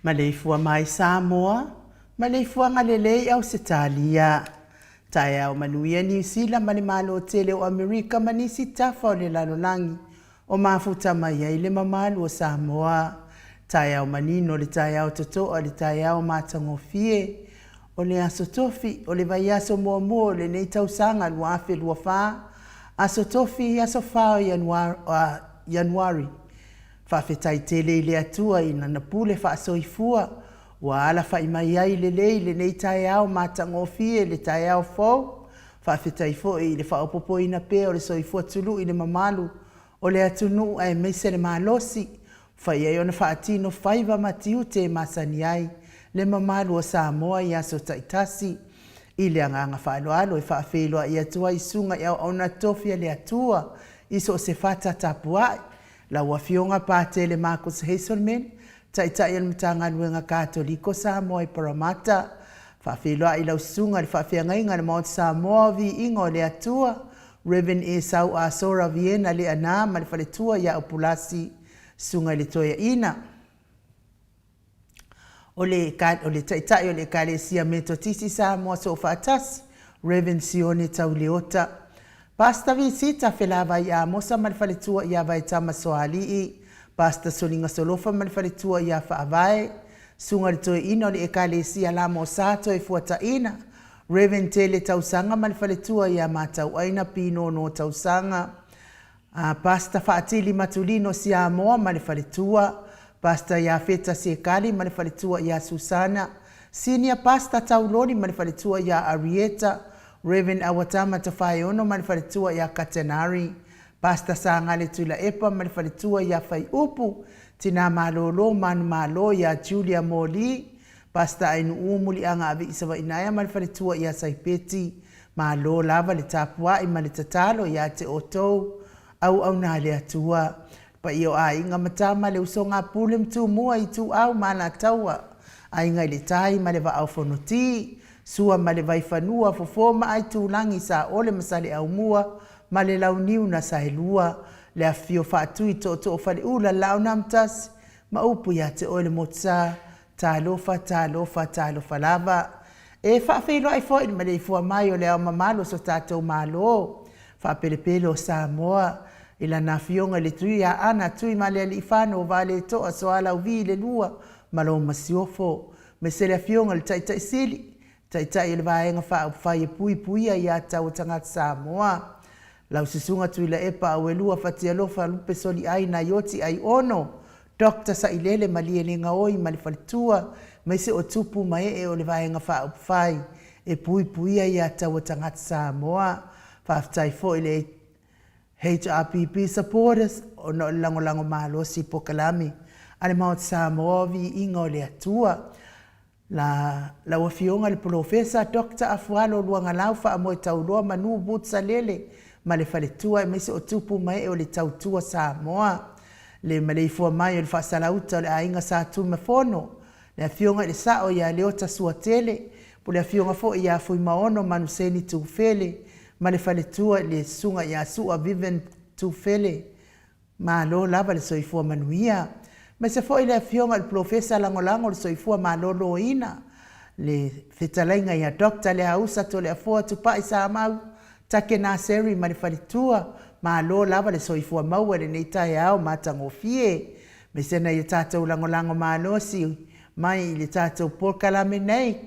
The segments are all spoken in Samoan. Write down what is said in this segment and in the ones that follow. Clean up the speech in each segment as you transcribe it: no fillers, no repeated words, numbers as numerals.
Maleifua mai Samoa, maleifuaga lelei Ausetalia. Taeao manuia Niu Sila ma le Malo tele o Amerika ma nisi tafa o le lalolagi o mafuta mai ai le mamalu o Samoa. Taeao manino le taeao totoa le taeao matagofie o le Aso Tofi o le vaiaso muamua o lenei tausaga 2024, Aso Tofi, aso 4 o Ianuari. Faafetai tele i le Atua i Lana pule faasoifua ua alafai mai ai lelei lenei taeao matagofie le taeao fou. Faafetai foi i le faaopoopoina pea o le soifua tului i le mamalu o le atunuu aemaise le malosi fai ai ona faatino faiva ma tiute e masani ai le mamalu o Samoa i aso taitasi. I le agaga faaaloalo e faafeiloai atu ai i susuga i auauna tofi a le Atua i so o se fata tapuai, Lau Afioga Patele Marcus Hazelman, Taitai o le Matagaluega Katoliko Samoa i Parramatta, Faafeiloai i lau Susuga i le Faafeagaiga a le Maota Samoa o Viiga o le Atua, Rev. Esau Asora Viena Leaana ma le faletua ia Upulasi, Susuga i le Toeaina. O le, o le Taitai o le Ekalesia Metotisi Samoa Soofaatasi, Rev. Sione Tauleota. Pastor Visita Felavai Amosa ma le faletua ia Vaetama Soalii, Pastor Soliga Solofa ma le faletua ia Faavae, Susuga i le Toeaina o le Ekalesia Lamo Sa Toefuataina, Rev. Tele Tausaga ma le faletua ia Matauaina Pinono Tausaga, A Pastor Faatili Matulino Siamoa ma le faletua, Pastor Iafeta Sekali ma le faletua ia Susana, Senior Pastor Tauloli ma le faletua ia Arieta, Rev. Awatama Tofaeono ma le faletua ia Katenari, Pastor Sagale Tuilaepa ma le faletua ia Faiupu, Tina Malolo Manumalo ia Julia Moli, Pastor Ainuu Muliaga Aviisavainaea ma le faletua ia Saipeti. Malo lava le tapuai ma le tatalo ia te outou auauna a le Atua. Le paia o aiga ma tama, le usoga a Pule ma Tumua, Ituau ma Alataua, Aiga i le Tai ma le Vaa o Fonoti, Sua ma le Vaifanua, Fofo ma Aitulagi, Saole ma Saleaaumua ma le Launiu na Saelua, le afifio Faatui, Tootoo o Faleula, Laaunaamotasi ma upu ia te oe le Motusa. Talofa, talofa, talofa lava. E faafeiloai foi i le maleifua mai o le Ao Mamalu o so tatou Malo faapelepele o Samoa i lana Afioga i le Tuiaana Tuimalealiifano Vaaletoa Sualauvi II ma lau Masiofo, aemaise le Afioga i le Taitai Sili, Taitai o le Vaega Faaupufai e Puipuia Aia Tatau a Tagata Samoa, lau Susuga Tuilaepa Auelua Fatialofa Lupe Soliai Naioti Aiono, Doctor Sailele Malielegaoi ma le faletua, aemaise o tupu ma ee o le Vaega Faaupufai e Puipuia Aia Tatau a Tagata Samoa. Faafetai foi i le HRPP supporters ona o le lagolago malosi i polokalame a le Maota Samoa o Viiga o le Atua. La lau Afioga i le Polofesa Doctor Afualo Luagalau Faamoetauloa Manu Boots Salele ma le faletua aemaise o tupu ma ee o le Tautua Samoa. Le maleifua mai o le Faasalauta o le Aiga Sa Tuimafono, le Afioga i le Sao ia Leota Suatele, po o le Afioga foi ia Fuimaono Manuseni Tufele ma le faletua i le Susuga ia Sua Vivian Tufele. Malo lava le soifua manuia. Aemaise foi le Afioga i le Polofesa Lagolago o le Soifua Maloloina, le Fetalaiga ia Doctor Leausa Toleafoa Tupai Samau Take Naseri ma le faletua. Malo lava le soifua maua i lenei taeao matagofie. Aemaise nai a tatou lagolago malosi mai i le tatou polokalame nei,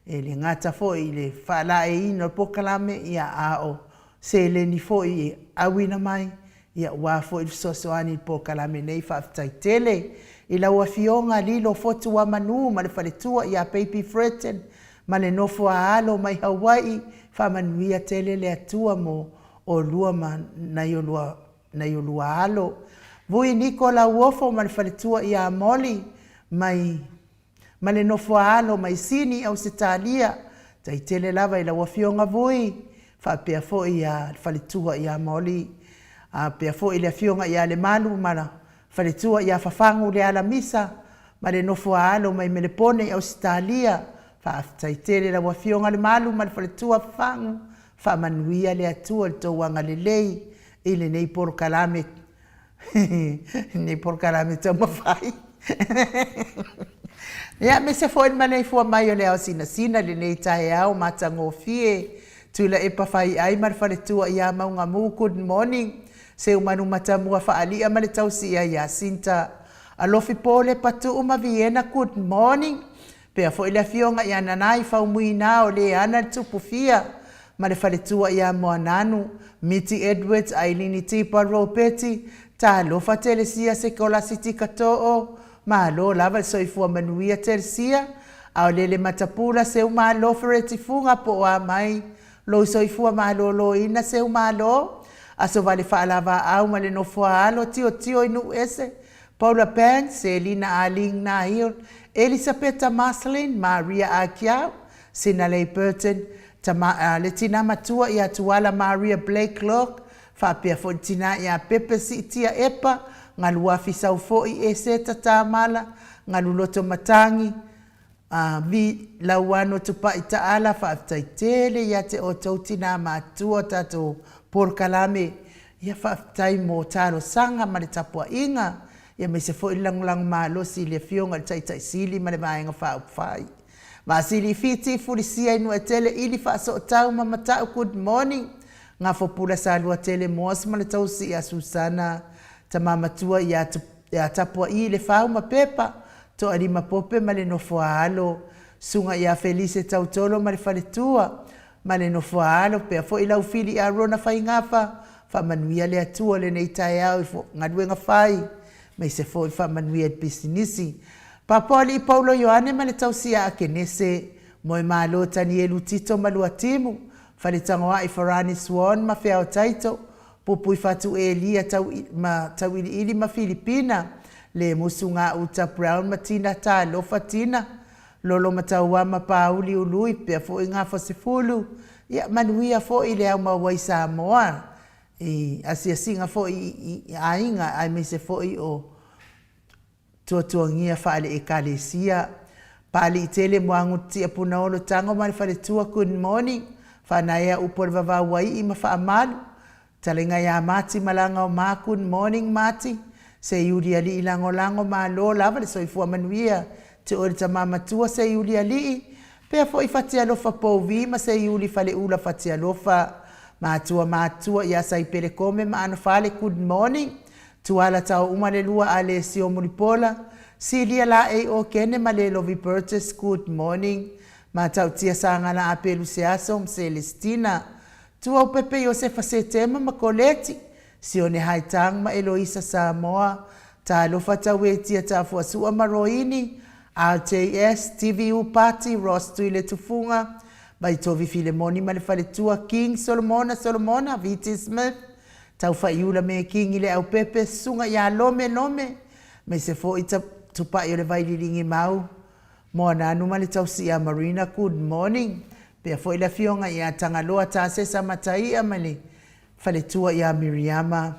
e le gata foi i le faalaeiina o le polokalame, ia a o seleni foi e auina mai, ia aua foi le fesoasoani i le polokalame nei. Faafetai tele i lau Afioga Lilo Fotuamanu ma le faletua ia Baby Fredton ma le nofo a alo mai Hawaii. Faamanuia tele le Atua mo olua ma nai olua nai olua alo. Vui Niko Lauofo ma le faletua ia Molly mai ma le nofo a alo mai Sini Ausetalia. Tai tele lava i lau afioga Vui, faapea foi ia le faletua ia Molly, a pea foi le afioga ia Lemalu ma le faletua ia Fafagu Lealamisa ma le nofo a alo mai Melepone i Ausetalia. Faafetai tele lau afioga Lemalu ma le faletua Fafagu, faamanuia le Atua i le tou agalelei i lenei polokalame lenei polokalame taumafai. Ia, aemaise foi le maleifua mai o le ao sinasina i lenei taeao matagofie. Tuilaepa Faiai ma le faletua ia Maugamu, good morning. Seumanu Matamua Faalia ma le tausia ia Sinta. Alofi Pole Patuu ma Viena, good morning. Pea foi le afioga ia Nanai Faumuina o le ana le tupu fia ma le faletua ia Moananu, Miti Edwards, Ailini Tipa Ropeti, Talofa Telesia Sekolasitika Too, Malo lava le soifua manuia Telesia, Aolele Matapula Seu Malo Fereti Fuga po o a mai lou soifua maloloina Seu Malo, Aso Vale Faalavaau ma le Nofoa Alo Tiotio i Nuuese, Paula Banks, Selina Arlene Nahil, Elisapeta Marceline, Maria Akiau, Sinalei Burton, tama, le tina matua ia Tuala Maria Blakelock, faapea foi le tina ia Pepe Siitia Epa, Galuafi Saufoi Eseta Tamala, Galuloto Matangi, A vi Lauano Tupai Taala, faafetai tele ia te outou tina matua o tatou polokalame. Ia faafetai mo talosaga ma le tapuaiga, ia aemaise foi le lagolago malosi i le Afioga i le Taitai Sili ma le Vaega Faaupufai. Vasili Fiti, Fulisia i Nuuetele, Ili Faasootau ma Matau, good morning. Gafopula Saluatele Moas ma le tausi ia Susana, tama matua ia Ia tapua'i le fau ma pepa, toalima pope ma le nofoaalo, susuga ia Felise Tautolo ma le faletua, ma le nofoaalo, pea foi lau fili ia Rona Faigafa, faamanuia le Atua lenei taeao i galuega fai, maise foi faamanuia i le pisinisi. Papoalii Paulo Ioane ma le tausi ia Akenese, Moemalo Tanielu Tito ma Luatimu, Faletagoai Farani Swan ma Feao Taito, Pupuifatu Elia tau ma Tauiliili ma Filipina, le musu gauta Brown ma Tina Talofa Tina, Lolo Mataua ma Pauli Ului pea foi Gafosefulu, ia manuia foi le aumauai Samoa i asiasiga foi i aiga aemaise foi o Tuatuagia faale-Ekalesia. Paaliitele Muagututia Punaolo Tago ma le faletua Good morning Faanaea upu o le vavau ua ii ma faamalu Fetalaiga ia Mati Malaga o Ma Good morning Mati Seiuli alii lagolago malo lava le soifua manuia te oe le tama matua Seiuli alii pea foi Fatialofa Pouvi ma Seiuli Faleula Fatialofa Matua matua ia Saipele Kome ma Anofale Good morning Tuala Taouma le lua Alesio Mulipola Silia Laei Okene ma Lelovi Burgess Good morning Matautia Sagala Apelu Seaso ma Celestina Tuaupepe Iosefa Setema ma Koleti Sione Haitang ma Eloisa Samoa Talofa Tauetia Tafuasua ma Roini RJS TVU Party Ross Tuiletufuga Vaitovi Filemoni ma le faletua King Solomona Solomona VT Smith Taufaiula Mekingi Leaupepe Susuga ia Lome Lome aemaise foi Tupai o le Vaililigi Mau Moananu ma le tausi ia Marina Good morning Pea foi le afioga ia Tagaloa Tasesa Mataia ma le faletua ia Miriama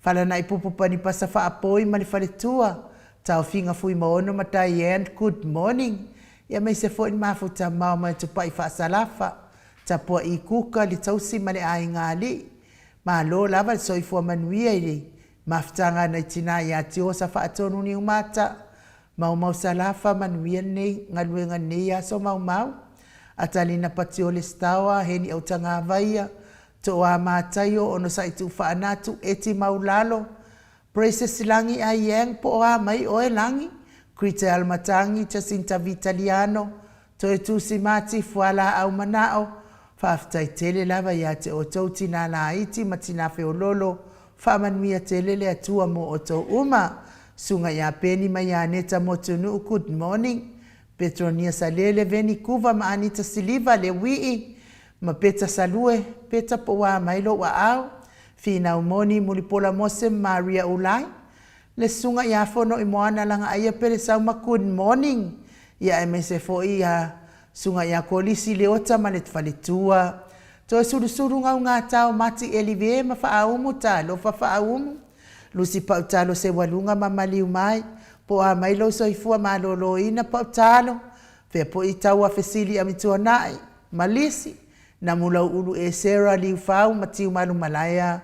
Falanaipupu Panipasa Faapoi ma le faletua Taofiga Fuimaono ma Diane Good morning Ia aemaise foi le mafuta mao mai Tupai Faasalafa Tapua'i Kuka le tausi ma le aiga alii Malo lava le soifua manuia i le mafutaga a nai tina ia Tiosa Faatonu Niumata Maumau Salafa manuia lenei galuega lenei aso Maumau Atalina Patiole Staoa Heni Autagavaia Toa Mataio Onosai Tuufaanatu Eti Maulalo Precious Lagi Aiang po o a mai oe Lagi Krite Almatangi Jacinta Vitaliano Toe Tusi Mati Fualaau Manao Faafetai tele lava ia te outou tina laiti ma tina feololo Faamanuia tele le Atua mo outou uma Susuga ia Peni ma ia Aneta Motunuu Good morning Petronia Salele Veni Kuva ma Anita Siliva Lewii ma Peta Salue Peta po ua mai lou aao Finau Moni Mulipola Mose ma Maria Ulai Le susuga ia Fono i Moana Lagaaia Pele Sauma Good morning ia aemaise foi ia Susuga ia Kolisi Leota ma le faletua Toe sulusulu gaugata o Mati Elive ma Faaumu Talofa Faaumu Lusi Pau Talo Seualuga ma Maliu Mai Po a mai lou soifua maloloina Pau Talo Fea foi tau a fesili Amituanai ma Lisi Namulauulu Esera Liufau ma Tiumalumalaea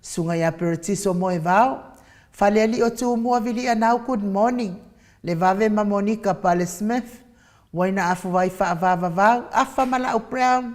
Susuga ia Peretiso Moevao Falealii o Tumua Vilianau Good morning Levave ma Monica Pale Smith Uaina Afuvai Faavavavau Afa ma Lau Brown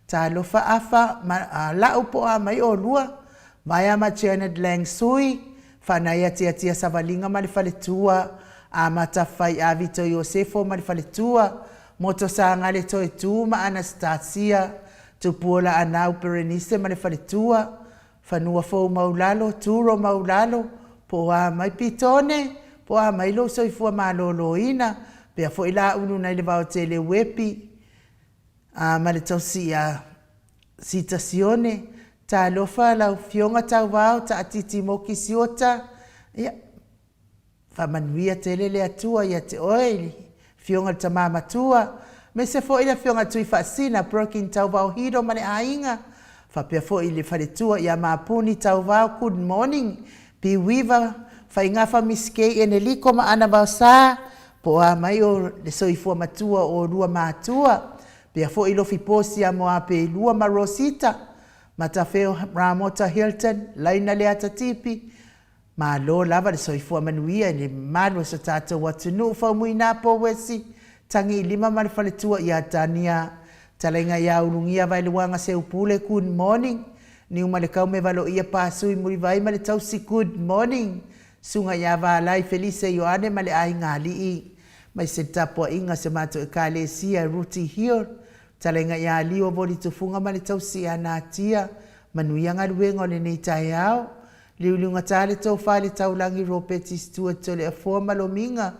Talofa Afa ma Lau po o a mai olua Vaea ma Janet Lang Sui Faanaia Tiatia Savaliga ma le faletua Amata Fai Avito Iosefo ma le faletua Moto Sagale Toetu ma Anastasia Tupuola Anau Perenise ma le faletua Fanua Fou Maulalo Turo Maulalo po o a mai Pitone po o a mai lou soifua malōlōina pea foi Laulu nai le Vaotele Uepi a ma le tausi ia Sita Sione Talofa lau Fioga Tauvao Taatiti Moki Siota ia Faamanuia tele le Atua ia te oe i le Afioga i le Tama Matua, aemaise foi le Afioga Tuifaasina Brokin Tauvao Hiro ma le aiga, faapea foi i le faletua ia Mapuni Tauvao Good morning P Weaver Faigafa Miss Kay Eneliko ma Ana Vaosa po o a mai o le soifua matua o olua matua, pea foi Lofi Posia Moapeilua ma Rosita Matafeo Ramota Hilton Laina Leatatipi Malo lava le soifua manuia i le mamalu o so tatou atunuu Faumuina Pouesi, Tagiilima ma le faletua ia Tania, Talaiga ia Ulugia Vaeluaga Seupule Good morning Niumalekau me Valoia Pasui Mulivai ma le tausi Good morning Susuga ia Valai Felise Ioane ma le aiga alii mai se tapuaiga se matou ekalesia Ruti Hill Talaiga ia Lio Volitufuga ma le tausi ia Natia Manuia galuega o lenei taeao Liuliugata le tofa i le taulagi Ropeti Stuart Toleafoa ma Lomiga,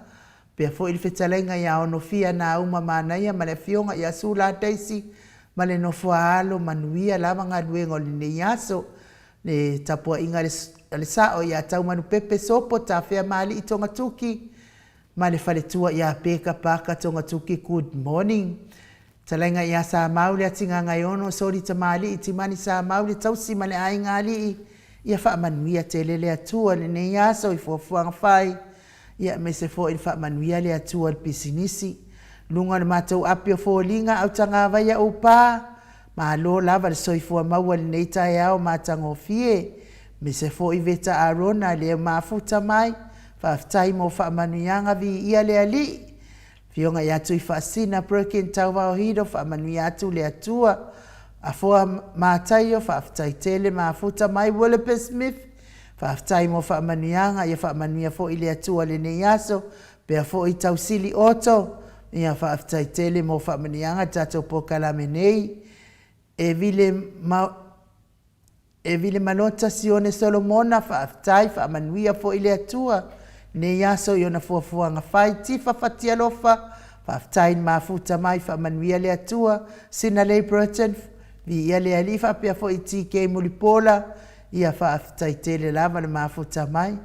pea foi le fetalaiga ia Onofia Nauma Manaia ma le afioga ia Sula Daisy ma le nofo a alo manuia lava galuega o lenei aso. Le tapuaiga a le sao ia Taumanupepe Sopo Tafea Maalii Togatuki ma le faletua ia Peka Paka Togatuki Good morning. Talaiga ia Samau le Atigagaiono, Soli Tamalii, Timani Samau le tausi ma le aiga alii, ia faamanuia tele le Atua i lenei aso i fuafuaga fai, ia aemaise foi le faamanuia le Atua i le pisinisi. Luga o le matou api o foliga autagavaia upa, malo lava le soifua maua i lenei taeao matagofie, aemaise foi Veta Arona lea mafuta mai, faafetai mo faamanuiaga, viia le Alii. Afioga ia Tuifaasisina Perkin Tauvaohilo, faamanuia atu le Atua. Afoa Mataio, faafetai tele mafuta mai. Willibus Smith, faafetai mo faamanuiaga, ia faamanuia foi le Atua i lenei aso. Pea foi Tausili Otto, ia faafetai tele mo faamanuiaga i le tatou polokalame nei. E vile ma E vile Malota Sione Solomona, faafetai, faamanuia foi le Atua nei aso i ona fuafuaga fai. Tifa Fatialofa, faafetai mafuta mai, faamanuia le Atua. Sinalei Burton, viia le Alii, faapea foi TK Mulipola, ia faafetai tele lava le mafuta mai.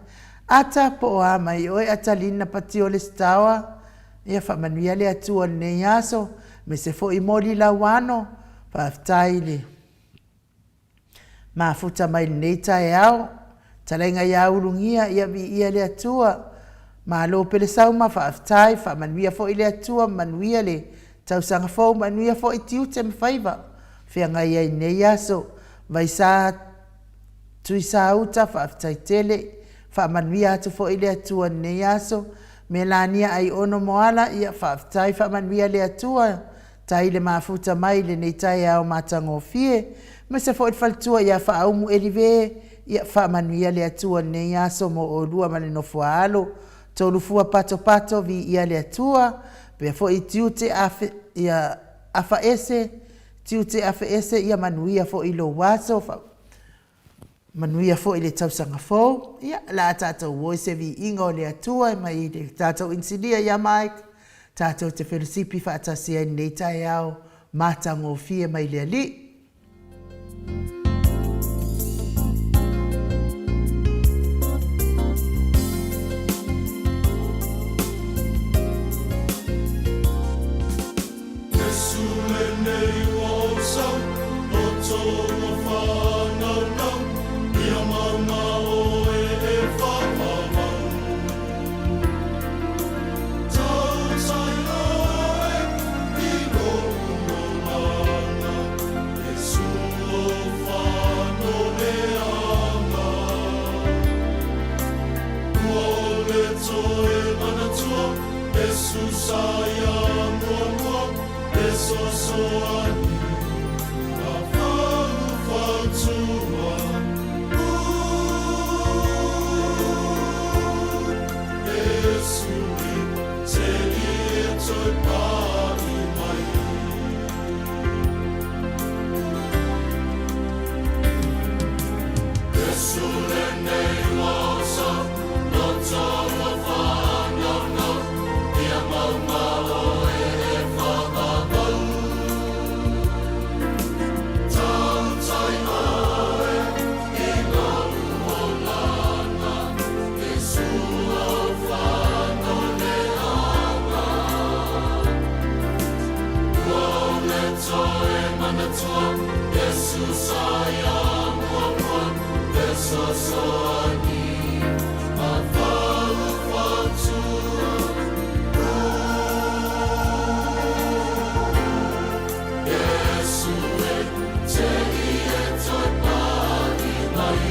Ata po o a mai oe Atalina Patiole Sitaoa, ia faamanuia le Atua i lenei aso, aemaise foi Moli Lauano, faafetai le mafuta mai lenei taeao. Talaiga ia Ulugia, ia viia le Atua. Malo Pelesauma, faafetai, faamanuia foi le Atua, manuia le tausaga fou, manuia foi tiute ma faiva feagai ai nei aso. Vaisa Tuisauta, faafetai tele, faamanuia atu foi le Atua i lenei aso. Melania Aiono Moala, ia faafetai, faamanuia le Atua, tai le mafuta mai i lenei taeao matagofie. Aemaise foi le faletua ia Faaumu Elive, ia faamanuia le Atua i lenei aso mo oulua ma le nofo a alo. Tolufua Patopato, viia le Atua, pea foi tiute afe, ia afaese, tiute afaese, ia manuia foi lou aso. Manuia foi le tausaga fou. Ia, o le a tatou o i se viiga o le Atua mai le tatou inisinia ia Mike, tatou te felosipi faatasi ai i lenei taeao matagofie mai le Alii. Iesu lenei ua ou sau, loto ua faanaunau, ia mauga oe e faamamau. Tautai oe i lou olaga, Iesu ou faanoleaga. Ua ou le toe manatua, Iesu sa ia muamua, e soasoani ma faufautua. Iesu e te i e toe pa'i mai. Iesu lenei ua ou sau, loto ua faanaunau, ia mauga oe e faavavau. Tautai oe i lou olaga, Iesu ou faanoleaga. Ua ou le toe manatua, Iesu sa ia muamua, e soasoani ma faufautua. Iesu e te i e toe pa'i mai.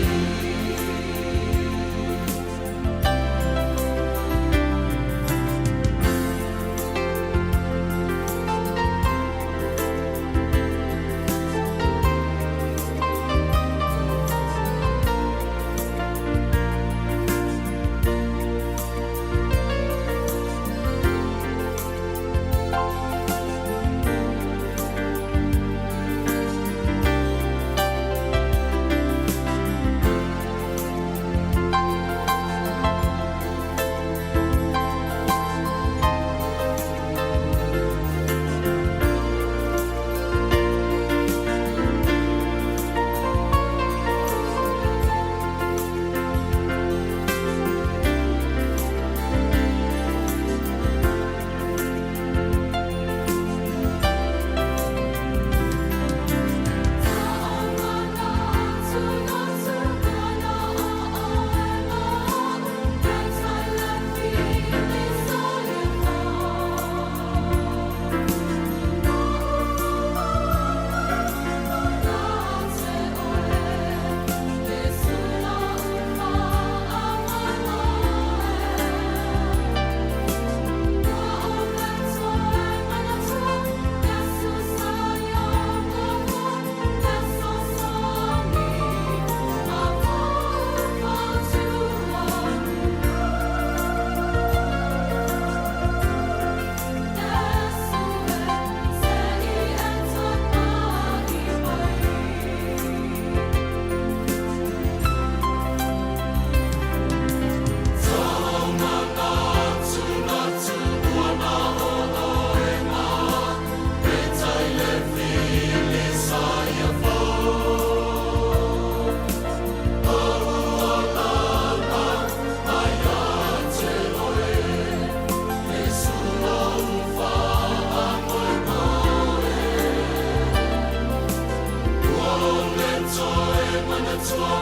le toe manatua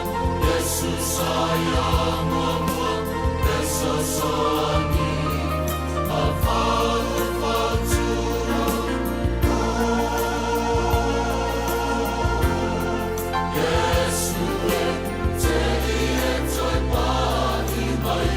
Iesu sa ia muamua Fesoasoani ma faufautua. Iesu e, te ie toe pa'i mai.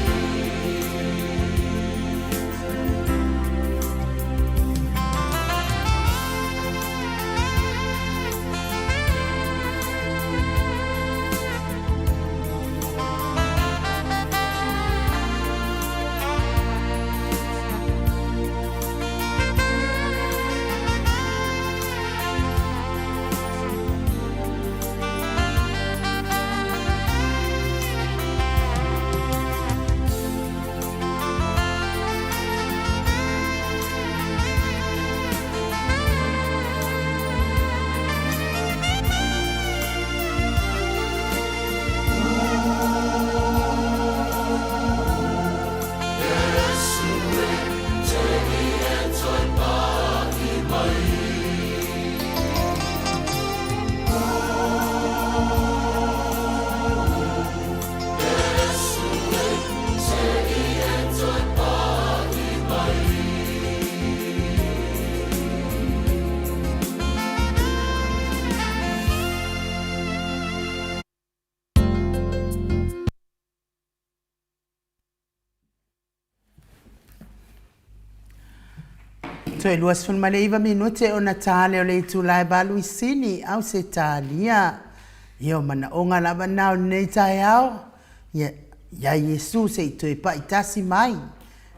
Iesu e, te ie toe pa'i mai. Iesu e, te ie toe pa'i mai. Toe 29 minute ona ta lea o le itula e 8 i Sini, Ausetalia. Ia, o manaoga lava na o lenei taeao, ia, iā Iesu se i toe pa'i tasi mai,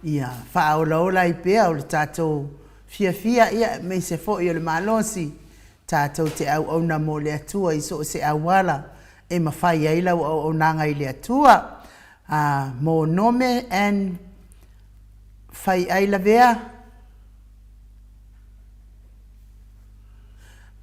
ia faaolaola ai pea o le tatou fiafia, ia, aemaise foi o le malosi, tatou te auauna mo le Atua i so o se auala e mafai ai lau auaunaga i le Atua. A, mo Nome and Fai ai lavea,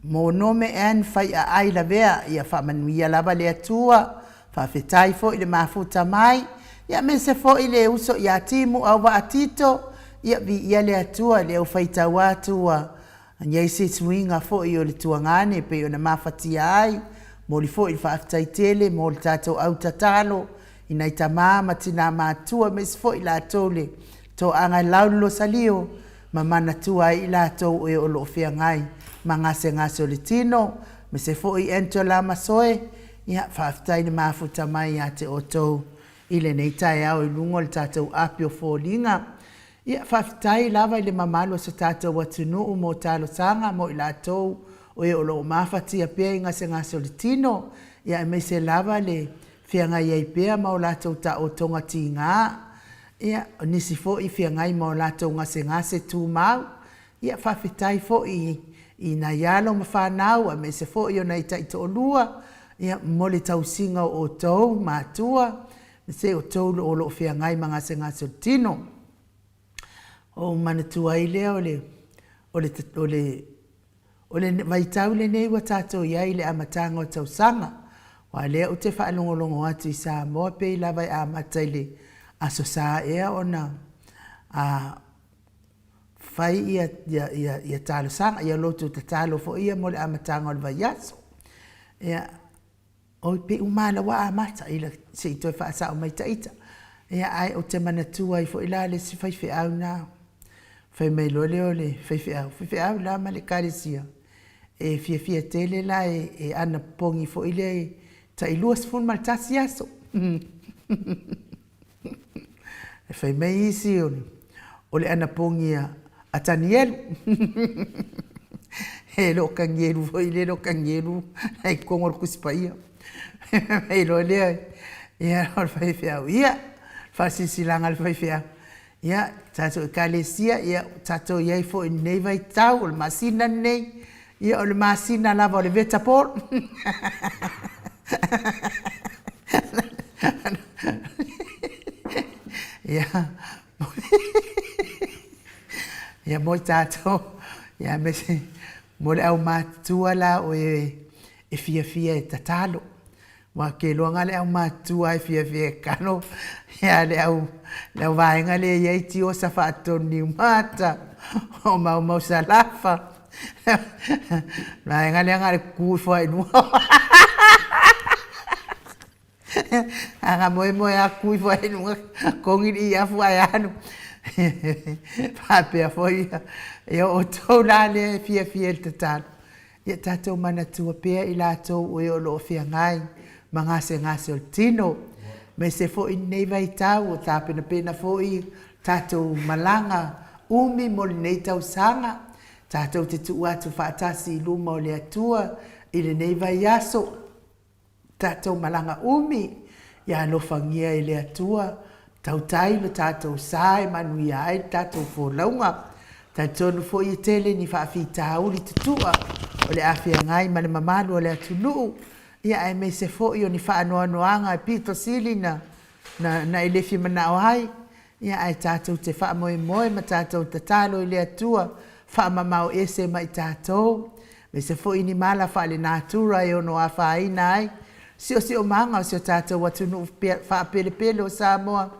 mo Nome and Fai aai lavea, ia faamanuia lava le Atua, faafetai foi le mafuta mai, ia aemaise foi le uso ia Timu Auvaa Tito, ia viia le Atua i le aufaitau atu ua I ai se suiga foi o le tuagane e pei ona mafatia ai, momoli foi le faafetai tele mo le tatou au tatalo i nai tama ma tina matutua aemaise foi i latou le toaga e laulolosalio ma manatua ai i latou e o lo o feagai ma gasegase o le tino, aemaise foi Angela Masoe, ia faafetai le mafuta mai ia te outou i lenei taeao i luga o le tatou api o foliga. Ia, faafetai lava i le mamalu o so tatou atunuu mo talosaga mo i latou o e o lo o mafatia pea i gasegase o le tino, ia aemaise lava le feagai ai pea ma o latou taotoga tiga, ia, o nisi foi e feagai ma o latou gasegase tumau. Ia, faafetai foi i nai alo ma fanau aemaise foi o nai taitoalua, ia, mo le tausiga o outou matua, Se o outou o lo o feagai ma gasegase o le tino. Ou manatua ai lea o le, o le, o le, o le vaitau lenei ua tatou i ai i le amataga o tausaga, aua o lea ou te faalogologo atu i Samoa pei lava e amata i le Aso Sa ea ona a fai ia, ia, ia, ia talosaga, ia lotu tatalo foi ia mo le amataga o le vaiaso. Ia, Oi pe uma lava ua amata ila se i toe faasao mai ta ita. Ia ae ou te manatua ai foi la le isi faifeau na fai mai loa lea o le faifeau, faifeau la ma le ekalesia e fiafia tele la e anapopogi foi lea i tai 21 aso. E fai mai isi o le anapogi a Tanielu. E le o Tanielu foi lea, e le o Tanielu la e i totonu o le Tusi Paia. Fai mai loa lea, ia o le faifeau, ia, faasilasilaga a le faifeau, ia, tatou Ekalesia, ia, ua tatou i ai foi i lenei vaitau, o le masina lenei, ia o le masina lava o le vegetable. Ia, ia mo i tatou, ia aemaise mo le aumatutua la o e e fiafia e tatalo. Aua ou te iloa na o le aumatutua lava e fiafia e tatalo, a o le au, le auvaega lea e i ai tiosa faatonu niumata, o maumau salafa. Vaega lea na o le tutu ifo lava i luga. A na moemoe lava tutu ifo lava i luga togi le afu ae alu. Faapea foi ia outou la lea e fiafia i le tatalo, ia tatou manatua pea i latou o e o lo o feagai ma gasegase o le tino, aemaise foi lenei vaitau o tapenapena foi tatou malaga umi mo lenei tausaga, tatou te tuu atu faatasi i luma o le Atua i lenei vaiaso, tatou malaga umi, ia alofagia e le Atua, tautai lo tatou sa e manuia ai le tatou folauga. E talitonu foi e tele ni faafitauli tutua o le a feagai ma le mamalu o le atunuu, ia aemaise foi o ni faanoanoaga e pito sili ona e le fia manao ai, ia ae tatou te faamoemoe ma tatou tatalo i le Atua, faamamao ese ma i tatou, aemaise foi ni mala faalenatura e ono afaina ai siosiomaga o si o tatou atunuu faapelepele o Samoa.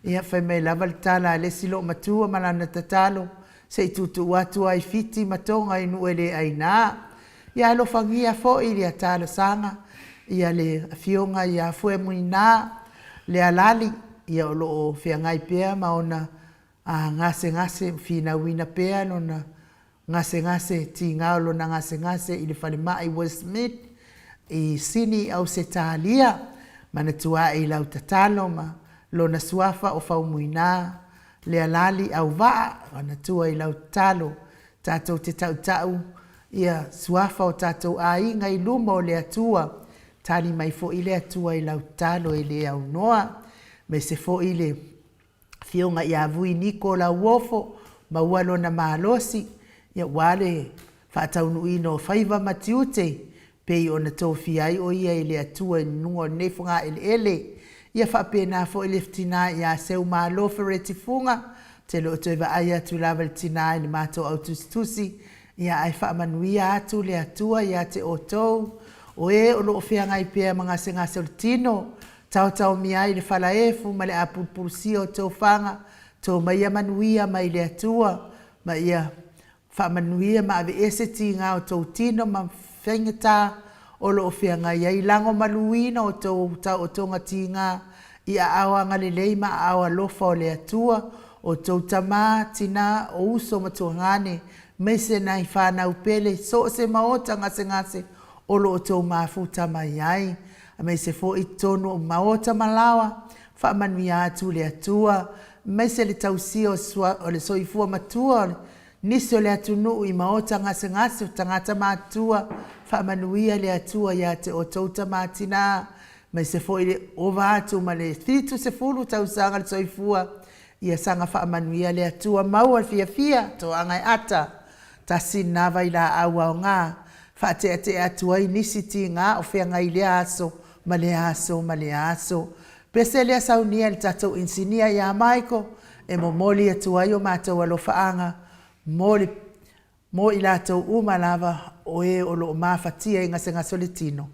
Ia fai mai lava le tala a le isi loomatua ma lana tatalo, se i tuutuu atu lava i Fiti ma Toga i nuu e le aina. Ia alofagia foi ia talosaga i le Afioga ia Fuemuina Lealali, o lo o feagai pea ma ona gasegase, ma finauina pea lona gasegase tiga o lona gasegase i le falemai Westmead i Sini Ausetalia. Manatua ae i lau tatalo ma lona suafa o Faumuina Lealali Auvaa, manatua i lau tatalo. Tatou te tautau ia suafa o tatou aiga i luma o le Atua, tali mai foi le Atua i lau tatalo e le aunoa. Aemaise foi le Afioga ia Vui Niko Lauofo, maua lona malosi aua le faataunuuina o faiva ma tiute pei ona tofia ai o ia e le Atua i luga o lenei fogaeleele. Ia faapena foi le tina ia Seumalo Fereti Fuga, ou te le o toe vaai atu lava i le tina i le matou au tusitusi, ia ae faamanuia atu le Atua ia te outou, o e o lo o feagai pea ma gasegase o le tino, taotaomia ai i le falaefu ma le apulupulusia o tofaga, to maia manuia mai le Atua, ma ia faamanuia ma aveese tiga o tou tino ma faigata o lo o feagai ai, lagomaluina o tou taotoga tiga i aao agalelei ma aao alofa o le Atua, o tou tama, tina, o uso ma tuagane, aemaise nai fanau pele i so o se maota gasegase o lo o outou mafuta mai ai, aemaise foi i totonu o maota ma laoa, faamanuia atu le Atua, aemaise le tausia o le soifua matua o nisi o le atunuu i maota gasegase o tagata matutua, faamanuia le Atua ia te outou tama tina, aemaise foi le ova atu ma le 70 tausaga le soifua, ia saga faamanuia le Atua, maua le fiafia, toaga e ata, tasi lena vailaau aoga, faateatea atu ai nisi tiga o feagai i lea aso ma lea aso ma lea aso. Pese lea saunia e le tatou inisinia ia Michael e momoli atu ai o matou alofaaga mo le mo i latou uma lava o e o lo o mafatia i gasegase o le tino.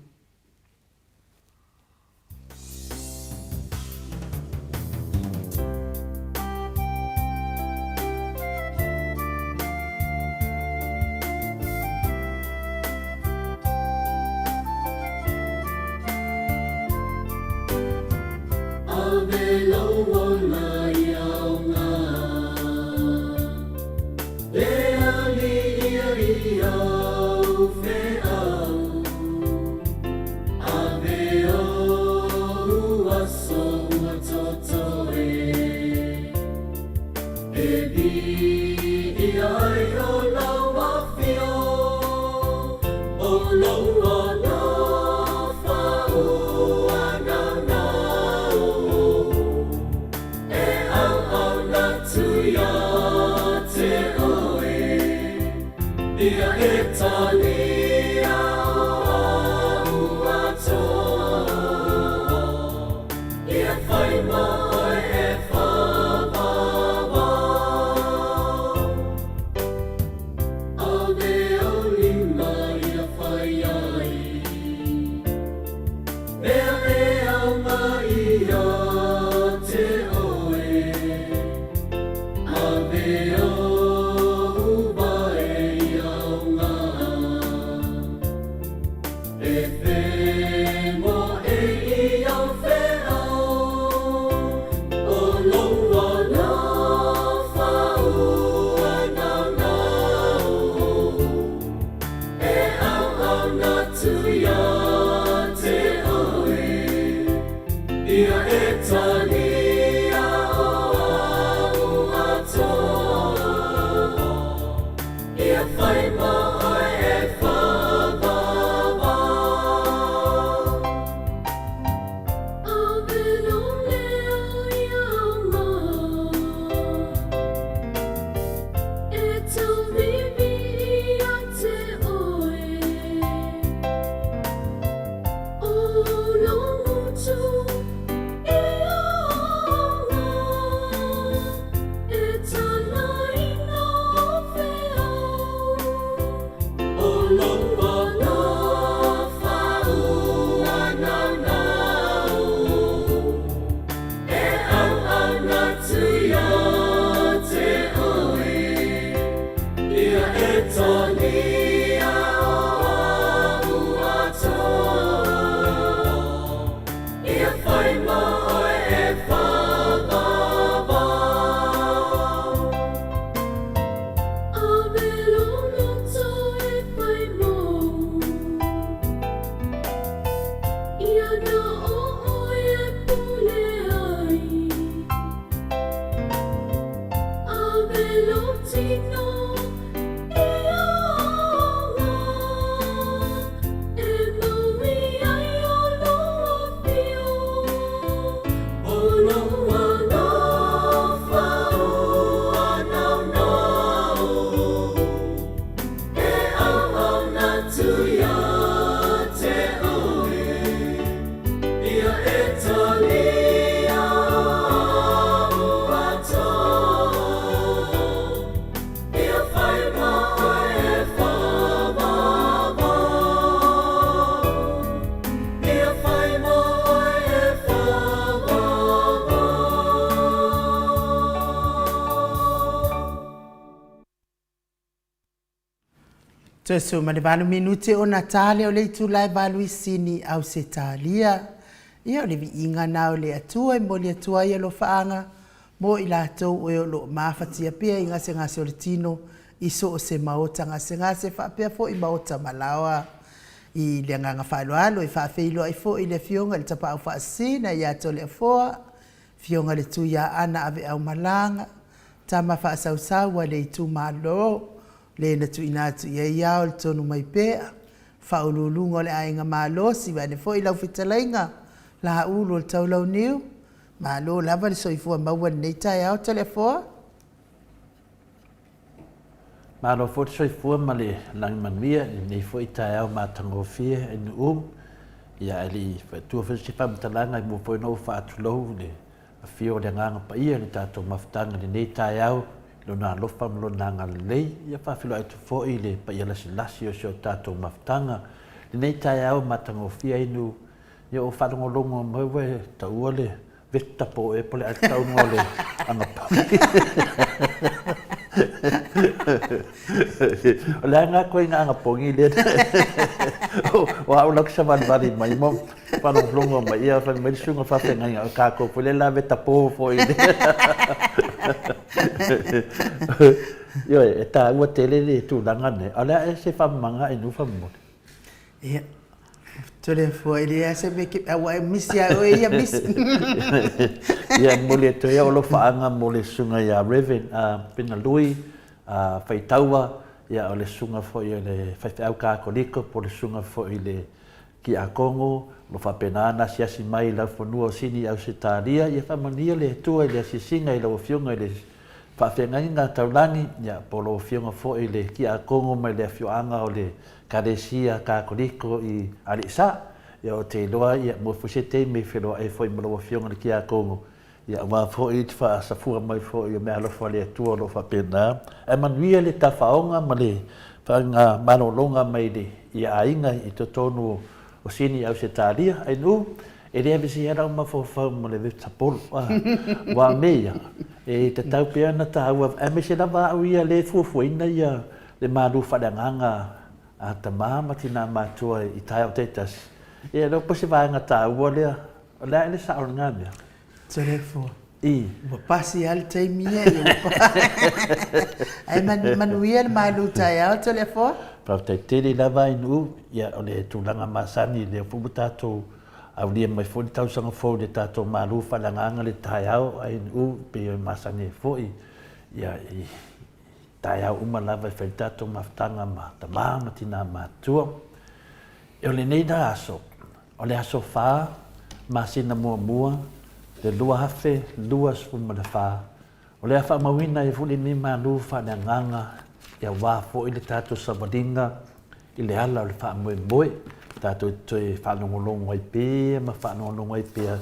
Ave lou ola i aoga Le alii i au feau Ave ou aso ua totoe E viia ai o lau afio O lou alofa ua naunau E Toe 18 minute ona ta lea o le itula e 8 i Sini, Ausetalia. Ia o le viiga na o le Atua e momoli atu ai alofaaga mo i latou o e o lo o mafatia pea i gasegase o le tino i so o se maota gasegase faapea foi maota malaoa. I le agaga faaaloalo e faafeiloai foi i le Afioga i le Tapaau Faasisina ia Toleafoa, Afioga i le Tuiaana Aveaumalaga, tama faasausau a le itumalo, le na tuuina atu i ai ao le tonu mai pea, faauluuluga o le aiga malosi, vaeane foi lau fetalaiga Laulu o le Taulauniu, malo lava le soifua maua i lenei taeao Toleafoa. Malo foi le soifua ma le lagi manuia i lenei foi taeao matagofie i Nu'u. Ia ae le i faatua foi se faamatalaga e mua foi ona ou faatulou i le afio o le Agaga Paia i le tatou mafutaga i lenei taeao i Lona alofa ma Lona agalelei. Ia faafeiloai atu foi i le paia lasilasi o si o tatou mafutaga i lenei taeao matagofie ai Nu'u. Ia ua faalogologo mai ua e taua le vegetable ea po o le tauga o le anapogi. O le a lena ituaiga anapogi lea? O au la ou te savalivali mai ma faalogologo mai, ia fai mai le suiga faafeagaiga o tatou foi lea la vetapo foi. Ioe, e taua tele le tulaga lenei. A o le a ea se faamamaga i nuu faamolemole? Ia, Toleafoa, e leai lava se mea e te, aua e misi lava e oe ia misi. Ia, e momoli atu ai au alofaaga mo le susuga ia Rev. Pina Lui Faitaua, ia o le susuga foi o le faifeau Katoliko po o le susuga foi i le Kiakono, o lo o faapena ona asiasi mai i laufanua o Sini i Ausetalia. Ia faamanuia le Atua i le asiasiga i lau Afioga i le Faafeagaiga Taulagi, ia, po o lau Afioga foi i le Kiakono mai le afioaga o le Ekalesia Katoliko i Aleisa. Ia, ou te iloa, ia, maua foi se taimi e feiloai ai foi ma lau Afioga i le Kiakono, ia, aua foi le faasafua mai foi o meaalofa a le Atua o lo o faapena. Ae manuia le tafaoga ma le faigamalologa mai le ia aiga i totonu o Sini i Ausetalia. Ainu, e le aveesea lau mafaufau ma le vegetable, aua o mea ia, e tatau pea ona taua, aemaise lava au ia lea e fuafuaina ia le malu faaleagaga a tama ma tina matutua i taeao taitasi. Ia, lea po o se vaega taua lea. O le a ea le sao o lena mea? Toleafoa. I. Ua pasi lava le taimi ia, ia ua Ae manuia le malu taeao Toleafoa. Faafetai tele lava Ainuu. Ia, o le tulaga masani lea foi ua tatou aulia mai foi le tausaga fou i le tatou malu faaleagaga le taeao Ainuu, pei e masani ai foi. Ia, i taeao uma lava e fai le tatou mafutaga ma tama ma tina matutua. E o lenei la aso, o le aso 4, masina muamua, le 2024, o le a faamauina ai foi lenei malu faaleagaga aua foi le tatou savaliga i le ala o le faamoemoe, tatou te toe faalogologo ai pea ma faalogologo ai pea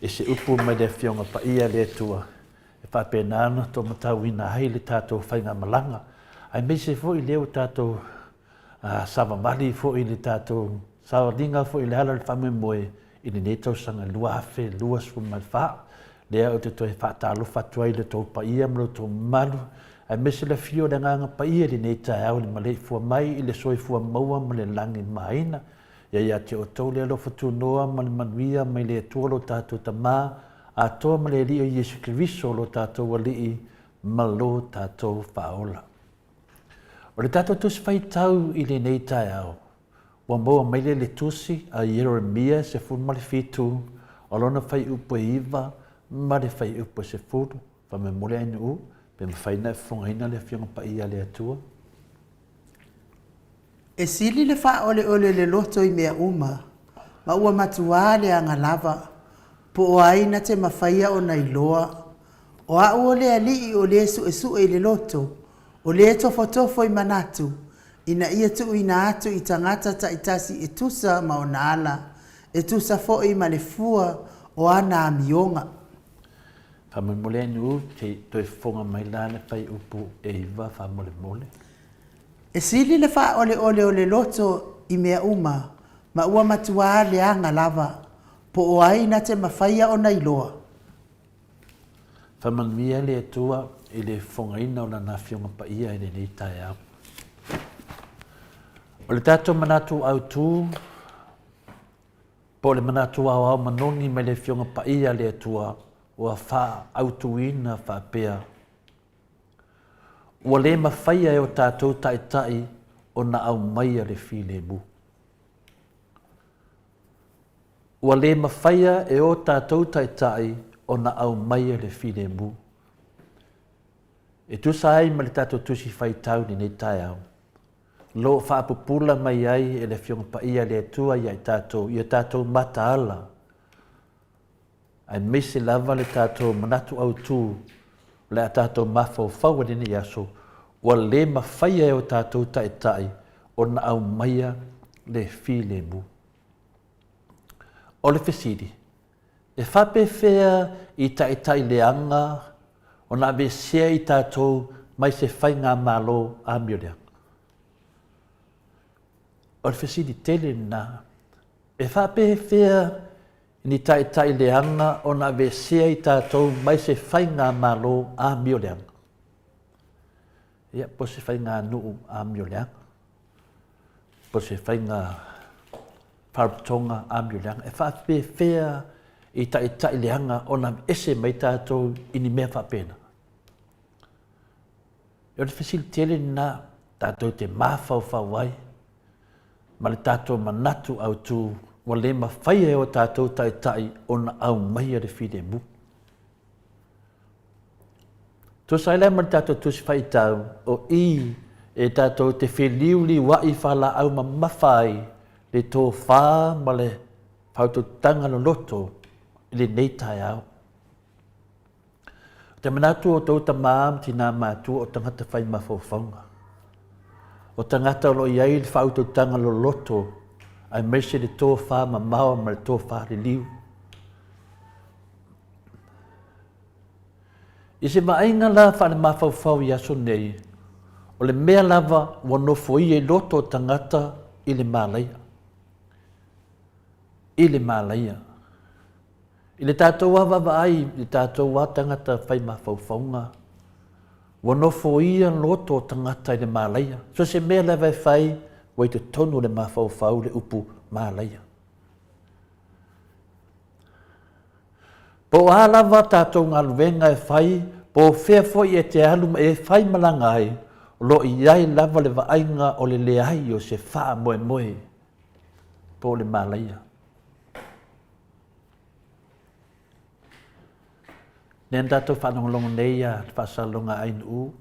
i se upu mai le Afioga Paia a le Atua e faapena ona taumatauina ai le tatou faigamalaga, aemaise foi lea ua tatou savavali foi i le tatou savaliga foi i le ala o le faamoemoe i lenei tausaga 2024. Lea ou te toe faatalofa atu ai i lo outou paia ma lo outou mamalu, aemaise le afio o le Agaga Paia i lenei taeao i le maleifua mai i le soifua maua ma le lagi maina. Ia ia te outou le alofa tunoa ma le manuia mai le Atua lo tatou Tama atoa ma le Alii o Iesu Keriso lo tatou Alii ma lo tatou Faaola. O le tatou Tusi Faitau i lenei taeao, ua maua mai lea i le Tusi a Ieremia 17, o lona fuaiupu e 9 ma le fuaiupu e 10. Faamolemole ainuu, pe mafai ona e fofogaina le Afioga Paia a le Atua. E sili le faaoleole le loto i mea uma, ma ua matuā leaga lava, po o ai na te mafaia ona iloa. O au o le Alii o le suesue i le loto, o le tofotofo i manatu, ina ia tuuina atu i tagata taitasi e tusa ma ona ala, e tusa foi ma le fua o ana amioga. Faamolemole ainuu, se i toe fofoga mai la le fuaiupu e 9 faamolemole. E sili le faaoleole o le loto i mea uma, ma ua matuā leaga lava, po o ai na te mafaia ona iloa. Faamanuia le Atua i le fofogaina o Lana Afioga Paia i lenei taeao. O le tatou manatu autu, po o le manatu aoao manogi mai le Afioga Paia a le Atua, ua faaautuina faapea, Ua le mafaia e o tatou taitai ona aumaia le filemu. Ua le mafaia e o tatou taitai ona aumaia le filemu. E tusa ai ma le tatou Tusi Faitau i lenei taeao, lo o faapupula mai ai e le Afioga Paia a le Atua ia i tatou i o tatou mataala, aemaise lava le tatou manatu autu o le a tatou mafaufau ai lenei aso, ua le mafaia e o tatou taitai ona aumaia le filemu. O le fesili, e faapefea i taitai leaga ona aveesea i tatou mai se faigamalo amioleaga? O le fesili tele lena. E faapefea ni taitai leaga ona aveesea i tatou mai se faigamalo amioleaga? Ia, po o se faiganuu amioleaga, po o se faiga faalapotopotoga amioleaga. E faapefea i taitai leaga ona aveese mai tatou i ni mea faapena? O le fesili tele lena tatou te mafaufau ai ma le tatou manatu autu ua le mafaia e o tatou taitai ona aumaia le filemu. Tusa ai la ma le tatou Tusi Faitau, o i e tatou te feliuliuai faalaau mamafa ai le tofa ma le faautautaga loloto i lenei taeao. Ou te manatu o outou tamā ma tinā matua o tagata fai mafaufauga. O tagata o lo o i ai le faautautaga loloto aemaise le tofa mamao ma le tofa liliu. I se vaaiga la faalemafaufau i aso nei, o le mea lava ua nofoia i loto o tagata i le malaia. I le malaia. I le tatou lava vaavaai i le tatou lava tagata fai mafaufauga, ua nofoia loto o tagata i le malaia. So o se mea lava e fai, ua i totonu o le mafaufau le upu malaia. Po o a lava tatou galuega e fai, po o fea foi e te alu ma e faimalaga ai, o lo o i ai lava le vaaiga o le leai o se faamoemoe po o le malaia. Lea na tatou faalogologo nei ia le faasalalauga a Ainuu,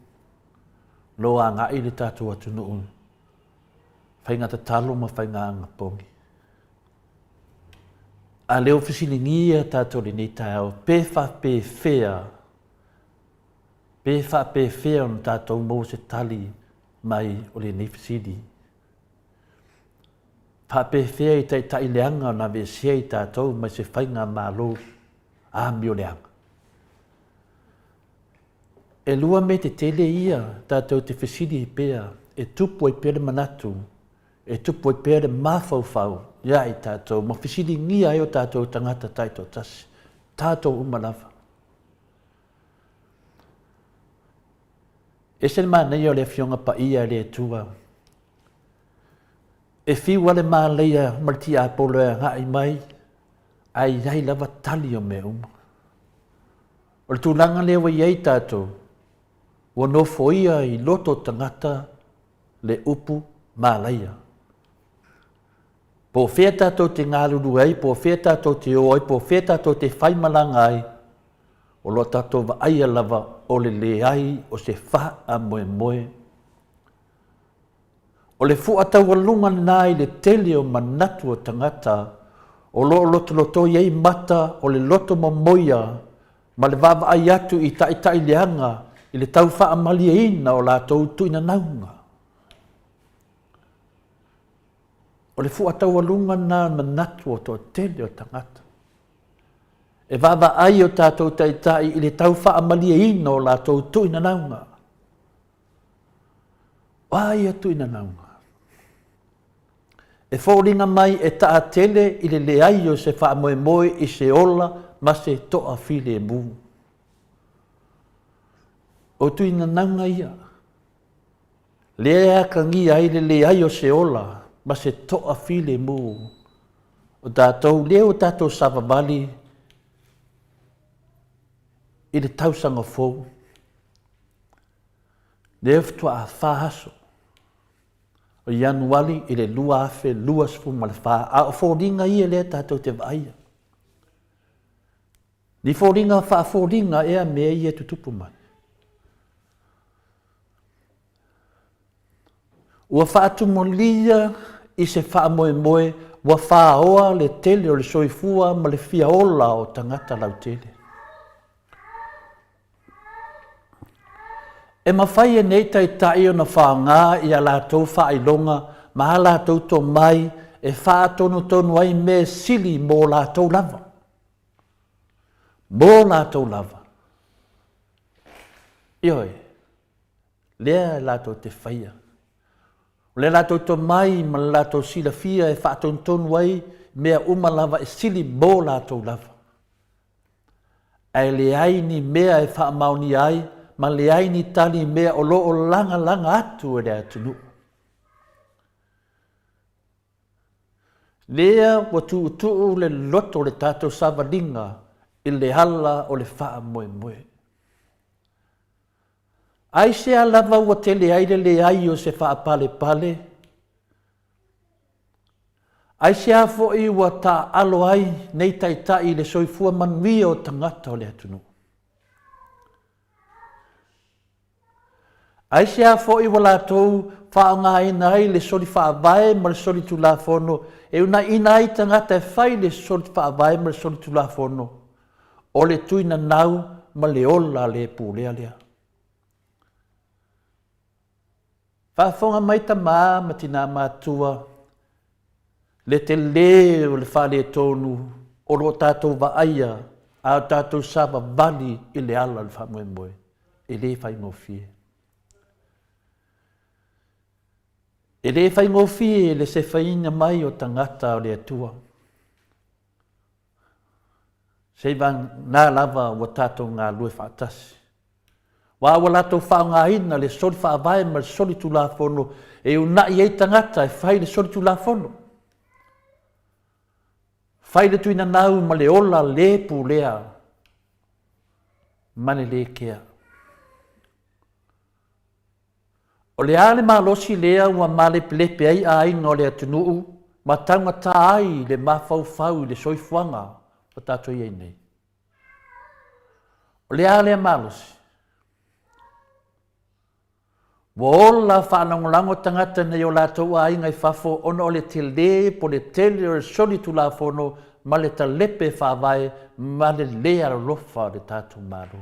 lo agai le tatou atunuu faiga tatalo ma faiga anapogi. A lea ua fesiligia tatou i lenei taeao, pe faapefea, pe faapefea ona tatou maua se tali mai o lenei fesili. Faapefea i taitai leaga ona aveesea i tatou mai se faigamalo amioleaga? E lua mea tetele ia tatou te fesili pea e tupu ai pea le manatu, e tupu ai pea le mafaufau ia i tatou ma fesiligia ai o tatou tagata taitoatasi, tatou uma lava. E ese le manaia o le Afioga Paia a le Atua. E fiu lava le malaia ma le tiapolo e agai mai, ae i ai lava tali o mea uma. O le tulaga lea ua i ai tatou, ua nofoia i loto o tagata le upu malaia. Po o fea tatou te galulue ai, po o fea tatou te o ai, po o fea tatou te faimalaga ai, o lo o tatou vaaia lava o le leai o se faamoemoe. O le fua taualuga lena i le tele o manatu o tagata o lo o lotolotoi ai mata o le loto momoia ma le vaavaai atu i taitai leaga i le tau faamalieina o latou tuinanauga. O le fua taualuga lena o le manatu o toatele o tagata. E vaavaai o tatou taitai i le tau faamalieina o latou tuinanauga. O a ia tuinanauga? E foliga mai e taatele i le leai o se faamoemoe i se ola ma se toafilemu. O tuinanauga ia, lea e atagia ai le leai o se ola ma se toafilemu o tatou, lea ua tatou savavali i le tausaga fou. Lea faatoa fa aso o Ianuari i le 2024, a o foliga ia lea tatou te vaaia. Ni foliga faafoliga ea mea ia e tutupu mai. Ua faatumulia i se faamoemoe ua faoa le tele o le soifua ma le fia ola o tagata lautele. E mafai e nei taitai ona faaaoga i a latou faailoga ma a latou tomai e faatonutonu ai mea sili mo latou lava. Mo latou lava. Ioe, lea latou te faia. O le latou tomai ma le latou silafia e faatonutonu ai mea uma lava e sili mo latou lava. Ae leai ni mea e faamaonia ai ma leai ni tali i mea o lo o lagalaga atu e le atunuu. Lea ua tuutuu le loto o le tatou savaliga i le ala o le faamoemoe. Aisea lava ua tele ai le leai o se faapalepale? Aisea foi ua taaalo ai nei taitai i le soifua manuia o tagata o le atunuu? Aisea foi ua latou faaaogaina ai le soli faavae ma le soli tulafono e unaiina ai tagata e fai le soli faavae ma le soli tulafono o le tuinanau ma le ola le pulea lea? Faafofoga mai tama ma tina matutua, le tele o le faaletonu o lo o tatou vaaia a o tatou savavali i le ala o le faamoemoe, e le faigofie. E le faigofie le sefaina mai o tagata o le Atua. Seivagana lava ua tatou galulue faatasi. Aua ua latou faaaogaina le soli faavae ma le soli tulafono e uunai ai tagata e fai le soli tulafono. Fai le tuinanau ma le ola le pulea. ma le lē kea. O le a le malosi lea ua malepelepe ai aiga o le atunuu ma taugata ai le mafaufau i le soifuaga ua tatou i ai nei? O le a lea malosi? Ua ola faalagolago tagata nei o latou aiga i fafo ona o le tele po le tele o le solitulafono ma le talepe faavae ma le lē alolofa o le tatou Malo.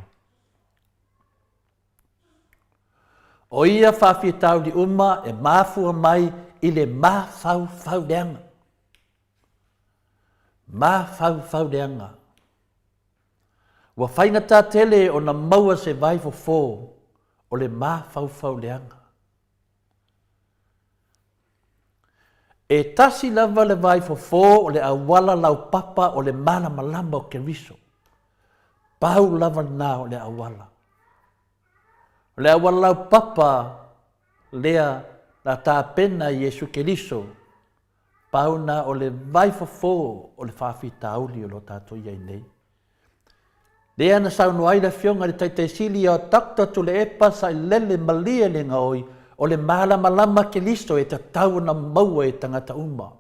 O ia faafitauli uma e mafua mai i le mafaufau leaga. Mafaufau leaga. Ua faigata tele ona maua se vai fofo o le mafaufau leaga. E tasi lava le vai fofo o le auala laupapa o le malamalama o Keriso. Pau lava lena o le auala. O le auala laupapa lea na tapena e Iesu Keriso, pau lena o le vai fofo o le faafitauli o lo o tatou i ai nei. Lea na saunoa ai le Afioga i le Taitai Sili ia Doctor Tuilaepa Sailele Malie Legaoi, o le malamalama Keriso e tatau ona maua e tagata uma.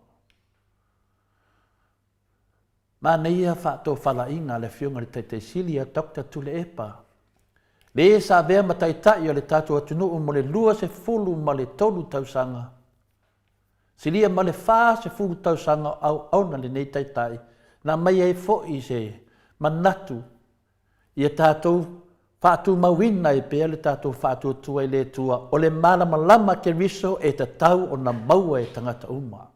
Manaia faatofalaiga a le Afioga i le Taitai Sili ia Doctor Tuilaepa, le sa avea ma Taitai o le tatou atunuu mo le 23 tausaga. Silia ma le 40 tausaga o auauna lenei Taitai, na aumai ai foi se manatu ia tatou faatumauina ai pea le tatou faatuatua i le Atua, o le malamalama Keriso e tatau ona maua e tagata uma.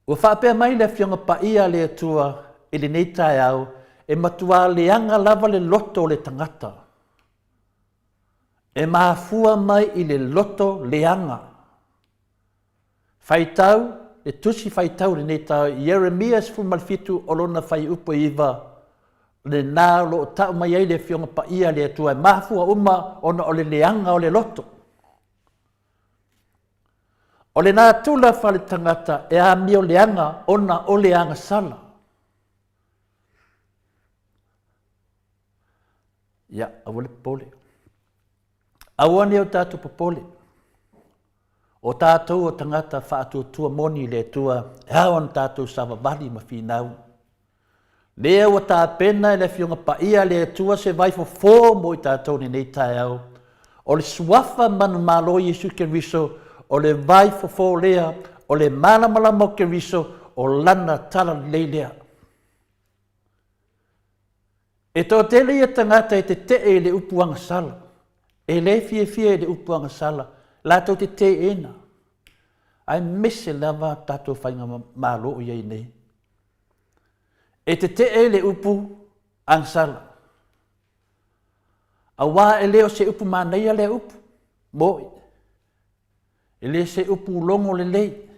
Ua faapea mai le Afioga Paia a le Atua i lenei taeao, e matuā leaga lava le loto o le tagata. E mafua mai i le loto leaga. Faitau le tusi faitau i lenei taeao, Ieremia 17 o lona fuaiupu e 9, lena o lo o tau mai ai le Afioga Paia a le Atua, e mafua uma ona o le leaga o le loto. O le natura faale-tagata e amio leaga ona o le agasala. Ia, aua le popole. Aua ne o tatou popole. O tatou o tagata faatuatua moni i le Atua, e ao ona tatou savavali ma finau. Lea ua tapena e le Afioga Paia a le Atua se vai fofo mo i tatou i lenei taeao. O le Suafa manumalo Iesu Keriso, o le vai fofo lea, o le malamalama o Keriso, o Lana talalelei lea. E toatele ia tagata e tetee i le upu agasala, e le fiafia i le upu agasala, latou te teena, aemaise lava tatou faigamalo o i ai nei. E tetee le upu agasala, aua e le o se upu manaia lea upu, mo'i, e le se upu logo lelei,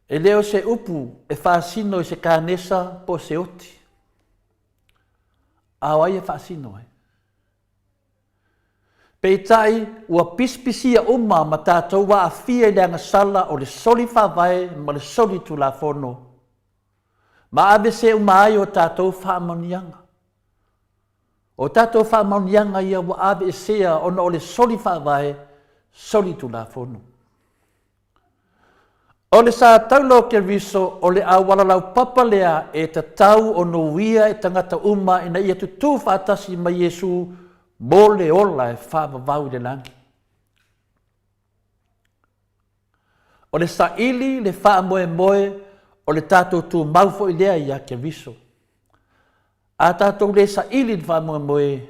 e le o se upu e faasino i se kanesa po o se oti, a o ai e faasino ai? Peitai, ua pisipisia uma ma tatou aafia i le agasala o le soli faavae ma le soli tulafono, ma aveese uma ai o tatou faamanuiaga. O tatou faamanuiaga ia ua aveesea ona o le soli faavae, soli tulafono. O le sa taula o Keriso o le auala laupapa lea e tatau ona uia e tagata uma ina ia tutū faatasi ma Iesu mo le ola e faavavau i le lagi. O le saili le faamoemoe o le tatou tumau foi lea ia Keriso. A tatou le saili le faamoemoe,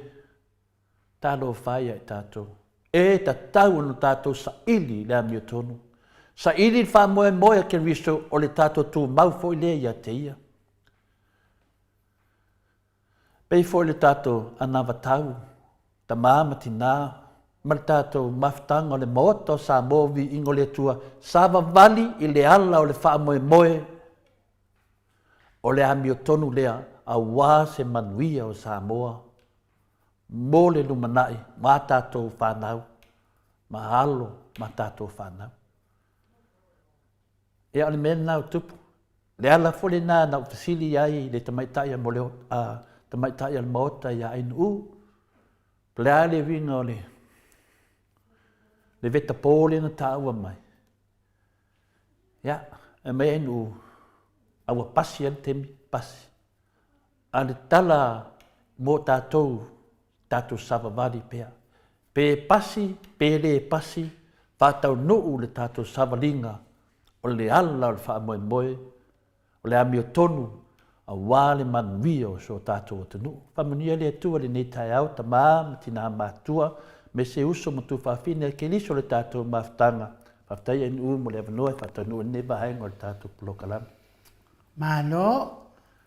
Talofa ia i tatou. E tatau ona tatou saili le amiotonu. Saili le faamoemoe a Keriso o le tatou tumau foi lea ia te Ia. Pei foi le tatou anavatau, tama ma tina, ma le tatou mafutaga o le Maota o Samoa Viiga o le Atua, savavali i le ala o le faamoemoe o le amiotonu lea aua se manuia o Samoa mo le lumanai ma a tatou fanau ma alo ma tatou fanau. Ia o le mea lena o tupu. Le ala foi lena na ou fesili ai i le tamaitai a Moleo, a tamaitai a le Maota ia Ainu'u, po o le a le uiga o le le vetapo lea na taua mai. Ia, e aumai Ainu'u, a ua pasi lava le taimi, pasi. A o le tala mo tatou, tatou savavali pea. Pe pasi, pe le pasi, faataunuu le tatou savaliga o le ala o le faamoemoe, o le amiotonu aua le manuia o si o tatou atunuu. Faamanuia le Atua i lenei taeao, tama ma tina matutua, aemaise uso ma tuafafine a Keriso i le tatou mafutaga. Faafetai Ainuu mo le avanoa e faataunuu ai lenei vaega o le tatou polokalame. Malo,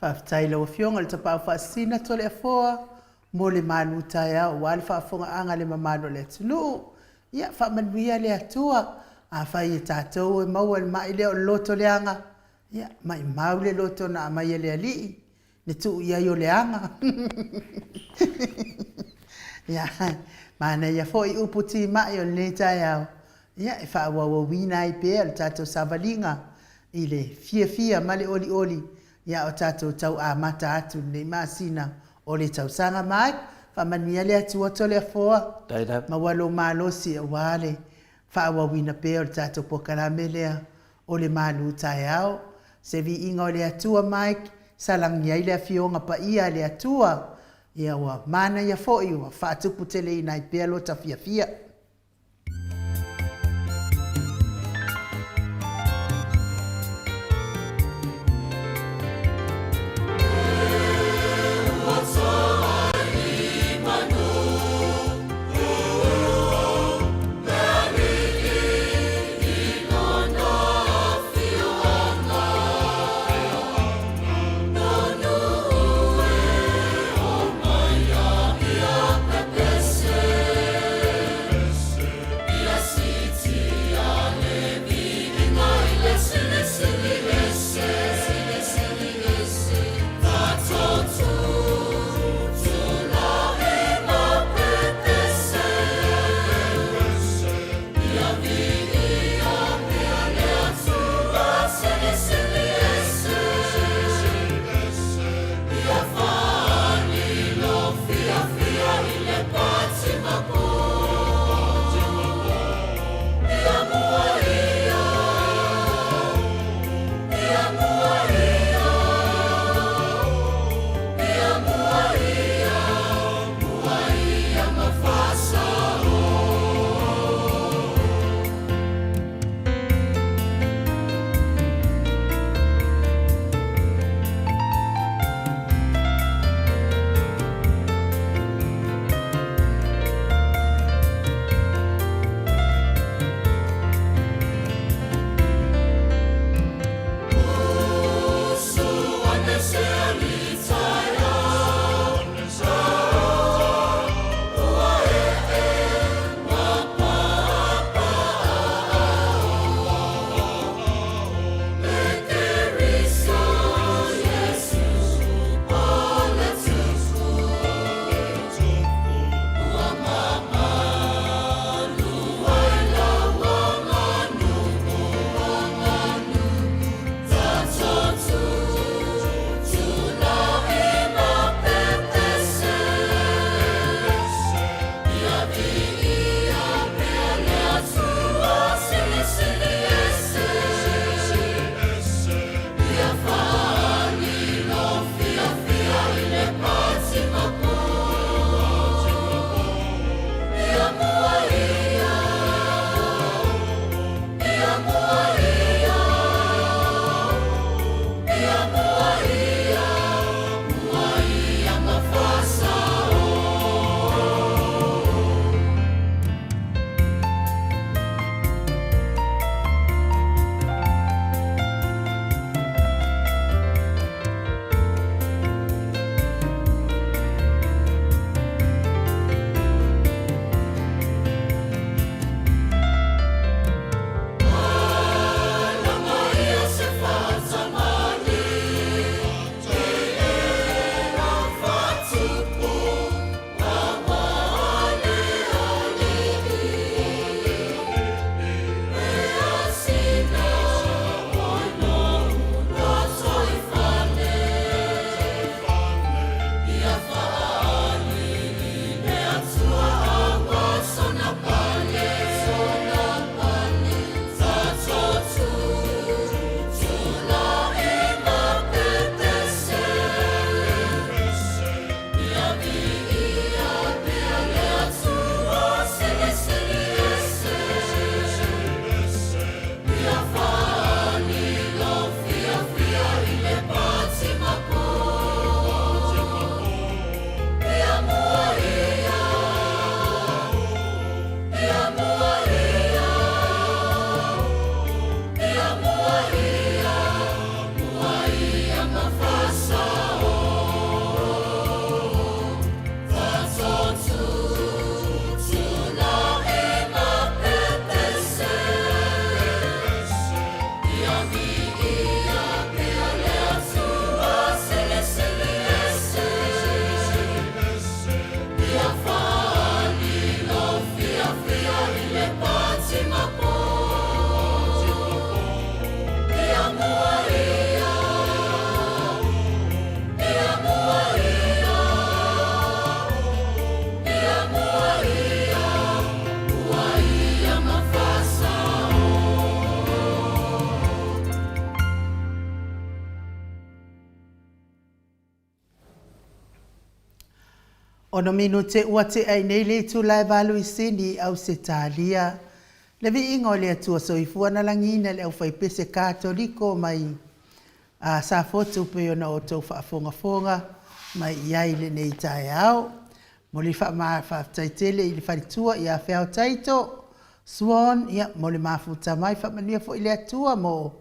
faafetai i lau Afioga i le Tapaau Faasisina Toleafoa mo le malu taeao aua le faafofogaaga a le mamalu o le atunuu. Ia faamanuia le Atua. Afai e tatou e maua i le mai lea o le loto leaga, ia maimau le loto na aumai e le Alii, le tuu i ai o le aga. Ia, manaia foi upu timai o lenei taeao, ia e faaauauina ai pea le tatou savaliga i le fiafia ma le olioli ia o tatou tau amata atu i lenei masina o le tausaga. Mike, faamanuia le Atua Toleafoa, maua lou malosi aua le faaauauina pea o le tatou polokalame lea o le malu taeao. Se viiga o le Atua Mike, salagi ai le Afioga Paia a le Atua, ia ua manaia foi ua faatuputeleina ai pea lota fiafia. Ono minute ua tea i nei le itula e valu i Sini, Ausetalia. Le viiga o le Atua Soifua na lagiina le aufaipese Katoliko mai a Safotu pei ona outou faafogafoga mai i ai i lenei taeao. Mo le faafetai tele i le faletua ia Feao Taito Swan, ia, mo le mafuta mai, faamanuia foi le Atua mo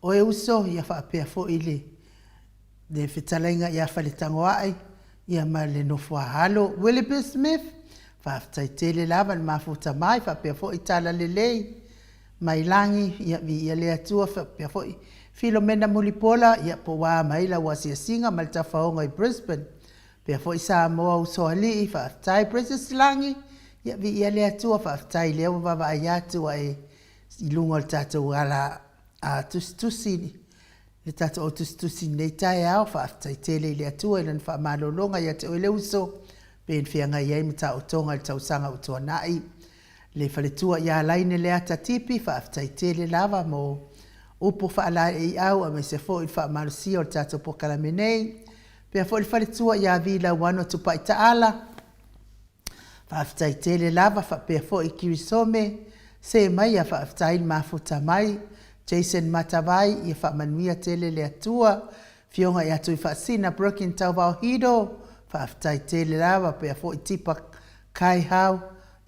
oe uso, ia faapea foi le le fetalaiga ia Faletagoai, ia ma le nofoaalo Willoughby Smith, faafetai tele lava le mafuta mai, faapea foi Talalelei mai lagi, ia viia le Atua, faapea foi Filomena Mulipola, ia po ua a mai lau asiasiga ma le tafaoga i Brisbane, faapea foi Samoa Usoalii, faafetai Princess Lagi, ia viia le Atua, faafetai lea ua vaavaai atu ua e i luga o le tatou ala a tusitusi le tatou au tusitusi i lenei taeao. Faafetai tele i le Atua i Lana faamalologa ia te oe le uso, pei ona feagai ai ma taotoga i le tausaga ua tuanai. Le faletua ia Laine Leata Tipi, faafetai tele lava mo upu faalaeiau aemaise foi le faamalosia o le tatou polokalame nei. Faapea foi le faletua ia Vi Lauano Tupai Taala, Faafetai tele lava faapea foi Kirisome, se mai ia faafetai le mafuta mai, Jason Matavai ia faamanuia tele le Atua, Afioga ia Tuifaasina Broken Tauvao Hido, faafetai tele lava pea foi Tipa Kaihau,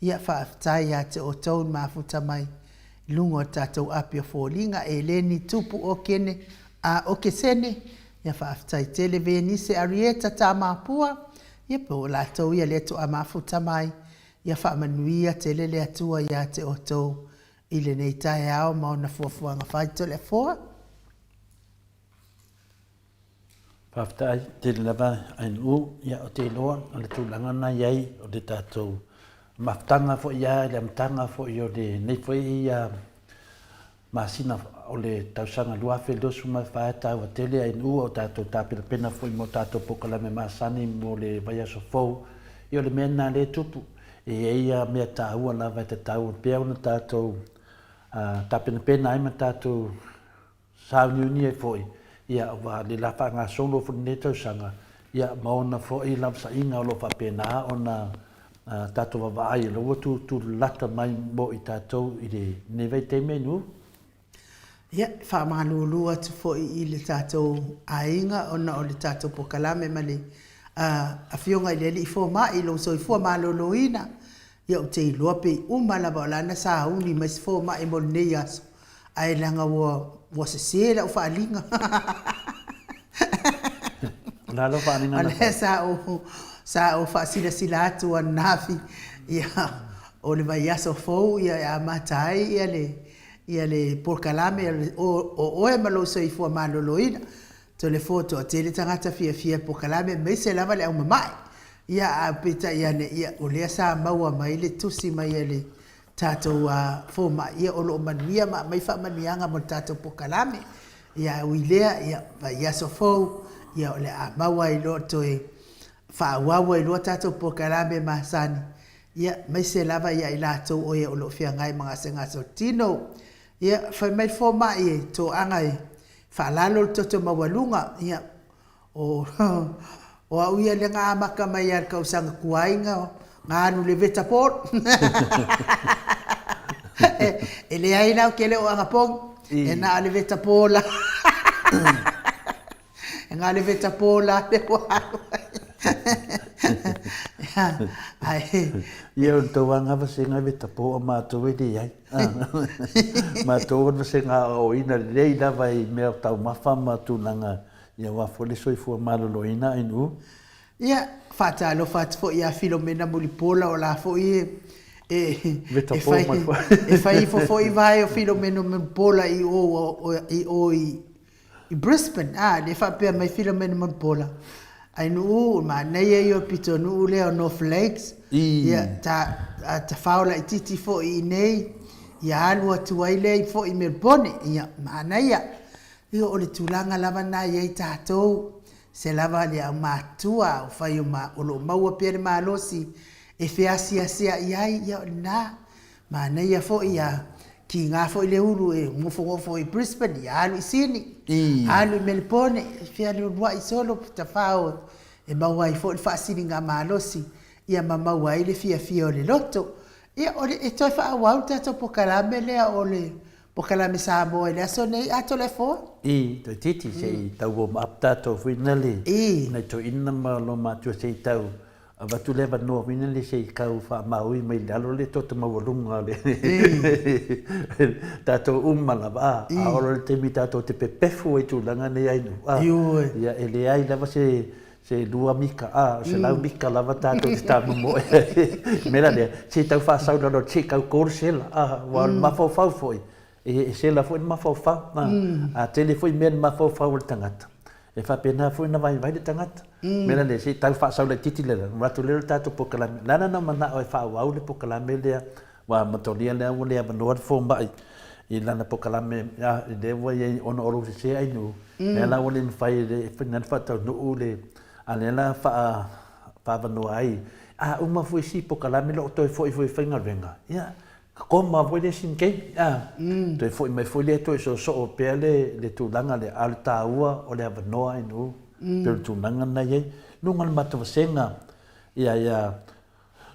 ia faafetai ia te outou le mafuta mai i luga o le tatou api o foliga, Eleni Tupu Okene a Okesene, ia faafetai tele Venise Arieta Tamapua, Ia po o latou ia lea toa mafuta mai, ia faamanuia tele le Atua ia te outou i lenei taeao ma ona fuafuaga fai Toleafoa. Faafetai tele lava Ainuu, ia ou te iloa o le tulaga na i ai o le tatou mafutaga foi ia i le amataga foi o lenei foi ia masina o le tausaga 2024 e taua tele ai nuu o tatou tapenapena foi mo tatou polokalame masani mo le vaiaso fou. Ia o le mea lena lea e tupu. E i ai ia mea taua lava e tatau pea ona tatou tapenapena ai ma tatou sauniuni ai foi, ia aua le la faagasolo foi lenei tausaga, ia ma ona foi lavasaiga o lo o faapena ona tatou vaavaai o lea ua tulalata mai mo i tatou i lenei vaitaimi ai nuu. Ia, e faamalulu atu foi i le tatou aiga ona o le tatou polokalame ma le Afioga i le Alii Fomai i lou soifua maloloina. Ia, ou te iloa pei uma lava o la na sauni mai se fomai mo lenei aso, ae leaga ua ua sese lau faaaliga. O le a lau faaaliga na fai? O lea sa ou sa ou faasilasila atu ananafi, ia, o le vaiaso fou ia e amata ai ia le ia le polokalame o oe ma lou soifua maloloina. Toleafoa toatele tagata fiafia i polokalame aemaise lava le au mamae. Ia ae peitai ane ia o lea sa maua mai le tusi mai a le tatou fomai, ia o lo o manuia ma aumai faamanuiaga mo le tatou polokalame. Ia ae ui i lea, ia vaiaso fou, ia o le a maua ai loa toe faaauau ai loa tatou polokalame masani, ia aemaise lava ia i latou o e o lo o feagai ma gasegase o le tino. Ia fai mai le fomai e toaga e faalalo le toto maualuga, ia O o au ia lea na amata mai lava i le tausaga tuai na alu i le Vetapol. E leai la ou te le o anapogi, e na o le Vetapol lava. E na o le Vetapol lava lea ua alu ai. Ae Ia o le tauaga vasega Vetapol a matou e leai. Matou o le vasega aoaoina lelei lava i mea o taumafa ma tulaga Ia aua foi le soifua maloloina ai nuu. Ia, faatalofa atu foi ia Filomena Mulipola o la foi E, e fai, e fai ifo foi vae o Filomeno Mulipola i o, i o i, i Brisbane, a, le faapea mai Filomeno Mulipola, Ainuu, o manaia ia o le pitonuu lea o North Lakes, ia, ta, tafao laitiiti foi i inei, ia alu atu ai lea foi i Melbourne, ia, manaia. Ia, o le tulaga lava lena e i ai tatou, se lava le aumatutua, au fai o ma, o lo o maua pea le malosi e feasiasia'i ai, ia o lena. Manaia foi a kiga foi le ulu e nofonofo i Brisbane, ia alu i Sini, alu i Melepone, e fealualua'i solo tafao e maua ai foi le faasiligamalosi ia ma maua ai le fiafia o le loto. Ia o le e toe faaauau le tatou pokalame lea o le Pokalame Samoa i le aso nei a Toleafoa. I, toeitiiti se i tau warm up tatou foi nale nai toeaina ma lo matua se i tau Avatu le avanoa foi lele se i kau faamaui mai i lalo le toto maualuga o le tatou uma lava, a, a oo loa i le taimi tatou te pepefu ai i tulaga nei ai nuu, a, ia e leai lava se se lua mika, a, o 100 mika lava tatou te tamomoe ai. O le mea la lea, se i tau faasau lalo se i tau ko le sela, a, aua o le mafaufau foi, e sela foi le mafaufau, a, a tele foi mea i le mafaufau o le tagata, E faapena foi ona vaivai le tagata. O le mea la lea, se i tau faasau laitiiti le ala, ona avatu lea o le tatou polokalame. O le a la na manao e faaauau le polokalame lea, aua manatua lea ua le avanoa le fomai i lana polokalame lea ua i ai ona o lou sese ainuu, lea la ua le mafai e ona faataunuu le, a o lea la faaavanoa ai. A uma foi si polokalame lea o toe foi foi e faigaluega, ia, Koma foi le isi taimi, a, toe foi mai foi lea toe soosoo pea le tulaga lea, a o le taua o le avanoa ainuu, pei o le tulaga lena e i ai. Luga o le matou vasega, ia, ia,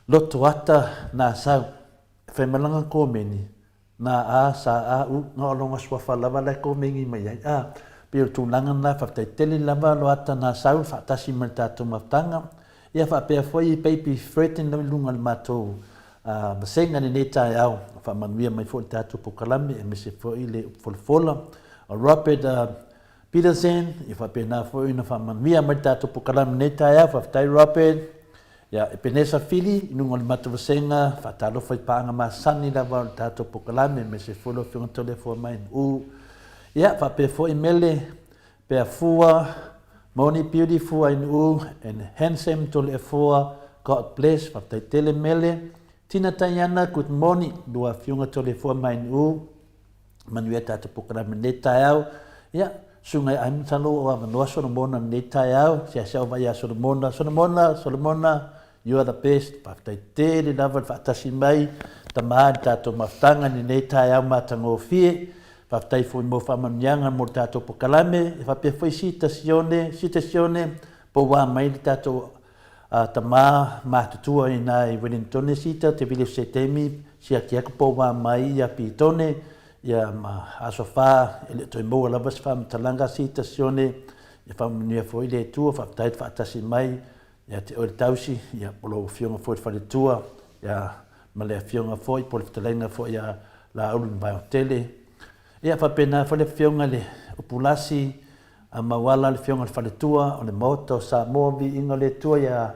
Lotoata Nasau, e fai mai lana komeni, Na a, sa a, u, na o lona suafa lava la e komeni mai ai, a. Pei o le tulaga lena, faafetai tele lava Loata Nasau faatasi ma le tatou mafutaga, ia faapea foi Baby Fredin i luga o le matou Vasega i lenei taeao, faamanuia mai foi le tatou polokalame aemaise foi le upu folafola o Robert Peterson, ia faapena foi ona faamanuia mai le tatou polokalame i lenei taeao. Faafetai Robert. Ia, Epenesa Fili, i luga o le matou vasega, faatalofa i paaga masani lava o le tatou polokalame, aemaise foi lau Afioga Toleafoa Mainu. Ia, faapea foi Mele, Peafua, Moni Beautiful Ainuu and Handsome Toleafoa God bless faafetai tele Mele Tina Taiana good morning lua afioga Toleafoa ma Ainuu manuia tatou polokalame lenei taeao ia susuga ia Masalo o avanoa Solomona lenei taeao seasea o vai ia Solomona Solomona Solomona You are the best, faafetai tele lava le faatasi mai tama i le tatou mafutaga i lenei taeao matagofie. Faafetai foi mo faamanuiaga mo le tatou pokalame, e faapea foi Sita Sione, Sita Sione, po ua mai le tatou tama matutua i ina i Wellingtone Sita, te vili o se taimi, siaki atu po ua mai ia Pitone, ia ma aso fa, e le o toe maua lava se faamatalaga Sita Sione, ia faamanuia foi le Atua, faafetai le faatasi mai Ia te oe le tausi, ia, po o lau Afioga foi le faletua, ia, ma le Afioga foi po o le fetalaiga foi ia Laaulu Vaeotele. Ia, faapena foi le Afioga i le Upulasi a Mauala, le Afioga i le Faletua o le Maota o Samoa, Viiga o le Atua ia,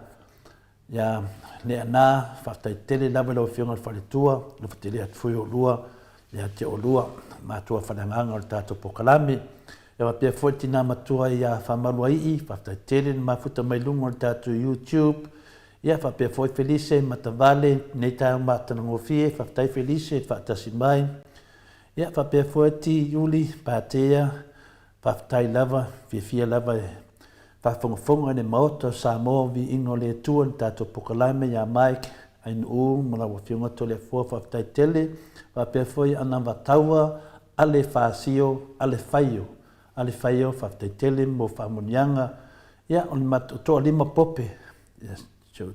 ia Leaana, faafetai tele lava i lau Afioga i le Faletua, alofa tele atu foi oulua ia te oulua, matua faleagaga o le tatou polokalame. E faapea foi le tina matua ia Faamaluaii, faafetai tele le mafuta mai luga o le tatou YouTube. Ia faapea foi Felise Matavale, nei taeao matagofie, faafetai Felise le faatasi mai. Ia faapea foi Ti Iuli Patea, faafetai lava, fiafia lava e faafogafoga i le Maota o Samoa, viiga o le Atua i le tatou polokalame ia Mike Ainuu ma lau Afioga Toleafoa, faafetai tele. Faapea foi Anavataua Ale Fasio, Ale Faio, Ale Faio, faafetai tele mo faamanuiaga. Ia, o le matou toalima Pope, ia, si ou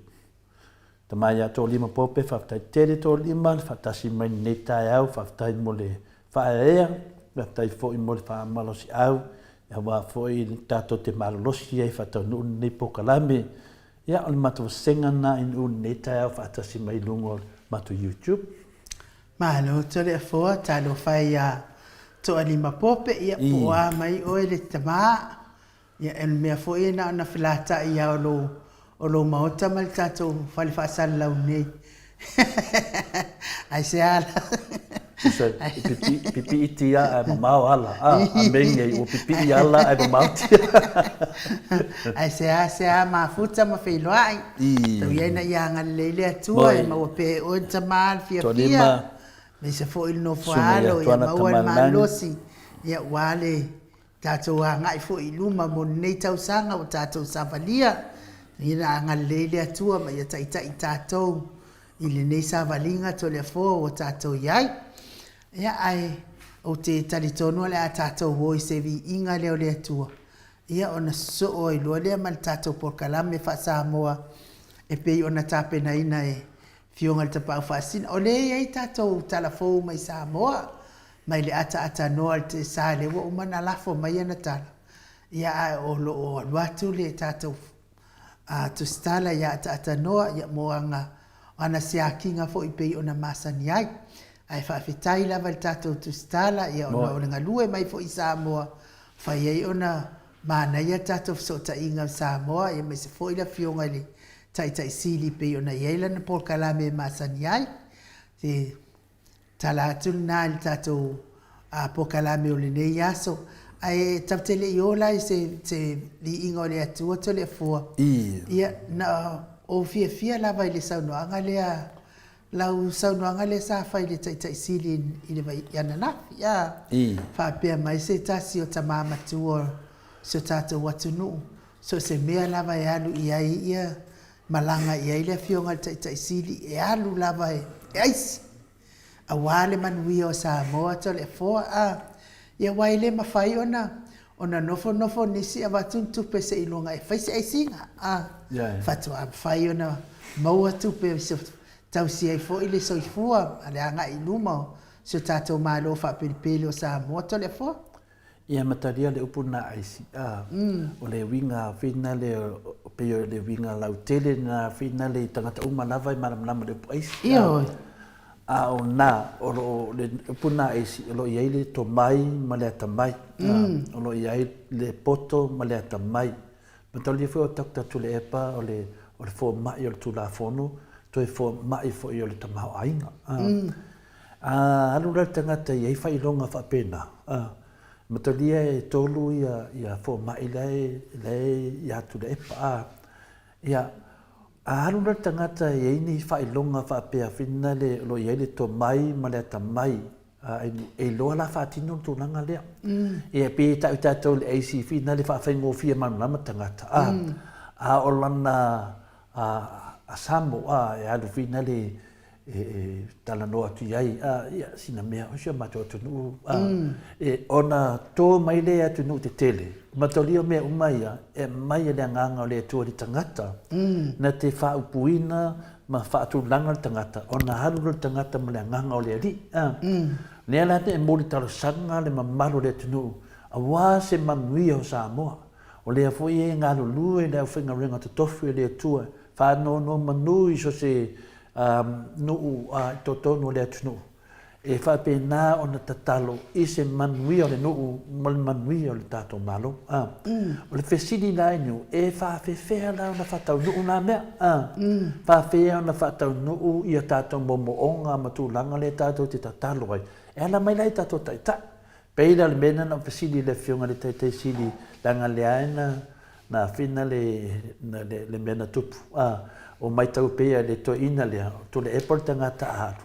tama ia Toalima Pope, faafetai tele Toalima le faatasi mai lenei taeao, faafetai mo le faaeaea, faafetai foi mo le faamalosiau, aua foi tatou te malolosi ai faataunuu lenei polokalame. Ia, o le matou vasega lena i lenei taeao faatasi mai i luga o le matou YouTube. Malo Toleafoa, talofa e ia Toalima Pope, ia po o a mai oe le tama, ia o le mea foi e na ona felata'i lava o lou, o lou maota ma le tatou fale faasalalau nei. Aisea la? Tusa, e pipi, pipi iti a ae mamao ala. A, a mei ai, ua pipii ala ae mamao tia. Aisea, sea mafuta ma feiloai. Tau ia ina ia agalelei le Atua e maua pea e oe le tama le fiafia. Aemaise foi le nofo alo ia maua le malosi. Ia ua le tatou agai foi i luma mo lenei tausaga ua tatou savalia. Ina agalelei le Atua ma ia taitai tatou i lenei savaliga Toleafoa ua tatou i ai. Ia, ae ou te talitonu o le a tatou o i se viiga lea o le Atua, ia ona sosoo ai loa lea ma le tatou polokalame faa-Samoa e pei ona tapenaina e Afioga i le Tapaau Faasisina. O lea e i ai tatou tala fou mai Samoa, mai le ataatanoa i le Tesa lea ua uma ona lafo mai ana tala, ia ae o lo o alu atu le tatou a Tusitala ia Ataatanoa ia mo ana ana siakiga foi pei ona masani ai. Ae faafetai lava i le tatou Tusitala ia ona o le galue mai foi i Samoa fai ai ona manaia le tatou fesootaiga i Samoa ia aemaise foi le afioga i le Taitai Sili pei ona i ai lana polokalame e masani ai. Te Tala atu lena i le tatou polokalame o lenei aso. Ae tatou te le i oo la i se viiga o le Atua Toleafoa, ia, na ou fiafia lava i le saunoaga lea, lau saunoaga lea sa fai i le Taitai Sili i le vai i ananafi, a faapea mai se tasi o tama matua o si o tatou atunuu, so o se mea lava e alu i ai ia malaga i ai le Afioga i le Taitai Sili, e alu lava e aisi, aua le manuia o Samoa Toleafoa a. Ia aua e le mafai ona ona nofonofo nisi avatu ni tupe seiloga e fai se aisiga a. Faatoa mafai ona maua tupe e tausi ai foi le soifua ma le agai i luma o si o tatou Malo faapelepele o Samoa Toleafoa. Ia matalia le upu na aisi, a, o le uiga finale, pei o le uiga lautele na finale i tagata uma lava e malamalama i le upu aisi. Ioe. A o na, o lo o, le upu na aisi, o lo o i ai le tomai ma le atamai. O lo o i ai le poto ma le atamai. Matalia foi o Doctor Tuilaepa o le, o le fomai o le Tulafono, toe fomai foi o le tamaoaiga. A alu la le tagata e i ai faailoga faapena, a, matalia e tolu ia, ia fomai la e, la e ia Tuilaepa, a. Ia, a alu la le tagata e i ai ni faailoga faapea finale o lo o i ai le tomai ma le atamai, a, e iloa la faatino le tulaga lea. Ia, e pei e tau tatou i le AC finale faafaigofie malamalama tagata, a, a o lana, a, a Samoa e alu finale e talanoa atu i ai, a, ia, sina mea, o si o matou atunuu, a, e, ona tō mai lea i atunuu tetele, matalia o mea uma ia, e aumai e le Agaga o le Atua i le tagata, na te faaupuina ma faatulaga le tagata, ona alu lea o le tagata ma le Agaga o le Alii, a. Lea la e momoli talosaga le mamalu o le atunuu, aua se manuia o Samoa. O lea foi e galulue le aufaigaluega totofi o le Atua, faanonomanu i so o se nuu i totonu o le atunuu, e faapena ona tatalo i se manuia o le nuu ma le manuia o le tatou Malo. O le fesili la i nuu, e faafefea la ona faataunuu na mea? Faafefea ona faataunuu ia tatou moomooga ma tulaga lea tatou te tatalo ai, e ala mai la i tatou taitai. Pei la o le mea lena na ou fesili i le Afioga i le Taitai Sili, leaga lea na Na whina le, le, le mea na tupu. A, o maitau pea le toeaina lea, o Tuilaepa o le tagata a alu,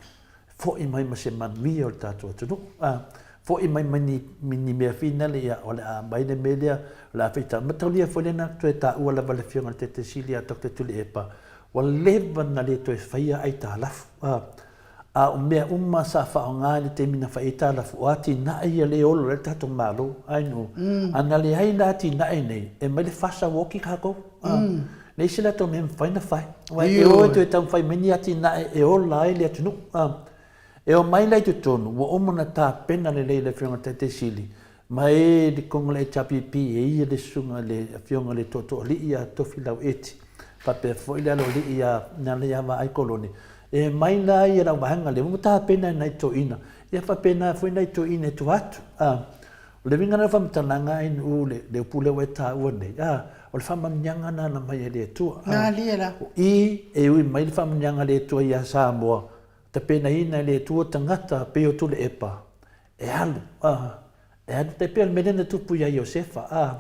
fo'i mai ma se manuia o le tatou atunuu. A, fo'i mai ma ni, ni mea whina le ia, o le a aumai le mea lea, o le a faitau. Mataulia foi lea na toe taua lava e le Afioga i le Taitai Sili ia Doctor Tuilaepa, ua leva na le toe faia aitalafu. A, A o mea uma sa faaaoga i le taimi na fai ai talafu, o atinae ia lea e ola ai le tatou Malo, ai no. A na leai la atinae nei, e aumai le fasa ua oti tatou. Leai se latou mea e mafai ona fai. Aua e o e toe taumafai mai ni atinae e ola ai le atunuu. E omai la i totonu, ua uma ona tapena lelei e le Afioga i le Taitai Sili, ma e i totonu o le HRPP e ia le susuga i le Afioga i le Tootooalii ia Tofilau Eti, faapea foi le Aloalii ia Nanaia Vaai Kolone, e mai la ia lau vaega lea ua tapena e nai toeaiina, ia faapena foi nai toeaiina i tua atu. O le uiga lena o le faamatalaga a NU le le upu lea ua e taua nei, a, o le faamanuiaga lena na aumai e le Atua. A, Malie la. o i e ui mai le faamanuiaga a le Atua ia Samoa, tapenaina e le Atua tagata pei o Tuilaepa e alu, a, e alu tai pei o le mea lea na tupu ia Iosefa, a,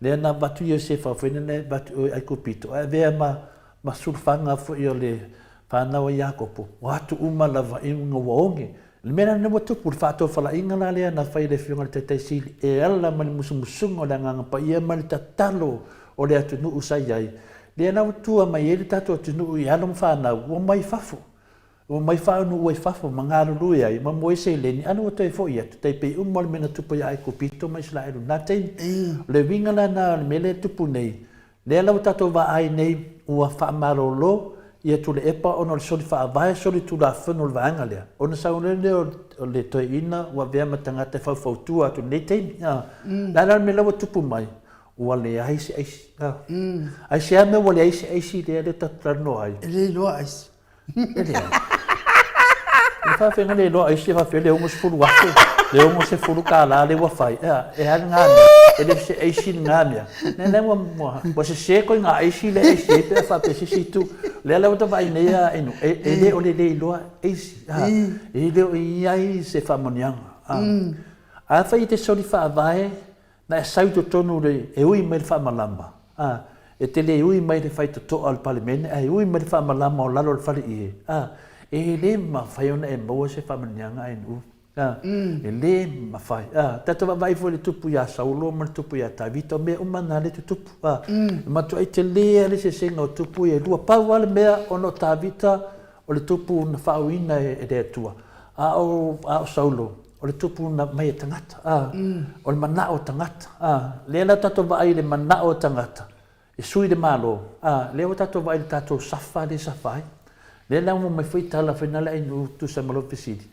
lea na avatu Iosefa foi lea na avatu i o i Aikupito, ae avea ma, ma sulufaga foi o le fanau a Iakopo, ua atu uma lava i luga ua oge. O le mea la lena ua tupu, le faatofalaiga la lea na fai e le Afioga i le Taitai Sili e ala mai le musumusuga o le Agaga Paia ma le tatalo o le atunuu sa i ai, lea la ua tua mai ai le tatou atunuu i alo ma fanau ua omai i fafo, ua omai faaunuua i fafo ma galulue ai ma moe seleni, a lea ua toe foi atu, tai pei uma o le mea na tupu ia Aikupito ma Isaraelu i lena taimi. O le uiga la lena o le mea lea e tupu nei, Lea la ua tatou vaai nei ua faamalolo ia Tuilaepa ona o le soli faavae, soli tulafono o le vaega lea, ona sau loa lea o le toeaina ua avea ma tagata e faufautua atu i lenei taimi. A le a la le mea la ua tupu mai? Ua leai se aisi. A aisea mea ua leai se aisi lea lea tatou talanoa ai? E le iloa aisi. E leai. E faafefea le iloa aisi e faafefea le $60,000, le $60 lea ua fai, ea, e a lena mea, e le o se aisi lena mea. Lea la ua, ua, ua sese koe ngā aisi lea e aisi ai pe a faapea se isi itu. Lea la ua ta vaai nei a Inu, e, e le o le le iloa aisi, a, e le o i ai se faamanuiaga. A, afai e te soli faavae, Na e sau i totonu le, e ui mai le faamalama, a, e te le ui mai le faitotoa o le Palemene, ae ui mai le faamalama o lalo o le faleie, a, e le mafai ona e maua se faamanuiaga a NU, a, e le mafai, a. Tatou vaavaai foi i le tupu ia Saulo ma le tupu ia Tavita, o mea uma na lea e tutupu, a. E matuai tele lava le eseesega o tupu ia e lua. Pau lava le mea ona o Tavita o le tupu na faaoina e le Atua, a o, a o Saulo, o le tupu na mai e tagata, a, o le manao o tagata, a, lea la tatou vaai i le manao o tagata, e sui le Malo, a, lea ua tatou vaai i le tatou safa lea e safa ai. Lea la ua mai foi tala foi na le ainu tusa ma lou fesili,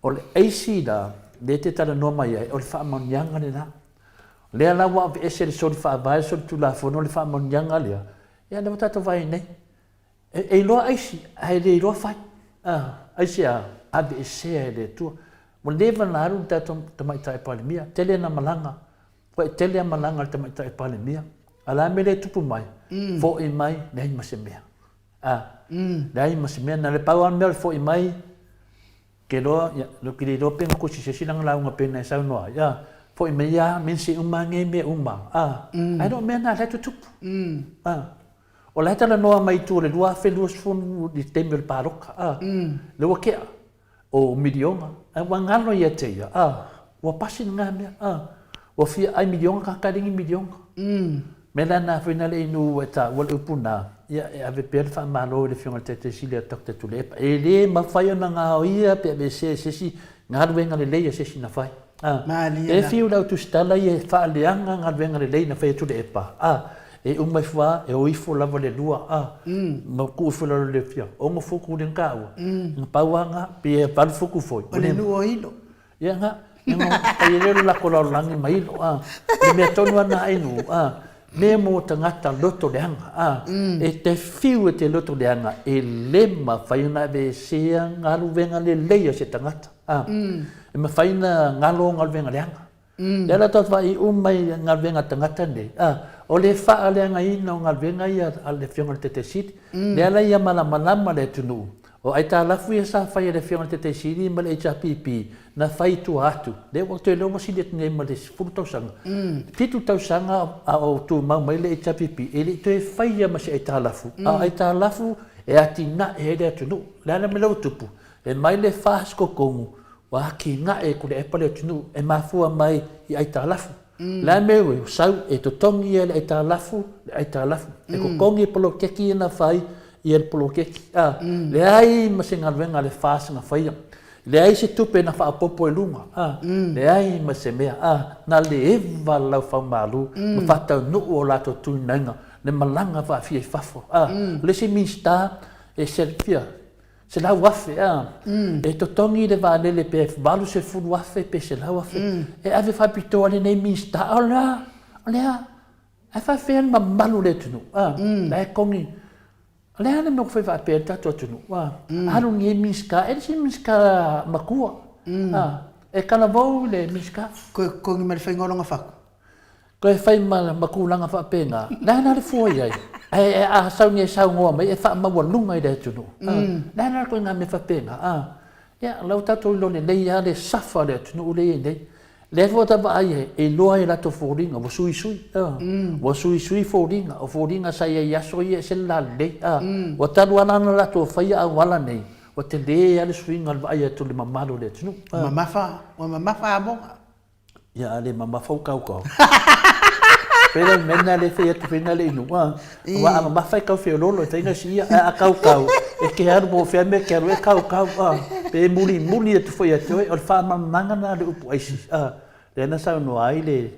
o le aisi la, lea e te talanoa mai ai, o le faamanuiaga lena. Lea la ua aveese le soli faavae, soli tulafono le faamanuiaga lea, ia lea ua tatou vaai ai nei. E iloa aisi, ae le iloa fai. Aisea? Aveesea e le Atua. Ua leva ona alu le tatou Tamaitai Palemia, tele ana malaga, ua e tele a malaga a le Tamaitai Palemia. A o le a le mea lea e tupu mai? Foi mai, leai ma se mea. Leai ma se mea, na o le pau lava le mea o le foi mai, Ke loa, ia, lo ki le iloa pe na kosi se isi langa lauga pe na e saunoa ai, a, foi mai a, mense uma nge mea uma, a, ae le o mea na la e tutupu, a. O la e talanoa mai i tua o le 2020 i le taimi o le paloka, a, lea ua tea, o miliona, ae ua galo ia te ia, a, ua pasi lena mea, a, ua fia ai miliona ka kalegi miliona. Mea la na foi na le inu ua e taua le upu na, ia e ave pea le faamalo i le Afioga i le Taitai Sili a Doctor Tuilaepa. E le mafai ona gaoia pe aveesea e se isi galuega lelei a se isi na fai. A, Malie e la. fiu le au tusitala ia e faaleaga galuega lelei na fai e Tuilaepa, a, e uma ifo lava, e o ifo lava le lua, a, ma tuu ifo i lalo i le fia ono futu le taua, na pau lava na, pe valu futu foi. O le nuu o Hilo. Ia nga, ia nga, ai e le lako lalolagi ma ilo, a, le mea tonu a na inu, a, me mo tagata loto leaga, a, e te fiu e te loto leaga, e le mafai ona aveesea galuega lelei a se tagata, a, e mafai ona galo galuega leaga. Lea la tatou vaai uma i galuega a tagata nei, a, o le faaleagaina o galuega ia a le Afioga i le Taitai Sili, lea la ia malamalama le atunuu, O aitalafu ia sa fai e le Afioga i le Taitai Sili ma le HRPP, na fai i tua atu, lea ua toe iloa ua sili atu nei ma le 10 tausaga, 7 tausaga a o tumau mai le HRPP, e le i toe faia ma se aitalafu, a o aitalafu e atinae ai le atunuu. O le a le mea lea ua tupu? E mai le FAST totonu, ua atinae e Tuilaepa le atunuu, e mafua mai i aitalafu. Le a mea ua sau e totogi ia le aitalafu, le aitalafu. E totogi poloketi ia na fai ia le poloketi. A, leai ma se galuega a le FAST na faia. Leai se tupe na faaopoopo i luga. A, leai ma se mea. A, na le eva le laufaumalu ma faataunuu o latou tuinaiga le malaga faafia i fafo. A, o le isi Minisita e fia 100,000 a, e totogi le vaalele pe 80,000 pe 100,000, e ave faapitoa i lenei Minisita, a o le a, o le a, ae faafefea le mamalu o le atunuu, a, la e togi, o le a le mea ua fai faapea ai le tatou atunuu, a, alu lenei Minisita, e le se Minisita matua, a. E talavou i le Minisita. Toe totogi ma le faiga o lona fatu. Toe fai ma, ma tulaga faapena, le a la le fua i ai? Ae a sau nei e saunoa mai e faamaualuga i le atunuu. Mm. Le a la le ituaiga mea faapena? A, ia, la ua tatou iloa lelei lava le safa o le atunuu lea e i ai nei. Lea foi ua ta vaai ai, e iloa ai latou foliga, ua suisui. Mm. Ua suisui foliga, o foliga sa i ai i aso ia e ese le lalelei. Mm. Ua talu lava la ona latou faia auala nei, ua tele lava le suiga o le vaai atu i le mamalu o le atunuu. Mamafa, ua mamafa amoga. Ia a le mamafa ua kaukau. Pei la le mea lena lea e fai atu foi na le inu, a. Aua a mamafa e tau feoloolo e fai na si ia, ae a kaukau, e te alu po o fea mea e te alu ai e kaukau, a. Pe mulimuli atu foi ia te oe, o le faamalamalamaga lena o le upu aisi, a. Lea na saunoa ai le,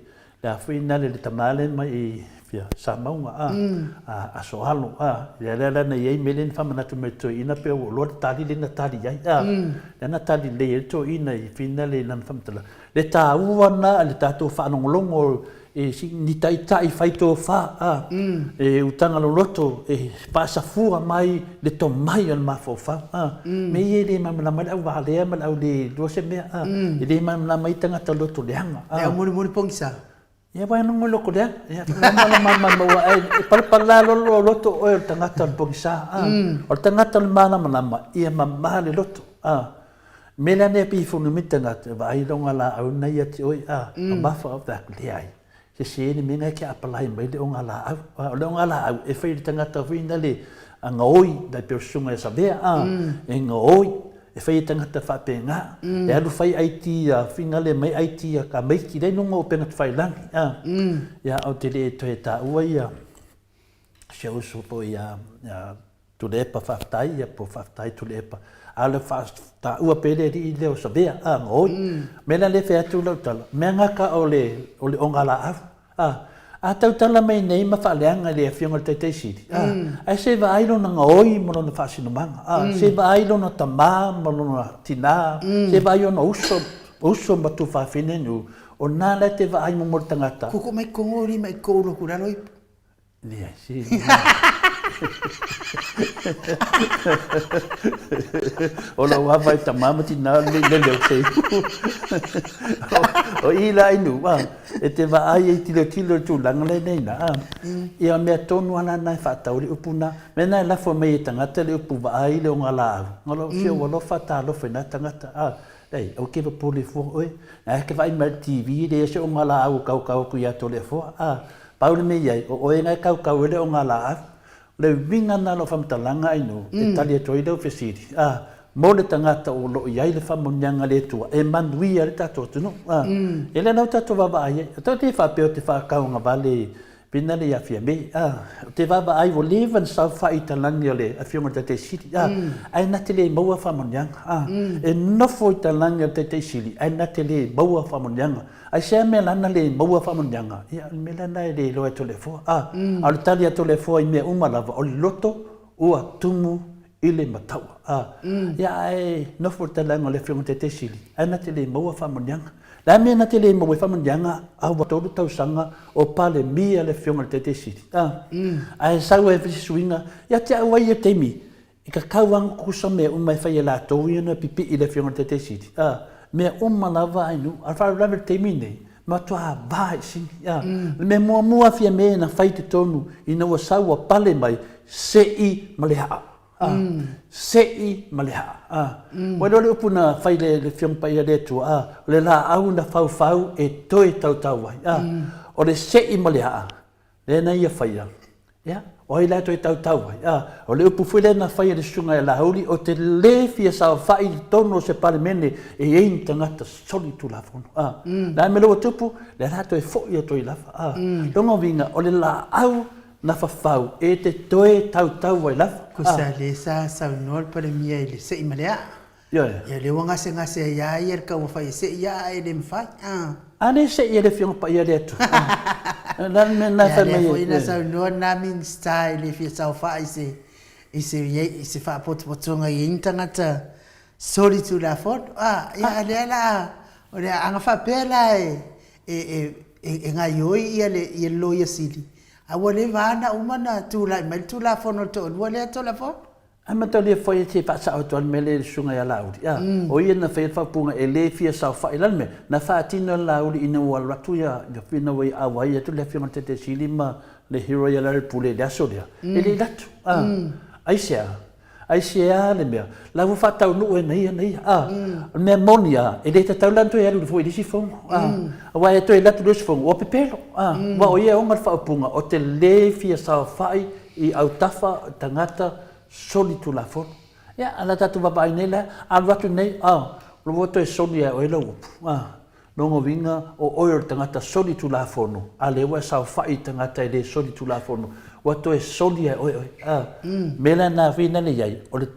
le a foi na le, le tama lea mai i fia, Samauga, a, a Aso Alo, a. Lea la la na i ai mea lea na faamanatu mai e le toeaina pei ua iloa le tali lea na tali ai, a. Lea na tali lelei ai le toeaina i fina le i lana faamatalaga. Le taua lena i le tatou faalogologo i ni taitai fai tofa, a, e utaga loloto e faasafua mai le tomai o le mafaufau, a. Mea ia e le malamalama ai le au valea ma le au le iloa se mea, a. E le malamalama ai tagata loto leaga, a. Le au mulimuli pogisa. Ia aua e logo i loto leaga. Ia malamalama maua ae e palapala lolo loto oe o le tagata o le pogisa, a. O le tagata o le malamalama, ia mama le loto, a. Mea la nei pei fonu mai tagata e vaai loga laau na ia te oe a mamafa o fai atu leai sese le mea na e ke apalai mai le oga laau a o le oga laau e fai le tagata foi na le a gaoi tai pei o susuga ia Savea a e gaoi e fai e tagata faapena e alu fai IT a finga le mai IT a ka maiki le luga o upega tafailagi a ia ou te le toe taua ia si ou uso foi ia Tuilaepa faafetai ia po faafetai Tuilaepa a o le faataua pea le alii lea o Savea a gaoi mea la lea fai atu lau tala mea gata o le o le ogalaau a a tautala mai nei ma faaleaga i le afioga i le Taitai Sili a ae se vaai lona gaoi ma lona faasinomaga a se vaai lona tama ma lona tina se vaai ona uso uso ma tuafafine nu o na la te vaai mo le tagata Kuku mai kongo lima i kou loku lalo ipo. Leai, se O lou ava e tama ma tina le le leo te O i la inu, a, e te vaai e tilotilo i tulaga le nei na, a. Ia mea tonu ana na e whaatau le upu na. Mea na e lafo mai e tangata le upu vaai le o ngā laau. Ngā lau fia ua lofa talofa i nā tangata, a. Ei, au ke pole fua oe. Na e ke vaai mai le TV le se o ngā laau o kaukau aku ia tole fua, a. Pau le mea i ai, o oe na e kaukau ai le ogalaau, o le uiga lena o lau faamatalaga aino e tali atu ai lau fesili, a, mo le tagata o lo o i ai le faamanuiaga a le Atua e manuia ai le tatou atunuu. A, e le lau tatou vaavaai ai, atau te faapea ou te faatauagavale pei na le ia Fiame, a, ou te vaavaai ua leva ona saofai i talagi o le Afioga i le Taitai Sili, a, ae na te le maua faamanuiaga, a, e nofo i talagi o le Taitai Sili ae na te le maua faamanuiaga. Aisea mea lana le maua faamanuiaga? Ia, o le mea lena e le iloa e Toleafoa. A, a o le tali a Toleafoa i mea uma lava, o le loto ua tumu i le mataua. A, ia, ae nofo le talaga o le Afioga i le Taitai Sili, ae na te le maua faamanuiaga. Le a mea na te le maua ai faamanuiaga? A ua tolu tausaga o Palemia le Afioga i le Taitai Sili. A, ae sau ai foi se suiga ia te au ai ia taimi, E tatau lava ona tutusa mea uma e fai e latou ia na pipii i le Afioga i le Taitai Sili, a, mea uma lava ai nuu. A o le faalavelave i le taimi lenei, matua va i sini, a. O le mea muamua Fiame na fai i totonu ina ua sau ua pale mai, se'i ma le aa, a, se'i ma le aa, a. Ua iloa le upu na fai i le Afioga Paia a le Atua, a, o le laau na faufau e toe tautau ai, a. O le se'i ma le aa, Lea na ia faia, ia, o ai la e toe tautau ai? A, o le upu foi lea na fai e le Susuga ia Laauli, ou te le fia saofai i totonu o se Palemene e i ai ni tagata soli Tulafono. A, le a le mea lea ua tupu? Lea la toe foi atu ai lava. A, lona uiga, o le laau na fafau e te toe tautau ai lava. A. Kusa lea sa saunoa le Palemia i le se'i ma le aa. Ioe. Ia lea ua gasegase ai lava ia i le taumafai e se'i aa ae le mafai. A. A le se'i e le Afioga Paia le Atua. A. O le a le mea lena e fai mai ai? Ia lea foi na saunoa lena Minisita e le fia saofai i se i se i se faapotopotoga e i ai ni tagata solitulafono. A, ia a lea la a o le a ana faapea la e e e e gaioi ia le ia le Loia Sili, a ua leva lava ona uma ona tulai mai le Tulafono a le toalua lea Tulafono. Ae mataulia foi e te faasao atu ai le mea lea i le susuga ia Laauli, a, o ia na faia le faaupuga e le fia saofai. O le a le mea? Na faatino e Laauli ina ua alu atu ia, ina ua ia auai atu le Afioga i le Taitai Sili ma le hero ia Lealailepule i le aso lea, e le i alu atu. A, aisea? Aisea le mea? La ua faataunuu e na ia na ia. A, o le mea moni lava, e le tatau la ona toe alu fua i le isi fono. A, aua e toe alu atu i le isi fono, ua pepelo. A, aua o ia e ona le faaupuga, ou te le fia saofai i autafa tagata solitulafono. Ia, a o le a tatou vaavaai nei la, alu atu nei, a, ua toe soli ia oe lau upu. A, lona uiga, o oe o le tagata solitulafono, a lea ua e saofai i tagata e le solitulafono, ua toe soli ia oe oe. A, mea la na fina le i ai, o le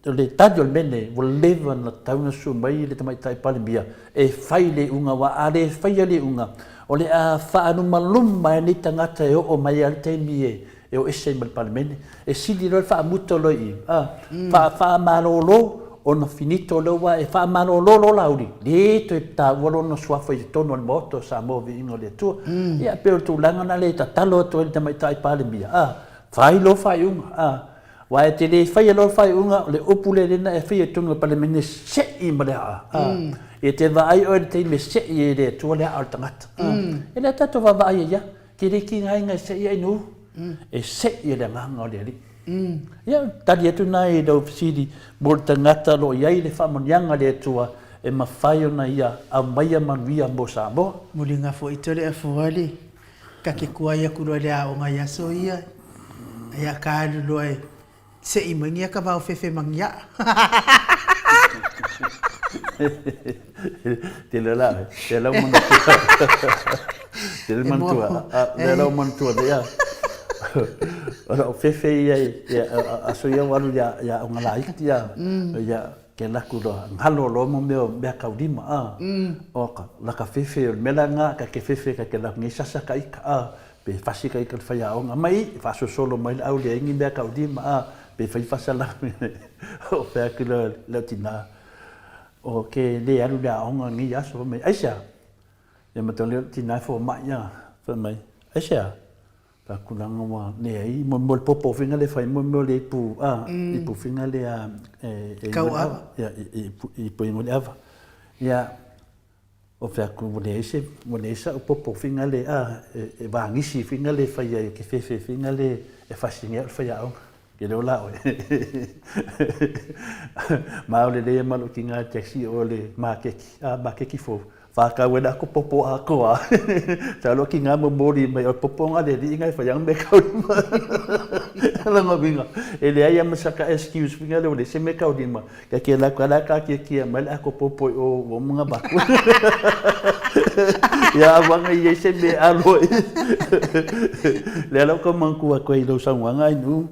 O le tali o le mea lenei, ua leva ona tatau ona susu mai le Tamaitai Palemia e fai le iuga, aua a le faia le iuga, o le a faalumaluma ai nei tagata e oo mai lava le taimi e o ese ai ma le Palemene. E sili loa le faamuta loa i i, a, faamalolo ona finito lea aua e faamalolo loa Laauli, le toe taua lona suafa i totonu o le Maota o Samoa Viiga o le Atua. Ia, e pei o le tulaga lena lea e tatalo atu ai le Tamaitai Palemia, a, fai loa faaiuga, a. Aua e te le faia loa le faaiuga, o le upu lea lena e faia i totonu o le Palemene, se'i ma le aa. Ia te vaai oe i le taimi e se'i ai e le Atua le aa o le tagata. E le tatou vaavaai ai ia, te le tigaina e se'i ai nuu, e se'i e le Agaga o le Alii. Ia, tali atu na i lau fesili mo le tagata o lo o i ai le faamanuiaga a le Atua e mafai ona ia aumaia manuia mo Samoa. Muliga foi tole afuali Ka ke kuai aku loa i le aoga i aso ia, ia ka alu loa e seʻi mai ia ka vao fefe ma ni aʻa. Tele la, te lau manatua. Te lau manatua, te lau manatua te ia. O lau fefe ia, aso ia walu ia ia aoga laiti ia. Ia ke laku loa, ngalo loa mo mea mea kaulima a. O ka laka fefe o le mea la nga ka ke fefe ka ke laku ngi sasa ka ika a. Pe fasi ka ika le faiaoga mai faasosolo mai le au leai ni mea kaulima a. Pe fai fasala o fea atu lea lau tina o ke le alu le aoga nei aso fai mai aisea? Ia ma tau lea o le tina e fomai a fai mai aisea? Tulaga ua leai mo mo le popo finga le fai mo mo le ipu a ipu finga le a e Kau ava. Ia i ipu ingo le ava. Ia o fea atu ua leai se ua leai sa'u popo finga le a e vagisi finga le fai ai ke fefe finga le e fasi nei a'u le faiaoga. Ke leo la oe. Ma o lelei e ma lou tiga taxi o le makeki a makeki fou. Whākau e nā ko popo a koa. Sa loa ki ngā momori mai o popo ngā le liinga e whai ang me kaulima. Langa winga. E le ai ama saka excuse winga le ole se me kaulima. Ka ke la ka la ka kia kia mai le ako popo i o o mga baku. Ia wanga i se me alo. Le ala ko mangkua koe i lau sauanga ai nu.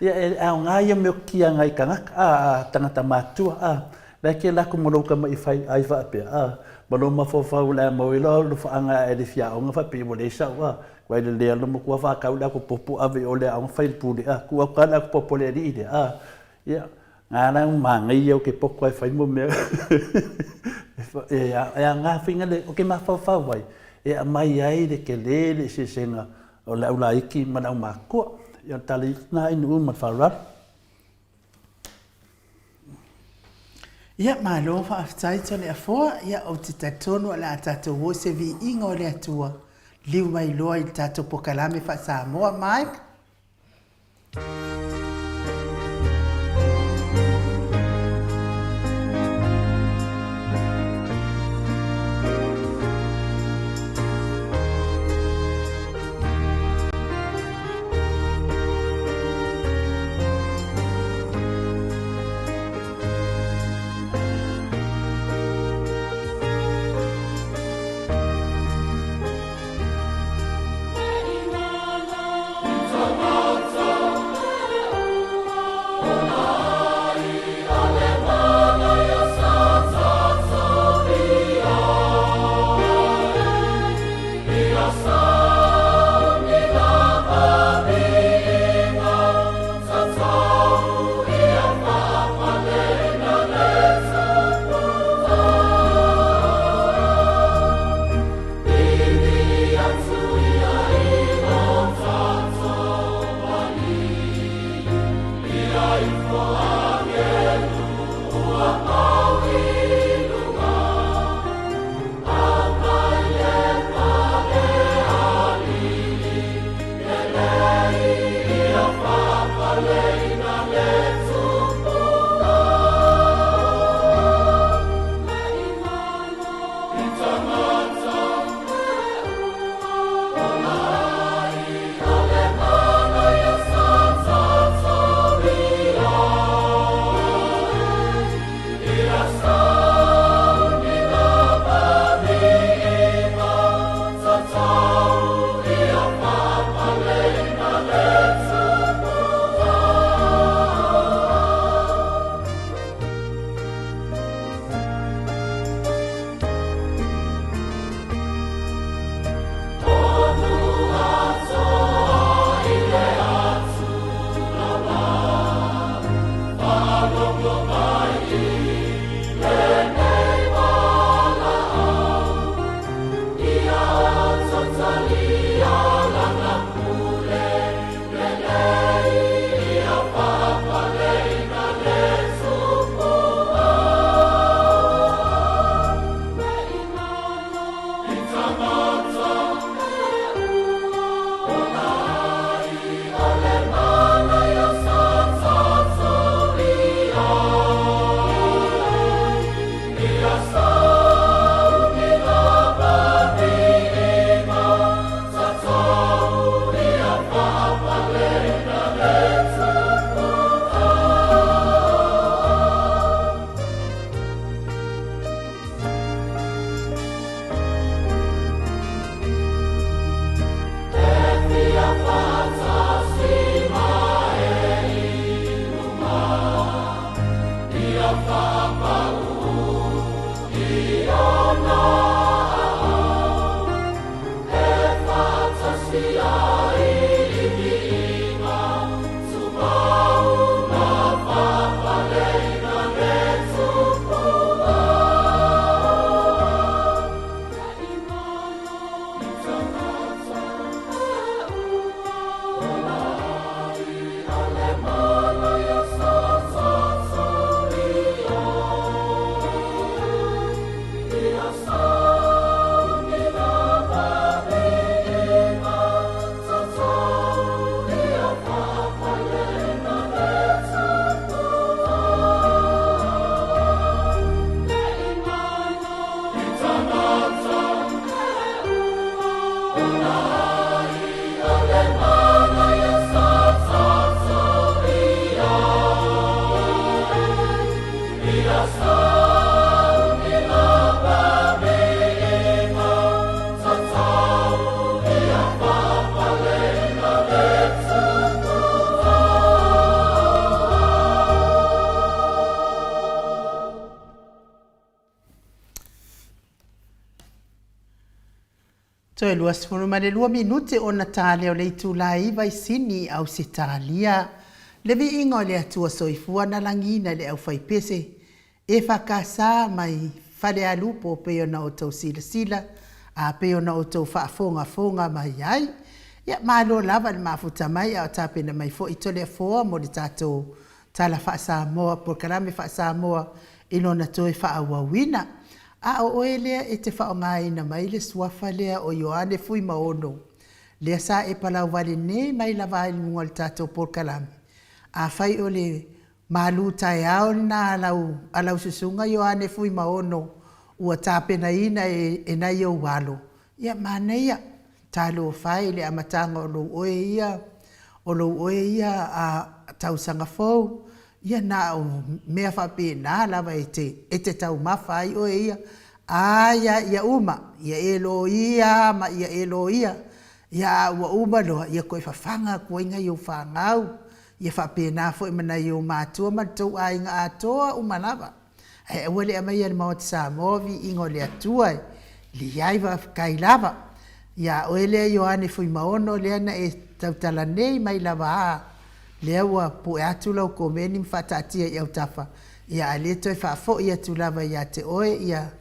Ia e ao ngā ia me o kia ngai kangaka a tangata mātua a Lea ke lako ma lou kama i fai ai faapea, a, ma lou mafaufau o le a mau ai loa alofaanga ae le fia aoga faapea ua leai sau, a, ua le lea lomo kua whakau le ako popo ave o le aoga fai le pule, a, ku au ka le ako popo le alii lea, a, ia, ngā rā u māngai ia o ke poko ai fai mo mea, e, e a ngā whinga le, o ke mafaufau ai, e a mai ai le ke le le eseesega o le au laiki ma le au mākua, ia o le tala i nā inu u ma le whauraro. Ia, malo faafetai Toleafoa, ia ou te talitonu o le a tatou o i se viiga o le Atua, liu mai loa i le tatou pokalame faa-Samoa, Mike. Toe 22 minute ona ta lea o le itula e 9 i Sini i Ausetalia. Le viiga o le Atua Soifua na lagiina i le aufaipese EFKS mai Falealupo pei ona outou silasila a pei ona outou faafogafoga mai ai. Ia, malo lava le mafuta mai a o tapena mai foi Toleafoa mo le tatou Tala faa-Samoa, polokalame faa-Samoa i lona toe faaauauina. A o oe lea e te faaaogaina mai le suafa lea o Ioane Fuimaono, lea sa e palauvale nei mai lava i luga o le tatou polokalame, afai o le malu taeao lena a lau, a lau susuga Ioane Fuimaono ua tapenaina e, e nai ou alo, ia manaia, talofa e i le amataga o lou oe ia, o lou oe ia a tausaga fou, ia na o mea faapena lava e te, e te taumafa ai oe ia, ai lava ia uma, ia e loia ma ia e loia, ia a ua uma loa, ia toe fafaga atu ai nai ou fanau, ia faapena foi ma nai ou matua ma le tou aiga atoa uma lava. Ae aua le aumaia i le Maota Samoa viiga o le Atua e leai faafetai lava. Ia oe lea Ioane Fuimaono lea na e tautala nei mai lava a lea ua pue atu lau komeni ma faataatia i autafa, ia a lea toe faafoi atu lava ia te oe ia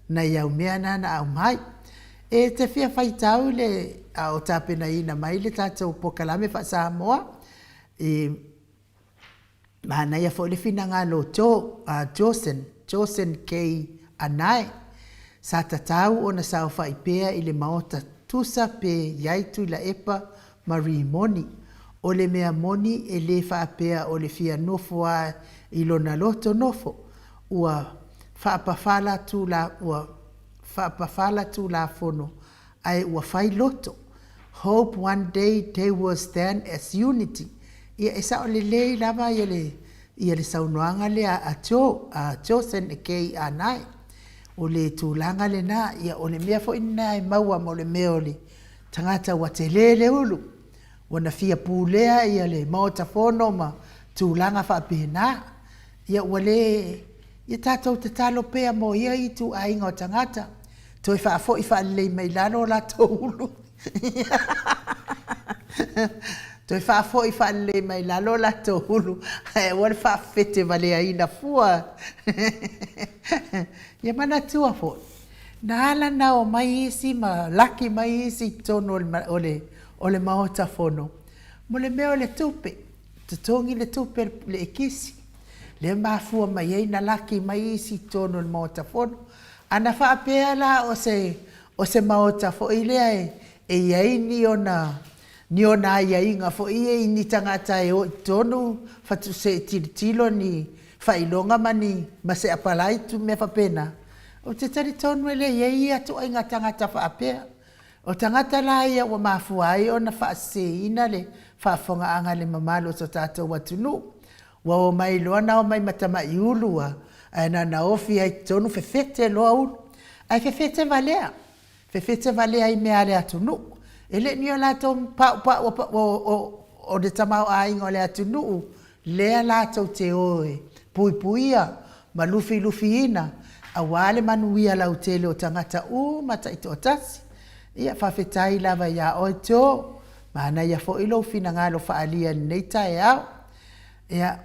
nai au mea na na aumai. E te fia faitau le a o tapenaina mai le tatou polokalame faa-Samoa i Manaia foi le finagalo o Jo, a Josen, Josen K. Anae, sa tatau ona saofai pea i le maota tusa pe i ai Tuilaepa ma Rimoni. O le mea moni e le faapea o le fia nofo a i lona loto nofo, ua faapafala tula, ua faapafala Tulafono ae ua fai loto. Hope one day they will stand as unity. Ia e sao lelei lava ia le ia le saunoaga lea a Jo, a Josen e kei anae. O le tulaga lena, ia o le mea foi lena e maua mo le mea o le tagata ua tele le ulu, ua na fia pulea ia le Maota Fono ma tulaga faapena. Ia ua le, ia tatou tatalo pea mo ia ituaiga o tagata, toe faafoi faalelei mai lalo o latou ulu. Toe faafoi faalelei mai lalo o latou ulu, ae aua le faafefetevaleaina fua. Ia manatua foi, na ala ona omai isi ma laki mai isi i totonu o le, o le Maota Fono, mo le mea o le tupe, totogi le tupe i le ekisi, lea e mafua mai ai na laki mai isi i totonu o le Maota Fono. A na faapea la o se, o se Maota foi lea e, e i ai ni ona, ni ona aiaiga foi ia i ni tagata e o i totonu fatu, se i tilotilo ni faailoga ma ni, ma se apalai tu mea faapena, ou te talitonu e le i ai ia ituaiga tagata faapea. O tagata la ia ua mafua ai ona faaseseina le faafofogaaga a le mamalu o so tatou atunuu. Ua omai loa na omai ma tamai ulu a, ae na ona ofi ai totonu fefete loa ulu. Ae fefete valea, fefete valea i mea a le atunuu. E le ni o latou paupau o le tamaoaiga o le atunuu lea latou te o e puipuia ma lufilufiina aua le manuia lautele o tagata uma taitoatasi. Ia, faafetai lava iā oe Joe, manaia foi lou finagalo faaalia i lenei taeao. Ia,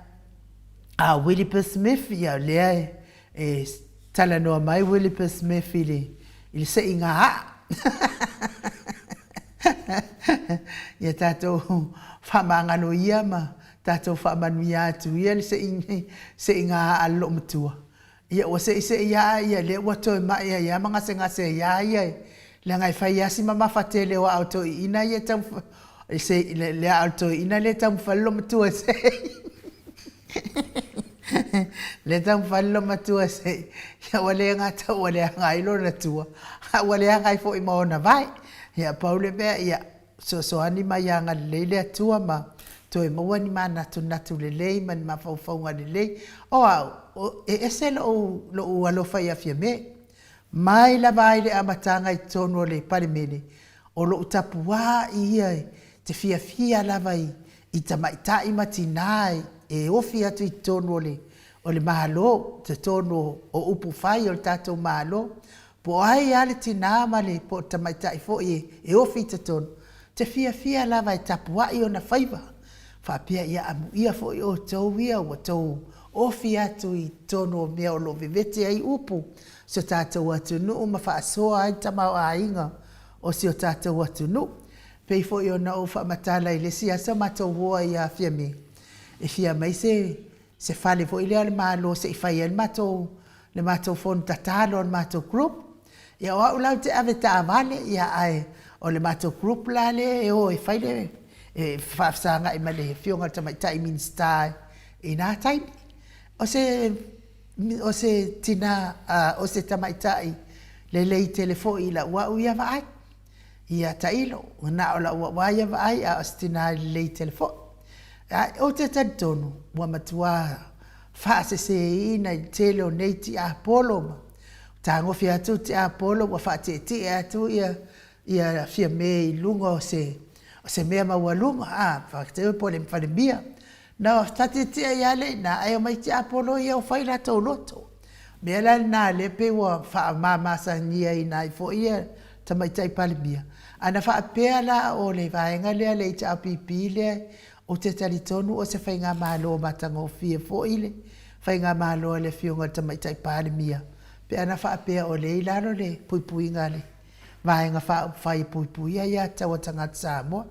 a o Willipa Smith, ia lea e talanoa mai Willipa Smith i le, i le seiga aa. Ia tatou faamagalo ia ma tatou faamanuia atu ia le seiga aa a le loomatua. Ia ua seisei aa ia lea ua toe mai ai lava ma gasegase ai lava ia leaga e fai lava si mamafa tele o aa o toeaiina ia e taumafai le aa o le toeaina lea e taumafai le loomatua e sei. Lea e taumafai le loomatua e sei, ia ua le gata ua leaga ai lona tua, a ua leaga ai foi ma ona vae. Ia pau le mea, ia fesoasoani ma ia agalelei le Atua ma toe maua ni manatunatu lelei ma ni mafaufauga lelei. O au, e ese lou, lou alofa ia Fiame. Mai lava ai le amataga i totonu o le Palemene, o lou tapuai ia e te fiafia lava i, i tamaitai ma tinā e ofi atu i totonu o le, o le Malo, totonu o, o upufai o le tatou Malo. Po o ai lava le tinā ma le po o le tamaitai foi e ofi i totonu, te fiafia lava e tapuai ona faiva, faapea ia amuia foi outou ia ua tou ofi atu i totonu o mea o lo o vevete ai upu si o tatou atunuu ma faasoa ai le tamaoaiga o si o tatou atunuu. Pei foi ona ou faamatala i le isi aso matou o ai ia Fiame e fia aumai se se fale foi lea a le Malo se i fai ai le matou le matou fono tatalo a le matou group. Ia o au la ou te ave taavale, ia ae o le matou group la lea e o e fai le e faafesagai ma le Afioga i le Tamaitai Minisita i na taimi. O se o se tina o se tamaitai lelei tele foi i lau au ia vaai. Ia tailo, na o lau au lava ia vaai a o se tina lelei tele foi. Ae ou te talitonu ua matua faaseseina i le tele o nei tiapolo ma tagofi atu le tiapolo ua faatietie atu ia ia Fiame i luga o se o se mea maualuga a, faataio po o le Palemia. Na faatietie ai lava lea i ina ae omai tiapolo ia ua fai latou loto. O le mea la lena lea pei ua faamamasagiaina ai foi ia Tamaitai Palemia. A na faapea la o le vaega lea a le HRPP lea ou te talitonu o se faigamalo matagofie foi le faigamalo a le Afioga i le Tamaitai Palemia pe ana faapea o lea e i lalo le puipuiga a le Vaega Faaupufai e Puipuia Aia Tatau a Tagata Samoa.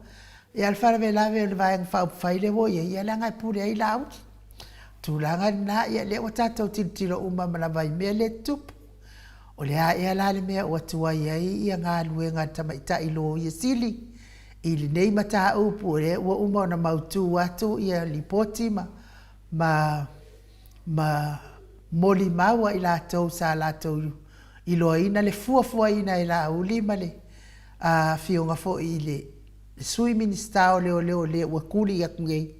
Ia a o le faalavelave o le Vaega Faaupufai lea ua i ai, ia leaga e pule ai Laauli. O tulaga lena, ia lea ua tatou tilotilo uma lava i mea lea e tutupu. O le a ea la le mea ua tuai ai ia galuega a le Tamaitai Loia Sili i lenei mataupu o lea ua uma ona mautu atu ia lipoti ma ma ma molimau a i latou sa latou iloaina le fuafuaina e Laauli ma le Afioga foi i le Sui Minisita o Leoleo lea ua tuli atu nei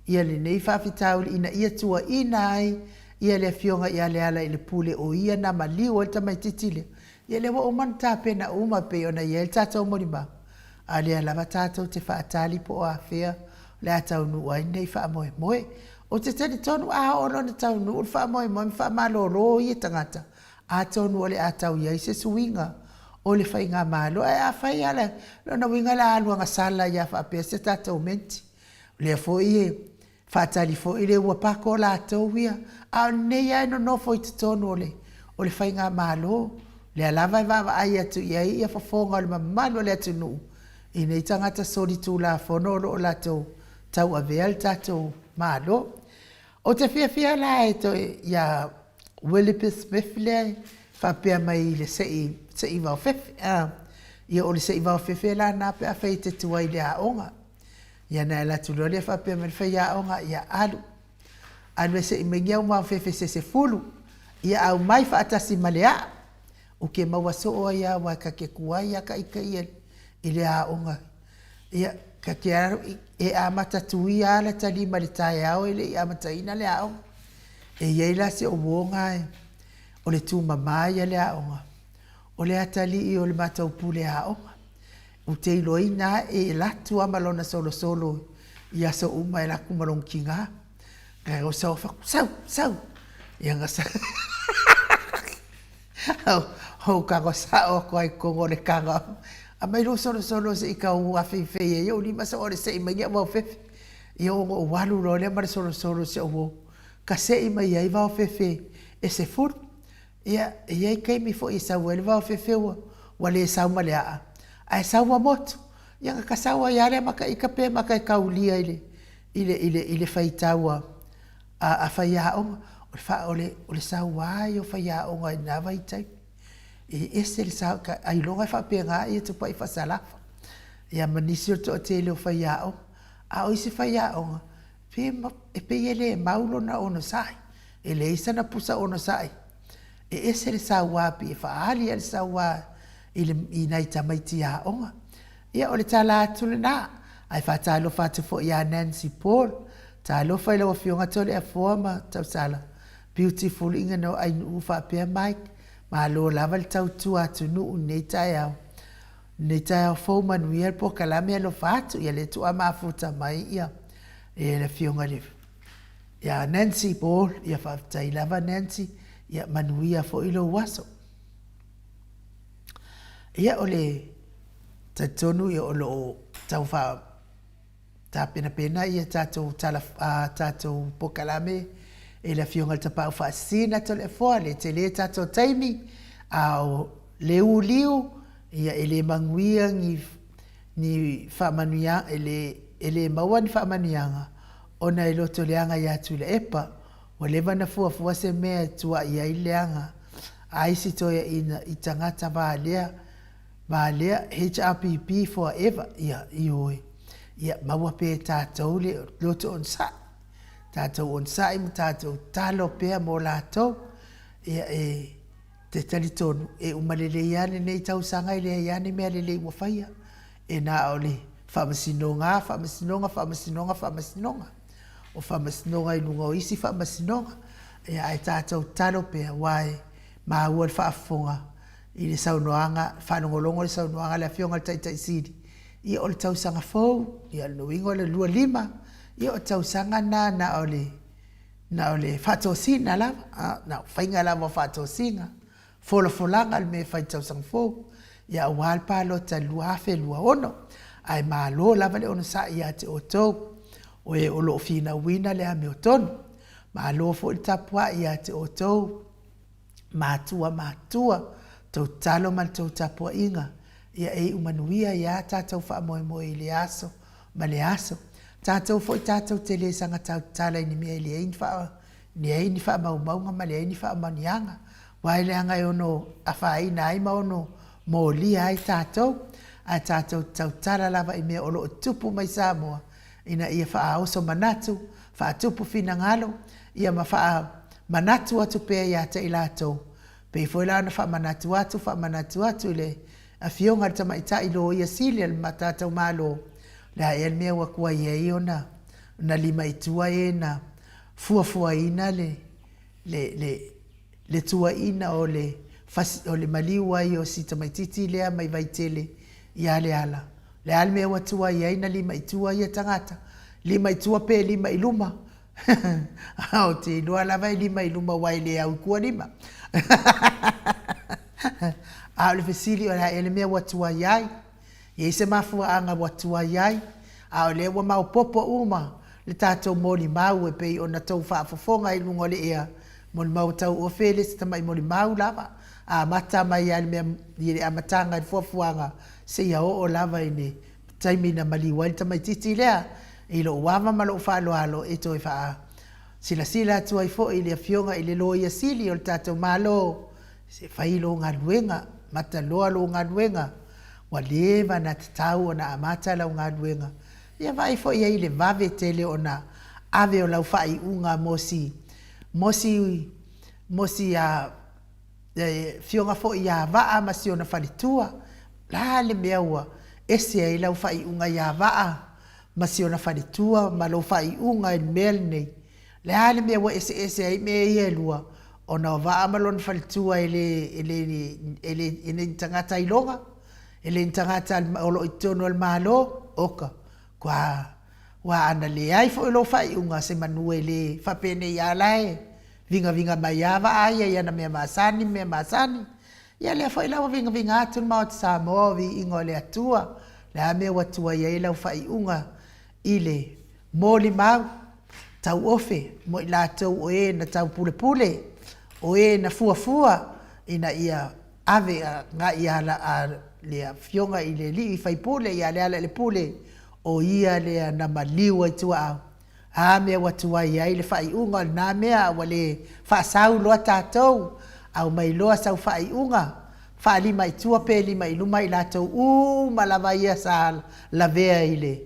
ia lenei faafitauli ina ia tuuaina ai ia le Afioga ia Lealailepule o ia na maliu ai le tamaitiiti lea. Ia lea ua uma ona tapena uma e pei ona i ai le tatou molimau, a o lea lava tatou te faatali po o afea o le a taunuu ai lenei faamoemoe. Ou te talitonu a oo loa ina taunuu le faamoemoe ma faamalolo ia tagata, atonu o le a tau i ai se suiga o le faigamalo. Ae afai lava lona uiga o le a alu agasala ai lava faapea se tatou menti. O lea foi e Faatali foi le ua pako latou ia, a o lenei lava e nonofo i totonu o le o le faigamalo, lea lava e vaavaai atu i ai ia fofoga o le mamalu o le atunuu i nei tagata solitulafono o lo o latou tauavea le tatou Malo. Ou te fiafia la e toe ia Willoughby Smith lea e faapea mai i le se'i se'i vaofefe a, ia o le se'i vaofefe la lena pe afai e te tuai i le aoga. Ia ona e alu atu loa lea faapea mai le faiaoga, ia alu, alu e se'i mai ni au maofefe se sefulu, ia aumai faatasi ma le a'a, u ke maua soo ai lava aua ta te tuai lava ta ita ia i le aoga. Ia, ta te alu, e amata tuia lava lata lima i le taeao e le i amataina le aoga. E i ai la si ou uo na o le tumama ia le aoga, o le atalii o le matou pule aoga. Ou te iloaina e alu atu lava ma lona solosolo i aso uma e alu atu ma lona tina. Ae ou sau fai atu, sau, sau. Ia na sau. Ou tago sao atu lava i totonu o le taga. Aumai lou solosolo se i tau afeifei ai ou lima soo le sei mai ni au vaofefe. Ia ona ou alu loa lea ma le solosolo i si ou uo, ka sei mai ai vaofefe e sefulu. Ia, e i ai taimi foi e sau ai le vaofefe ua, ua le sau ma le aa, ae sau ma motu. Ia na ta sau ai lava lea ma ta ita pe mata e taulia i le, i le, i le, i le faitau a, a, a faiaoga. O le fa, o le, o le saua ia o faiaoga i lena vaitaimi. E ese le sau, ailoga e faapena ia Tupai Faasalafa, ia ma nisi o le toatele o faiaoga. A o isi faiaoga, pe, e pei e le mau lona onosai. E leai sana pusa onosai. E ese le saua pei e faaali lava le saua i le, i nai tamaiti aoga. Ia, o le tala atu lena. Ae faatalofa atu foi ia Nancy Paul. Talofa i lau Afioga Toleafoa ma Tausala Beautiful Ingano Ainuu faapea Mike. Malo lava le tautua atunuu i lenei taeao. Lenei taeao fou manuia le polokalame alofa atu. Ia lea tuua mafuta mai ia le Afioga i le Ia Nancy Paul, ia faafetai lava Nancy, ia manuia foi lou aso. Ia o le talitonu ia o lo o tau faa tapenapena ia tatou tala a tatou polokalame e le Afioga i le Tapaau Faasisina Toleafoa, le tele tatou taimi, a o le uliu ia e le manuia ni ni faamanuia e le e le maua ni faamanuiaga ona e loto leaga ia Tuilaepa. Ua leva na fuafua se mea e tuuai ai le leaga a isi toeaiina i tagata valea, valea, HRPP forever, ia, ioe, ia maua pea e tatou le loto onosai, tatou onosai ma tatou talo pea mo latou, ia e te talitonu e uma lelei lava lenei tausaga e leai lava ni mea lelei ua faia, e na o le faamasinoga, faamasinoga, faamasinoga, faamasinoga. O faamasinoga i luga o isi faamasinoga, ia ae tatou tatalo pea aua e maua le faafofoga i le saunoaga, faalogologo i le saunoaga a le Afioga i le Taitai Sili, ia o le tausaga fou, ia o le uiga o le 25, ia o tausaga na na o le na o le faatosina lava, na o faiga lava o faatosina. Folafolaga le mea e fai i le tausaga fou, ia aua le palota i le 2026. Ae malo lava le onosai ia te outou o e o lo o finauina le amiotonu. Malo foi le tapuai ia te outou matua matutua, tou tatalo ma le tou tapuaiga, ia e iu manuia ai lava tatou faamoemoe i le aso ma le aso. Tatou foi tatou te le saga tautatala i ni mea e leai ni faa leai ni faamaumauga ma leai ni faamanuiaga, aua e leaga e ono afaina ai ma ono molia ai tatou, ae tatou te tautala lava i mea o lo o tupu mai Samoa ina ia faaoso manatu, faatupu finagalo, ia ma faamanatu atu pea ia te i latou, pei foi la ona faamanatu atu, faamanatu atu i le Afioga i le Tamaitai Loia Sili a le tatou Malo, o le a ea le mea ua tuai ai ona lima i tua e na fuafuaina le le le le tuuaiina o le fasi o le maliu ai o si tamaititi lea mai Vaitele ia Leala. O le a le mea ua tuai ai na lima i tua ia tagata? Lima i tua pe lima i luma? Ou te iloa lava e lima i luma aua e le au i tua lima. A o le fesili o le a ea le mea ua tuai ai? E i ai se mafuaaga ua tuai ai, a o lea ua maopoopo uma le tatou molimau e pei ona tou faafofoga i luga o le ea, molimau tauofe e le se tamai molimau lava, amata mai lava i le mea i le amataga i le fuafuaga seia oo lava i le taimi na maliu ai le tamaitiiti lea. I lou ava ma lou faaaloalo e toe faa silasila atu ai foi i le Afioga i le Loia Sili o le tatou Malo, se fai lou galuega, mata loa lou galuega, Ua leva na tatau ona amata lau galuega. Ia vaai foi i ai i le vave tele ona ave o lau faaiuga mo si, mo si, mo si a, afioga foi ia Vaa ma si ona faletua. O le a le mea ua ese ai lau faaiuga ia Vaa ma si ona faletua ma lou faaiuga i le mea lenei? Le a le mea ua eseese ai mea ia e lua? Ona o Vaa ma lona faletua e le, e le, e le, e le ni tagata iloga, e le ni tagata o lo o i totonu o le Malo, oka, kua, ua ana leai foi lou faaiuga semanu e le faapenei a la e vigaviga mai a Vaa ia i ana mea masani ma mea masani. Ia lea foi la ua vigaviga atu le Maota Samoa o viiga o le Atua, le a mea ua tuai ai lau faaiuga i le molimau tauofe mo i latou o e na taupulepule, o e na fuafua ina ia ave agai ia le Afioga i le Alii Faipule ia Lealailepule, o ia lea na maliu ai tuaau. A mea ua tuai ai le faaiuga o lena mea ua le faasau loa tatou, aumai loa sau faaiuga, faalima i tua pe lima i luma i latou uma lava ia sa lavea i le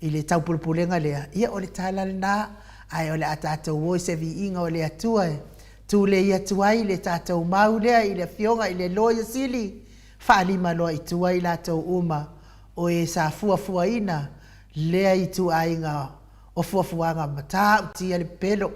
i le taupulepulega lea, ia o le tala lena, ae o le a tatou o i se viiga o le Atua e tulei atu ai le tatou mau lea i le Afioga i le Loia Sili, faalima loa i tua i latou uma o e sa fuafuaina lea ituaiga o fuafuaga matautia le pepelo.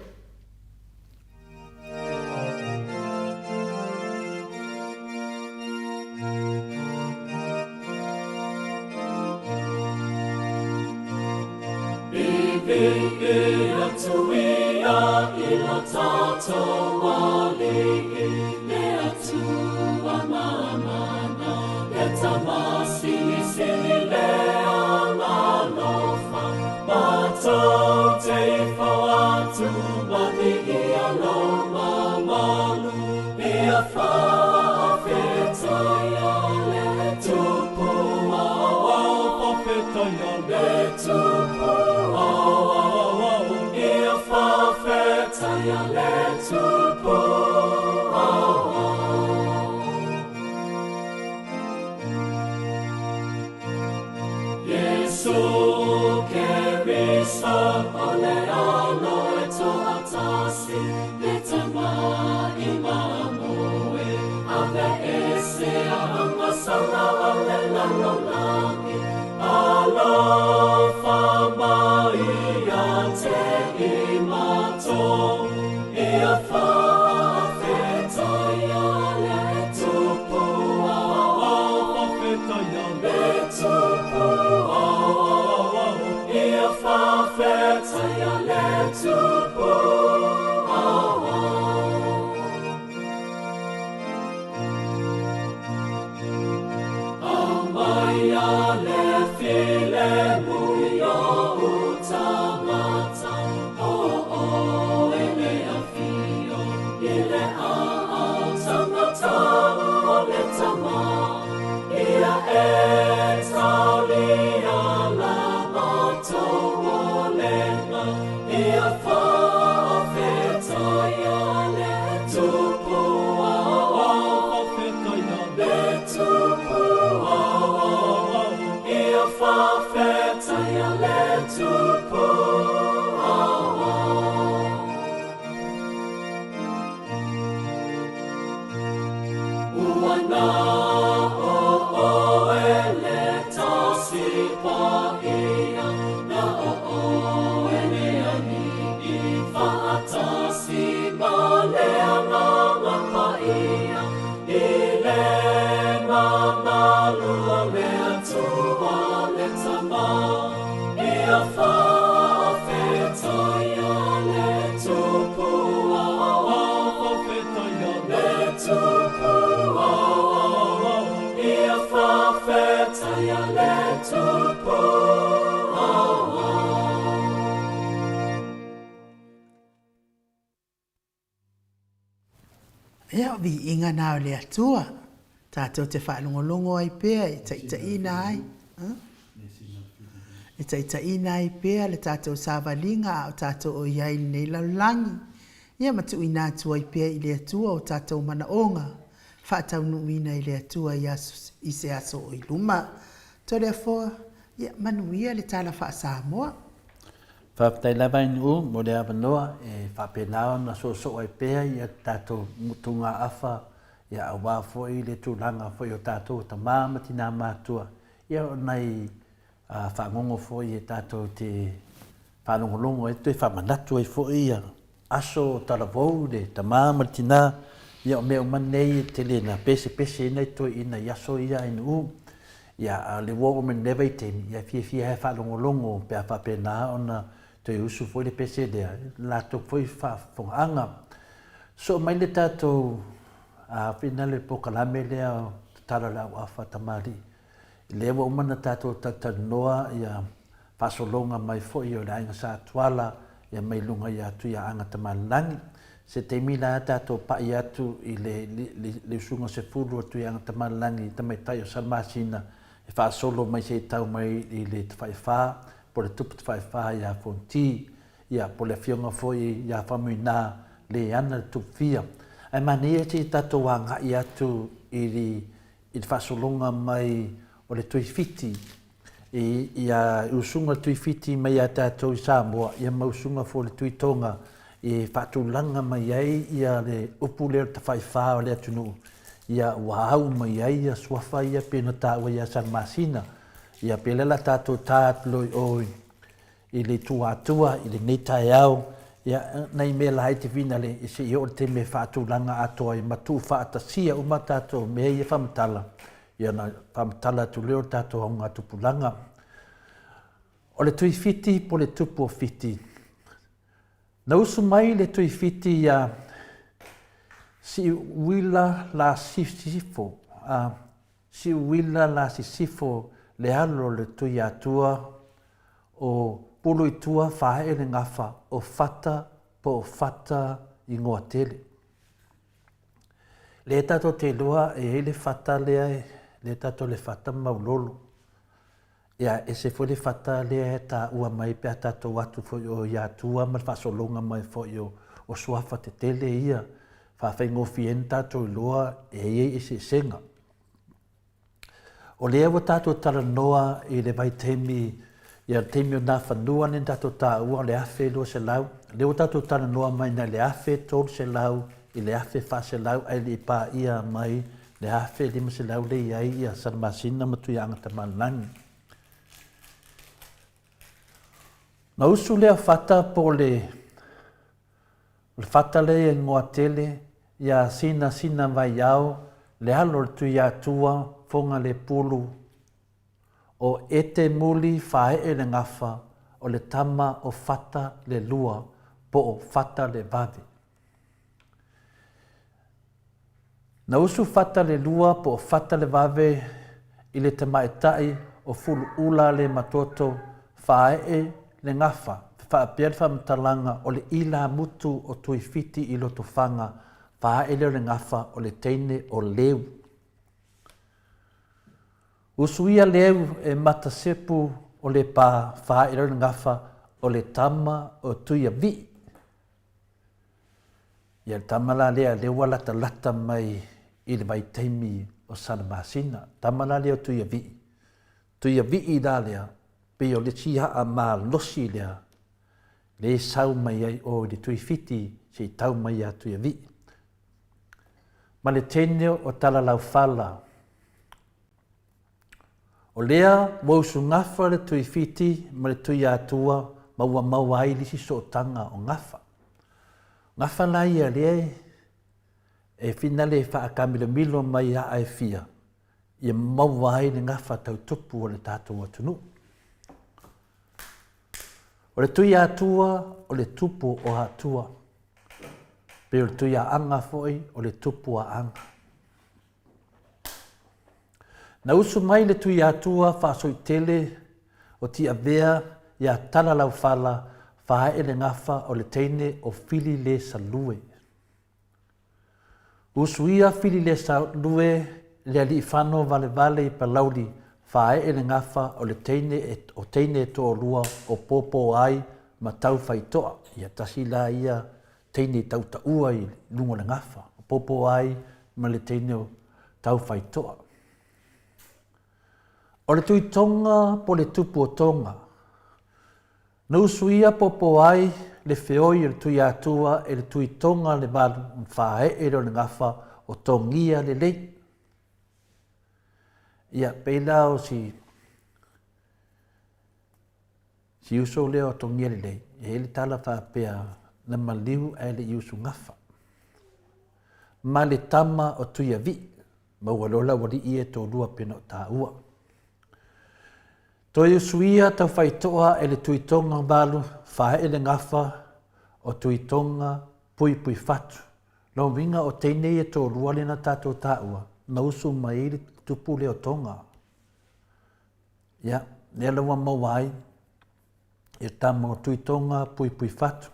E atu ia i lo tatou Alii, le Atua mamana, le Atua. luma Viia lou mamalu Ia faafetaia le Tupu Aoao Faafetaia le Tupu Aoao Ia faafetaia le Tupu Aoao. Iesu Keriso o le Alo e toatasi, le Tama i mamoe, aveese agasala o le lalolagi, alofa mai ia te i matou, ia faafetaia le Tupu Aoao, faafetaia le Tupu Aoao, ia faafetaia le Tupu Aoao. Aumaia le filemu i ou tagata, o oe le afio i le aao tagata o le Tama, ia e taulia la matou molega, ia faafetaia le Tupu Aoao, faafetaia le Tupu Aoao, ia faafetaia le Tupu Aoao. Ua na o oe le Tasi Paia, na o oe le Alii, faatasi ma le Agaga Paia, i le mamalu o le Atua le Tama, ia faafetaia le Tupu Aoao, faafetaia le Tupu Aoao, ia faafetaia le Tupu Aoao. Ia, o viiga na o le Atua, tatou te faalogologo ai pea e taitaiina ai, e taitaiina ai pea le tatou savaliga a o tatou o i ai i lenei lalolagi, ia ma tuuina atu ai pea i le Atua o tatou manaoga, faataunuuina i le Atua i aso, i se aso o i luma. Toleafoa, ia manuia le Tala Faa-Samoa. Faafetai lava Ainuu mo le avanoa e faapena ona soosoo ai pea ia tatou mutugaafa ia aua foi le tulaga foi o tatou tama ma tina matua ia o nai fagogo foi e tatou te faalogologo ai toe faamanatu ai foi ia aso o talavou le tama ma le tina ia o mea uma nei e tele na pesepese ai nai toeaiina i aso ia Ainuu Ia, a o le ua oo mai lenei vaitaimi, ia e fiafia lava e faalogologo pe a faapena ona toe usu foi le pese lea, i le latou foi faafofogaaga. Sosoo mai le tatou finale polokalame lea o Tatalo a le Auafa Tamalii, lea ua uma ona tatou talatalanoa ia faasologa mai foi o le Aiga Sa Tuala ia mai luga ia Tuiaaga Tamalelagi. Se taimi la tatou pai atu i le, le, le usuga sefulu a Tuiaaga Tamalelagi, tamaitai o Salamasina, e faasolo mai se i tau mai i le Tafaifā, po o le Tupu Tafaifā ia Fonti, ia, po o le afioga foi ia Faumuina Leana le Tupu Fia. Ae manaia se i tatou agai atu i le, i le faasologa mai o le Tuifiti i ia usuga Tuifiti mai ia tatou i Samoa, ia ma usuga foi o le Tuitoga e faatulaga mai ai ia le upu lea o le Tafaifa o le atunuu, ia ua au mai ai ia suafa ia pei ona taua ia Salamasina. Ia pei o lea la tatou ta atu loa i o i le itu Atua i lenei taeao, ia nai mea laiti finale se i oo le taimi e faatulaga atoa ai ma tuufaatasia uma tatou mea ia faamatala, ia ona faamatala atu lea o le tatou augatupulaga. O le Tuifiti po o le Tupu o Fiti. Na usu mai le Tuifiti ia Siuila la Sisifo, a Siuila la Sisifo le alo o le Tuiatua o Puluitua Faaee le Gafa o Fata. po o Fata igoa tele. Lea tatou te iloa e i ai le fata lea, lea tatou le fata maulolo. Ia, ese foi le fata lea e taua mai pe a tatou atu foi o i Atua ma le faasologa mai foi o, o suafa tetele ia, faafaigofie ai ona tatou iloa e i ai eseesega. O lea ua tatou talanoa i le vaitaimi, ia le taimi o Nafanua lea na tatou taua o le 1200, lea ua tatou talanoa mai na le 1300 i le 1400 ae le i paia mai le 1500 lea i ai ia Salamasina ma Tuiaana Tamalelagi. Na usu lea fata po o le O le fata lea e igoa tele ia Sina Sina Vaiao le alo o le Tuiatua Foga le Pulu o Ete Muli Faee le Gafa o le tama o Fata le Lua po o Fata le Vave. Na usu Fata le Lua po o Fata le Vave i le tamaitai o Fuluula le Matoto Faee le Gafa, faapea le faamatalaga o le ilamutu o Tuifiti i Lotofaga, faee lea o le Gafa o le teine o Leu. Usuia Leu e Matasepu o Lepa, faee lea o le Gafa o le tama o Tuiavii. Ia le tama la lea, lea ua latalata mai i le vaitaimi o Salamasina. Tama la lea o Tuiavii. Tuiavii la lea, pei o le isi aa malosi lea, lea e sau mai ai o i le Tuifiti se i tau mai ia Tuiavii. Ma le teine o Talalaufala. O lea ua usugafa le Tuifiti ma le Tuiatua ma ua maua ai le isi sootaga o gafa. Gafa la ia lea e finale e faakamilomilo mai aa e fia, ia maua ai le gafa tau tupu o le tatou atunuu. O le Tuiatua o le tupu o Atua. Pei o le Tuiaaga foi o le tupu o Aaga. Na usu mai le Tuiatua faasoitele o Tiavea iā Talalaufala faaee le gafa o le teine o Fililesalue. Usuia Fililesalue le aliifano valevale i Palauli faaee le gafa o le teine o teine e toalua o Popoai ma Taufaitoa. Ia tasi la ia teine i tautaua i luga o le gafa, o Popoai ma le teine o Taufaitoa. O le Tuitoga po le tupu o Toga. Na usuia Popoai le feoi o le Tuiatua e le Tuitoga le valu ma faaee lea o le gafa o Togia lelei. Ia, pei la o si Si uso lea o Togia Lelei, e i ai le tala faapea, na maliu ae le i usugafa. Ma le tama o Tuiavii, maua loa le aualii ia e toalua pei ona ou taua. Toe usuia Taufaitoa e le Tuitoga valu, faaee le gafa o Tuitoga Puipuifatu. Lona uiga o teine ia e toalua lea na tatou taua, na usu mai ai le tupu lea o Toga. Ia, lea la ua maua ai e tama o Tuitoga Puipuifatu.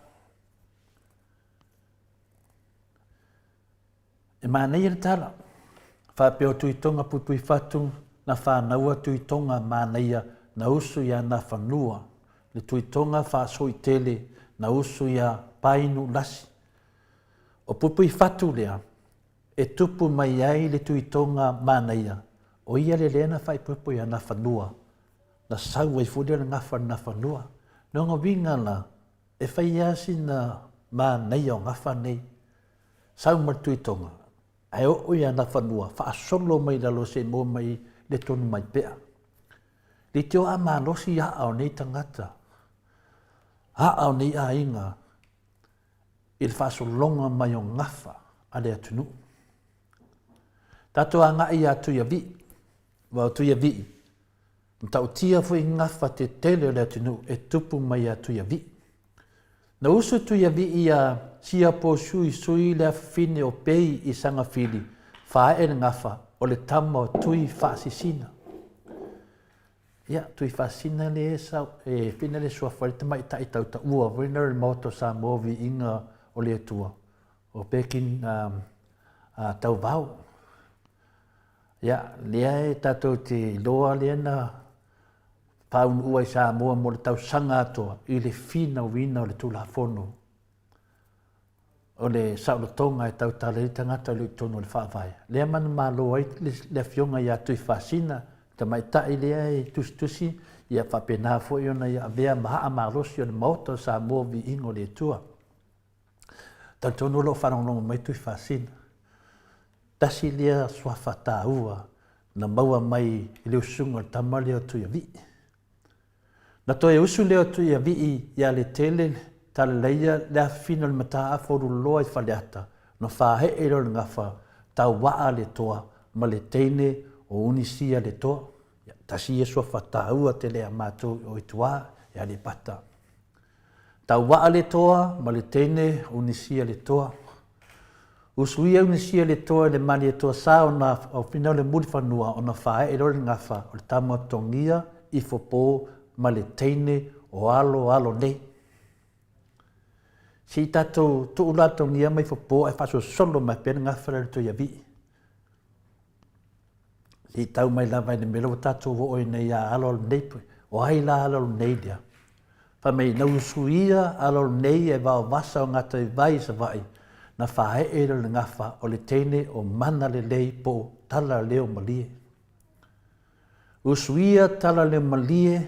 E manaia le tala, faapea o Tuitoga Puipuifatu na whānaua Tuitoga manaia na usu ia Nafanua, le Tuitoga faasoitele na usu ia Painu Lasi. O Puipuifatu lea, e tupu mai ai le Tuitoga manaia, o ia le lea na faaipoipo ia Nafanua, na sau ai foi lea o le gafa i Nafanua. Lona uiga la, e fai lava sina manaia o gafa nei, sau ma le Tuitoga, ae oo ia Nafanua, faasolo mai lalo se i maua mai le tonu mai pea. Leitioa a malosi aa o nei tagata, aa o nei aiga, i le faasologa mai o gafa a le atunuu. Tatou agai ia Tuiavii, aua o Tuiavii, matautia foi gafa tetele o le atunuu e tupu mai ia Tuiavii. Na usu Tuiavii ia Siapo Sui Sui le afafine o Pei i Sagafili, faaee le gafa o le tama o Tui Faasisina. Ia, Tuifaasina lea e sau, e whina le suafa i le tamaitai tautaua foi lena o le Maota o Samoa Viiga o le Atua, o Pekin Tauvao. Ia, lea e tatou te iloa lea na faaunuua i Samoa mo le tausaga atoa i le finauina o le Tulafono o le saolotoga e tautala ai tagata o lo o i totonu o le Faavae. Lea manumalo ai le Afioga ia Tuifaasina, le tamaitai lea e tusitusi, ia faapena foi ona ia avea ma haa malosi o le Maota o Samoa Viiga o le Atua. Talitonu o lo o faalogologo mai Tuifaasina. Tasi lea suafa taua na maua mai i le usuga o le tama lea o Tuiavii. Na toe usu lea o Tuiavii ia Letele Talaleia le afifina o le mataafa o Luloa i Faleata na faaee lea o le gafa tauaa le toa ma le teine o Unisia le toa. Ia, tasi ia suafa taua tele a matou i o i tua i Aleipata. Tauaa le toa ma le teine o Unisia le toa. Usuia Unisia le toa i le Malietoa sa ona aufina o le Mulifanua ona faaee loa le gafa o le tama togia ifopo ma le teine o alo alo nei. Se i tatou tuu la togia ma ifopo ae faasolosolo mai pea le gafa lea o le Tuiavii. Se i tau mai lava i le mea lea ua tatou oo ai nei ia alo alo nei. O ai la alo alo nei lea? Fai mai, na usuia alo alo nei e vaovasa o gataivai i Savaii, na faaee lea o le gafa o le teine o mana lelei po o tala leo malie. Usuia tala leo malie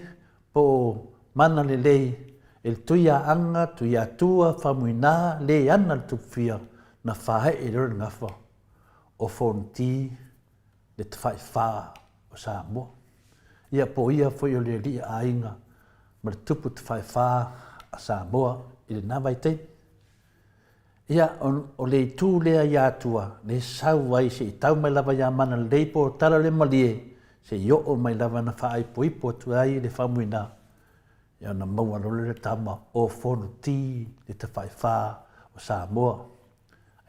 po o mana lelei e le Tuiaaga, Tuiatua, Famuina, le ana le Tupufia, na faaee lea o le gafa o Fonoti le Tafaifa o Samoa. Ia po o ia foi o le alii aiga ma le tupu tafaifa a Samoa i lena vaitaimi. Ia, o le itu lea ia Atua, le sau ai se i tau mai lava ia Manalelei po o tala le malie, se i oo mai lava na faaipoipo atu ai le faumuina, ia ona maua loa lea o le tama o Fonoti le tafaifa o Samoa.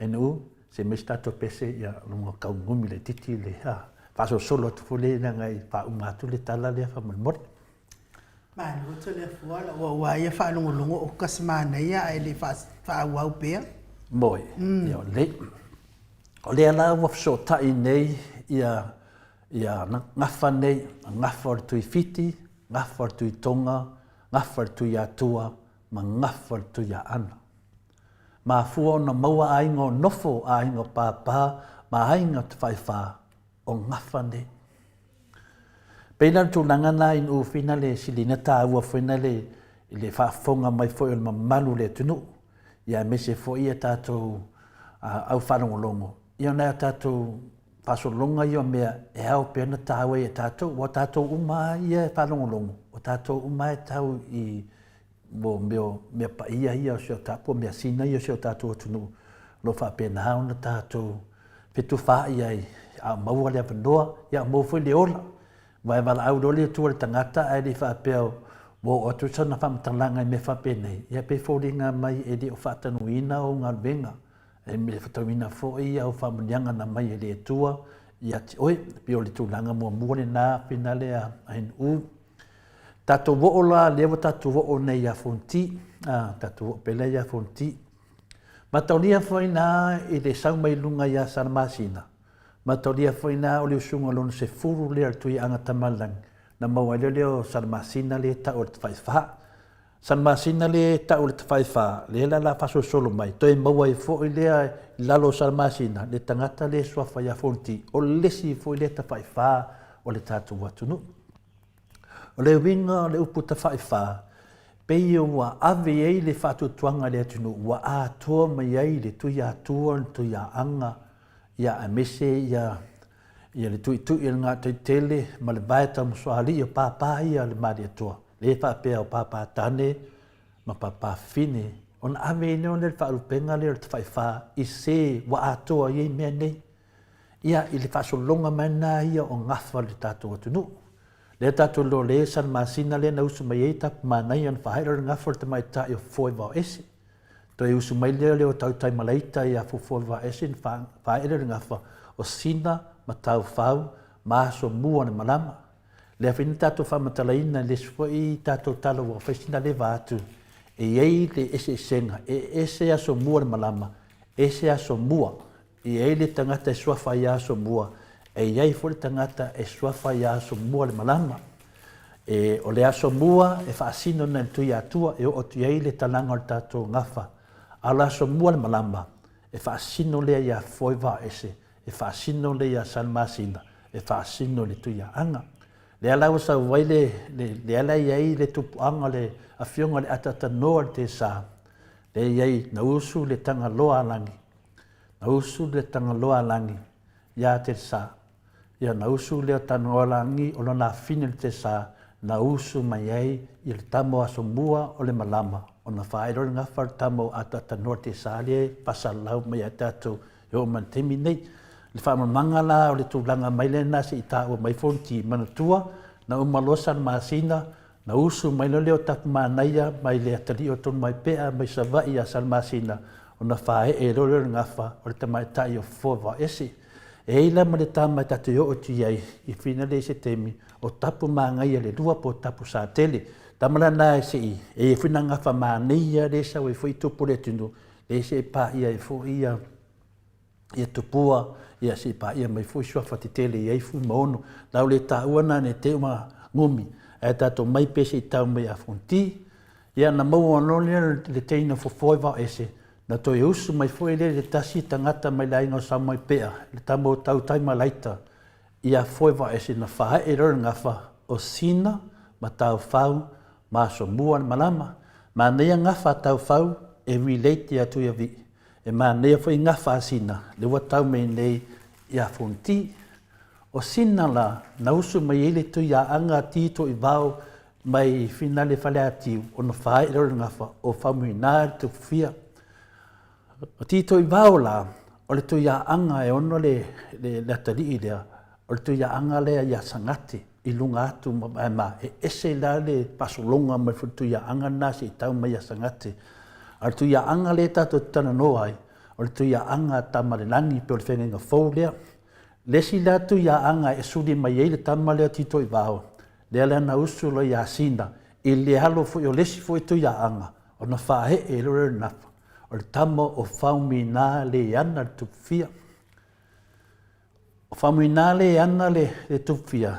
Ainu, se mai se tatou pese, ia luga kaugumi laititi le ha. Faasolosolo atu foi lea leaga e faauma atu le tala lea faamolemole. Malo Toleafoa ua ua ia faalogologo o kasi manaia ae le faaauau pea. Moe, ia o lelei. O lea la ua fesootai nei ia ia gafa nei, gafa o le Tuifiti, gafa o le Tuitoga, gafa o le Tuiatua ma gafa o le Tuiaana. Mafua ona maua aiga o nofo, aiga o pāpā ma aiga o tafaifa o gafa nei. Pei la o le tulaga lena i Nu'u fina le silina taua foi na le i le faafofoga mai foi o le mamalu o le atunuu, ia aemaise foi ia tatou au faalogologo, ia ona o tatou faasologa ia o mea e ao pea ona taua ia tatou, aua o tatou uma lava ia e faalogologo, o tatou uma lava e tau i mo mea o mea paia ia o si o tatou, mea sina ia o si o tatou atunuu, o lo o faapena ona tatou fetufaai ai, a o maua le avanoa, ia a o maua foi le ola. Aua e valaau loa le Atua i le tagata ae le i faapea ua oo atu sana faamatalaga i mea faapenei, ia pei e foliga mai e le o faatanuina ou galuega, e mea fatauina foi au faamanuiaga na aumai e le Atua ia te oe. E pei o le tulaga muamua lena, finale a NU. Tatou oo la, lea ua tatou oo nei ia Fonoti, a, tatou oo pea lea ia Fonoti. Mataulia foi na i le sau mai luga ia Salamasina, mataulia foi na o le usuga lona sefulu lea o le Tuiaga Tamalelagi, na maua ai lea lea o Salamasina lea e tau o le Tafaifa. Salamasina lea e tau o le Tafaifa, lea la la faasolosolo mai, toe maua ai foi lea i lalo o Salamasina, le tagata lea e suafa ia Fonoti, o le isi foi lea Tafaifa o le tatou atunuu. O le uiga o le upu tafaifa, pei ua ave i ai le faatuatuaga i le atunuu, ua atoa mai ai le Tuiatua, le Tuiaaga, ia aemaise ia ia le tuitui o le Gataitele ma le vae taumasoalii o pāpā ia o le Malietoa, lea e faapea o pāpā tane ma pāpā fine, ona ave ai lea o le faalupega lea o le tafaifa i se ua atoa i ai mea nei. Ia, i le faasologa mai lena ia o gafa o le tatou atunuu. Lea tatou iloa le Salamasina lea na usu mai ai Tapu Manaia na faahaila le gafa o le tamaitai o Fofoevaoese. Toe usu mai lea lea o Tautai Malaita ia Fofoevaoese na faaele le gafa o Sina ma Taufau ma Asomua o le Malama. Lea foi na tatou faamatalaina i le isi foi tatou tala ua fai sina leva atu, e i ai le eseesega, e ese aso mua o le malama, ese aso mua. E i ai le tagata e suafa ai ia Asomua, e i ai foi le tagata e suafa ai ia Asomua le malama. E, o le Asomua e faasino na i le Tuiatua e oo atu i ai le talaga o le tatou gafa, a o le Asomua le malama, e faasino lea ia Foevaoese, e faasino lea ia Salamasina, e faasino i le Tuiaaga. Lea la ua sau ai le, le, lea la e i ai le tupuaga o le afioga o le Ataatanoa i le Tesa, lea e i ai na usu le Tagaloa a Lagi, Na usu le Tagaloaalagi iā Telesa. Ia, na usu lea Tagaloaalagi o lona afine le Telesa, na usu mai ai i le tama o Asomua o le malama, ona faailo le gafa o le tama o Ataatanoa Telesa lea e faasalalau mai ia tatou e oo mai i le taimi nei. Le faamalamalamaga la o le tulaga mai lena se i taua mai Fonoti, manatua, na uma loa Salamasina, Na usu mai loa lea o Tapumanaia mai le atalii o Tonumaipea mai Savaii ia Salamasina ona faaee loa lea o le gafa o le tamaitai o Fofoavaese. E ai la ma le tama e ta te oo atu i ai i finale i se taimi o Tapumagaia le lua po o Tapusatele. Tama la na e se i e i ai foi na gafa manaia lea e sau ai foi tupu o le atunuu lea se i paia ai foi ia ia tupua, ia se i paia mai foi suafa tetele i ai Fuimaono. La ua le taua na ne te uma gumi, ae tatou mai pe se i tau mai a Fonti. Ia na maua loa lea le teina fofoa i Vaoese, na toe usu mai foi lea le tasi tagata mai le aiga o Samoaipea, le tama o Tautaimalaita, ia foe Vaoese na faaee loa le gafa o Sina ma Taufau ma Asomua le malama. Manaia gafa a Taufau e relate atu ia Vii. E manaia foi gafa a Sina lea ua tau mai nei ia Fonoti. O Sina la, na usu mai ai le Tuiaaga a Titoivao mai Finale Faleatiu ona faaee lea o le gafa o Faumuina le Tufufia. O Titoivao la, o le Tuiaaga e ono le, le, le atalii lea, o le Tuiaaga lea ia Sagate i luga atu ma, ma e ese la le faasologa mai foi le Tuiaaga lena se i tau mai ia Sagate. A o le Tuiaaga lea tatou te talanoa ai, o le Tuiaaga a Tamalelagi pei o le feagaiga fou lea. Le isi la Tuiaaga e suli mai ai le tama lea o Titoivao, lea la na usu loa ia Sina i le alo foi o le isi foi Tuiaaga ona faaee loa lea o le nafa, o le tama o Faumuina Leana le Tupufia. O Faumuina Leana le, le Tupufia,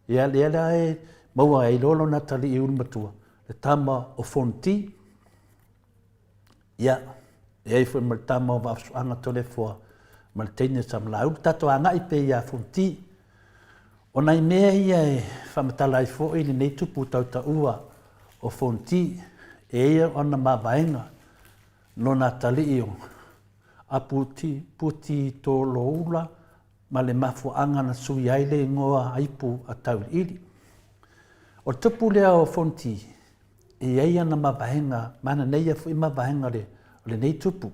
ia lea la e maua ai loa lona atalii ulumatua, le tama o Fonoti. Ia, e ai foi ma le tama o Vaafusuaga Toleafoa ma le teine o Samalaeulu. Tatou agai pea ia Fonoti. O nai mea ia e faamatala ai foi lenei tupu tautaua o Fonoti, e ia ona mavaega lona atalii o Aputi Puti Toloula ma le mafuaaga na sui ai le igoa aipu a Tauiliili. O le tupu lea o Fonoti, e i ai ana mavaega, ma ana nei foi mavaega o le, o lenei tupu.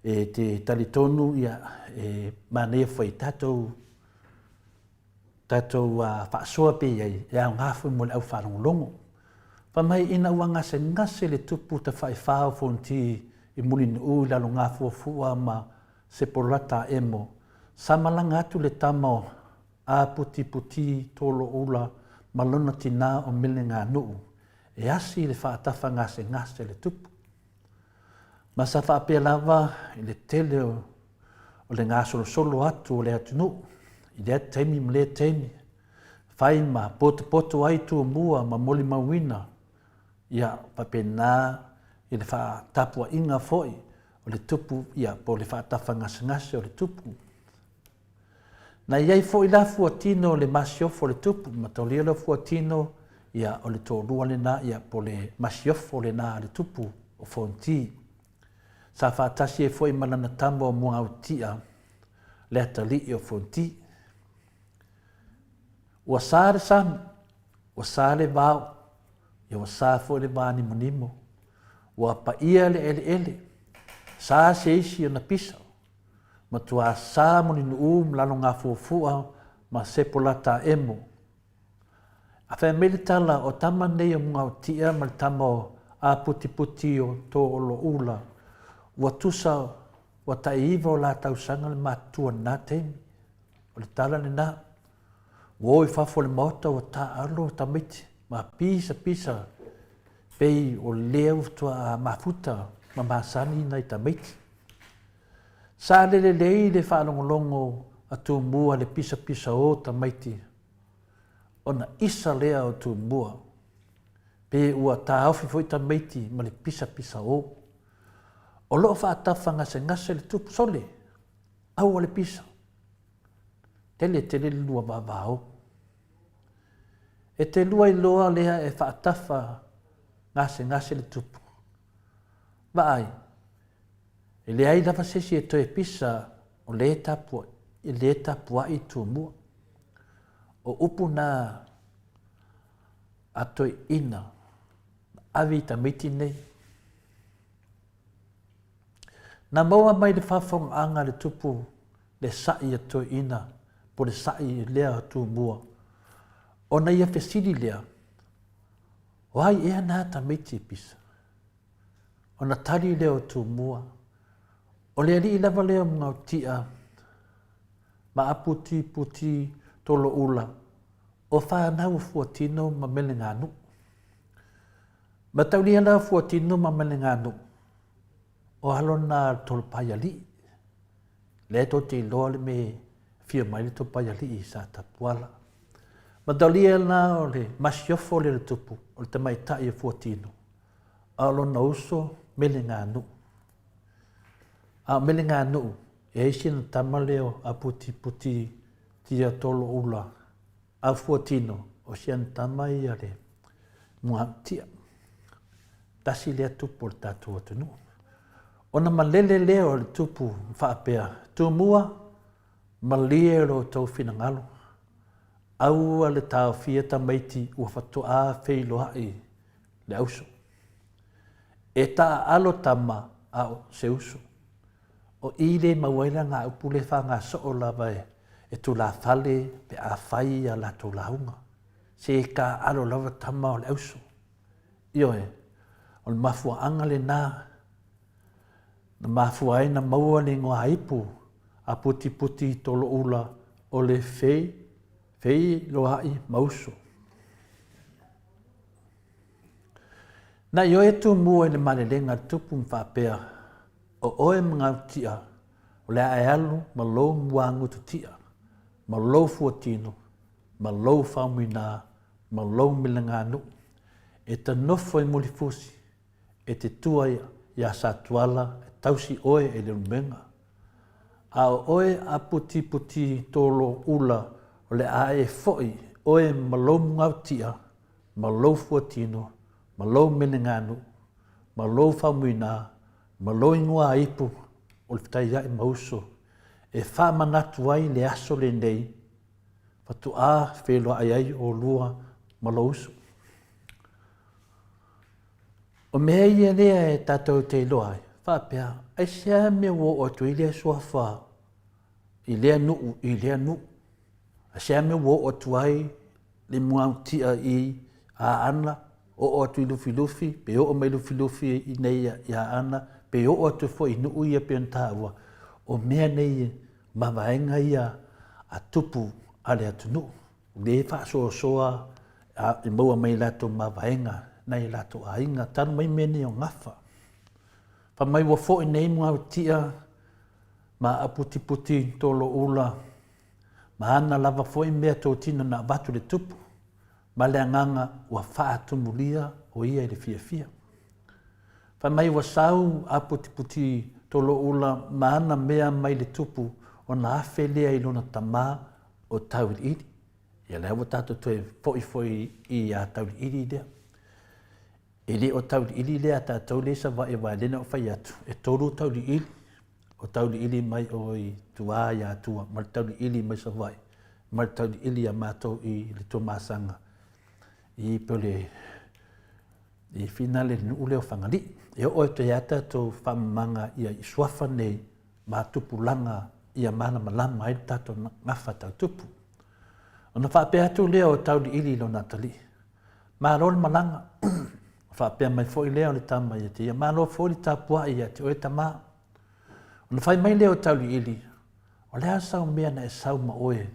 E te talitonu ia, e manaia foi tatou tatou faasoa pe i ai, e aoga foi mo le au faalogologo. Fai mai ina ua gasegase le tupu tafaifā o Fonoti i Mulinuu i lalo gafuafua ma Sepolata emo, sa malaga atu le tama o Aputiputi Toloula ma lona tinā o Meleganuu e asi le faatafa gasegase a le tupu. Ma sa faapea lava i le tele o le gasolosolo atu o le atunuu i lea taimi ma lea taimi, fai ma potopoto ai Tumua ma molimauina, ia faapena i le faatapuaiga foi o le tupu, ia po o le faatafa gasegase o le tupu. Na i ai foi la fuatino o le masiofo o le tupu, mataulia lea fuatino, ia o le toalua lena, ia po o le masiofo lena a le tupu o Fonoti. Sa faatasi ai foi ma lana tama o Muaautia, le atalii o Fonoti. Ua sa le sami, ua sa le vao, ia ua sa foi le vānimonimo. Ua paia le eleele, sa se isi ona pisa, Matua sa Mulinuu ma Lalogafuafua ma Sepolata Emo. A fai mai le tala o tama nei o Mugaotia ma le tama o Aputiputi o Tooloula, ua tusa ua tai iva o la tausaga le matutua i lena taimi. O le tala lena. Ua o i fafo o le maota ua taaalo tamaiti ma pisapisa pei o lea ua faatoa mafuta ma masani nai tamaiti. Sa lelelei le faalogologo a Tumua i le pisapisa o tamaiti ona isa lea o Tumua pe ua taofi foi tamaiti ma le pisapisa o. O lo o faatafa gasegase le tupu sole, aua le pisa. Tele tele le lua vavao. E te lua iloa lea e faatafa gasegase le tupu. Vaai, e leai lava se isi e toe pisa o lē tapuai, e lē tapuai i Tumua. O upu na a toeaina na ave i tamaiti nei. Na maua mai le faafofogaaga a le tupu le sa'i a toeaina po le sa'i lea a Tumua, ona ia fesili lea, O ai ea nā tamaiti e pisa? Ona tali lea o Tumua, O le alii lava lea o Magaoti'a ma Aputiputi Tolo'ula, o fanau o Fuatino ma Meleganu'u. Mataulia la o Fuatino ma Meleganu'u, o alo na a le Tolopaialii. Lea tou te iloa le mea e afio mai le Tolopaialii i Satapuala. Mataulia la o le masiofo lea o le tupu, o le tamaitai o Fuatino, a o lona uso Meleganu'u. A o Meleganu'u, e ai sina tama lea o Aputiputi Tia Tolo'ula, a o Fuatino, o si ana tama ia le Muaautia. Tasi lea tupu o le tatou atunuu. Ona malele lea o le tupu ma faapea, Tumua, malie lo outou finagalo, aua le taofia tamaiti ua faatoa feiloai le auso. E taaalo tama a o se uso. O i le mau ai la ngā upu le whangasoo lava e, e tulafale pe a whai a latou lauga. Se e taaalo lava tama o le auso. Ioe, o le mafuaaga lenā na mafua ai na maua le ingoa ipu a Putiputi Toloula o le Fei, Feiloai ma Uso. Na ioe Tumua i le malelega a le tupu ma faapea, O oe Magautia, o le a e alu ma lou muagututia, ma lou fuatino, ma lou faumuina, ma lou meleganuu, e ta nofo i Mulifusi, e te tua iā Satuala e tausi oe e le ulumenga. A o oe a putiputi tolo ula o le a e foʻi oe ma lou mugautia, ma lou fuatino, ma lou meleganuu, ma lou faumuina, ma lou ingoa ipu o le fetaiaʻi ma uso, e faamanatu ai le aso lenei faatoa feiloai ai olua ma lou uso. O mea ia lea e tatou te iloa ai, faapea, aisea mea ua oo atu ai lea suafa i lea nuu i lea nuu? Aisea mea ua oo atu ai le muagutia i Aana, oo atu i Lufilufi, pe oo mai Lufilufi i nei i Aana, pe oo atu foi i nuu ia pei ona taua, o mea nei mavaega ia a tupu a le atunuu, le faasoasoa e maua mai i latou mavaega nai o latou aiga, talu mai mea nei o gafa. Fai mai ua foi nei Muagutia ma Aputiputi Toloula ma ana lava foi mea totino na avatu i le tupu, ma le agaga ua faatumulia o ia i le fiafia. Fai mai ua sau a Putiputi Toloula ma ana mea mai le tupu ona afe lea i lona tamā o Tauiliili. Ia lea ua tatou toe foi foi i a Tauiliili lea. E le o Tauiliili lea a tatou lea i Savaii aua lea na ou fai atu, e tolu Tauiliili. O Tauiliili mai o i tua i Atua, ma le Tauiliili mai Savaii, ma le Tauiliili ia matou i le Tuamasaga i pe o le i fina le nuu lea o Fagalii. E oo atu ai lava tatou faamamaga ia i suafa nei ma tupulaga ia malamalama ai le tatou gafa tau tupu. Ona faapea atu lea o Tauliili i lona atalii, Malo le malaga. Faapea mai foi lea o le tama ia te ia, Malo foi le tapuai ia te oe tama. Ona fai mai lea o Tauliili, O le a sau mea na e sau ma oe?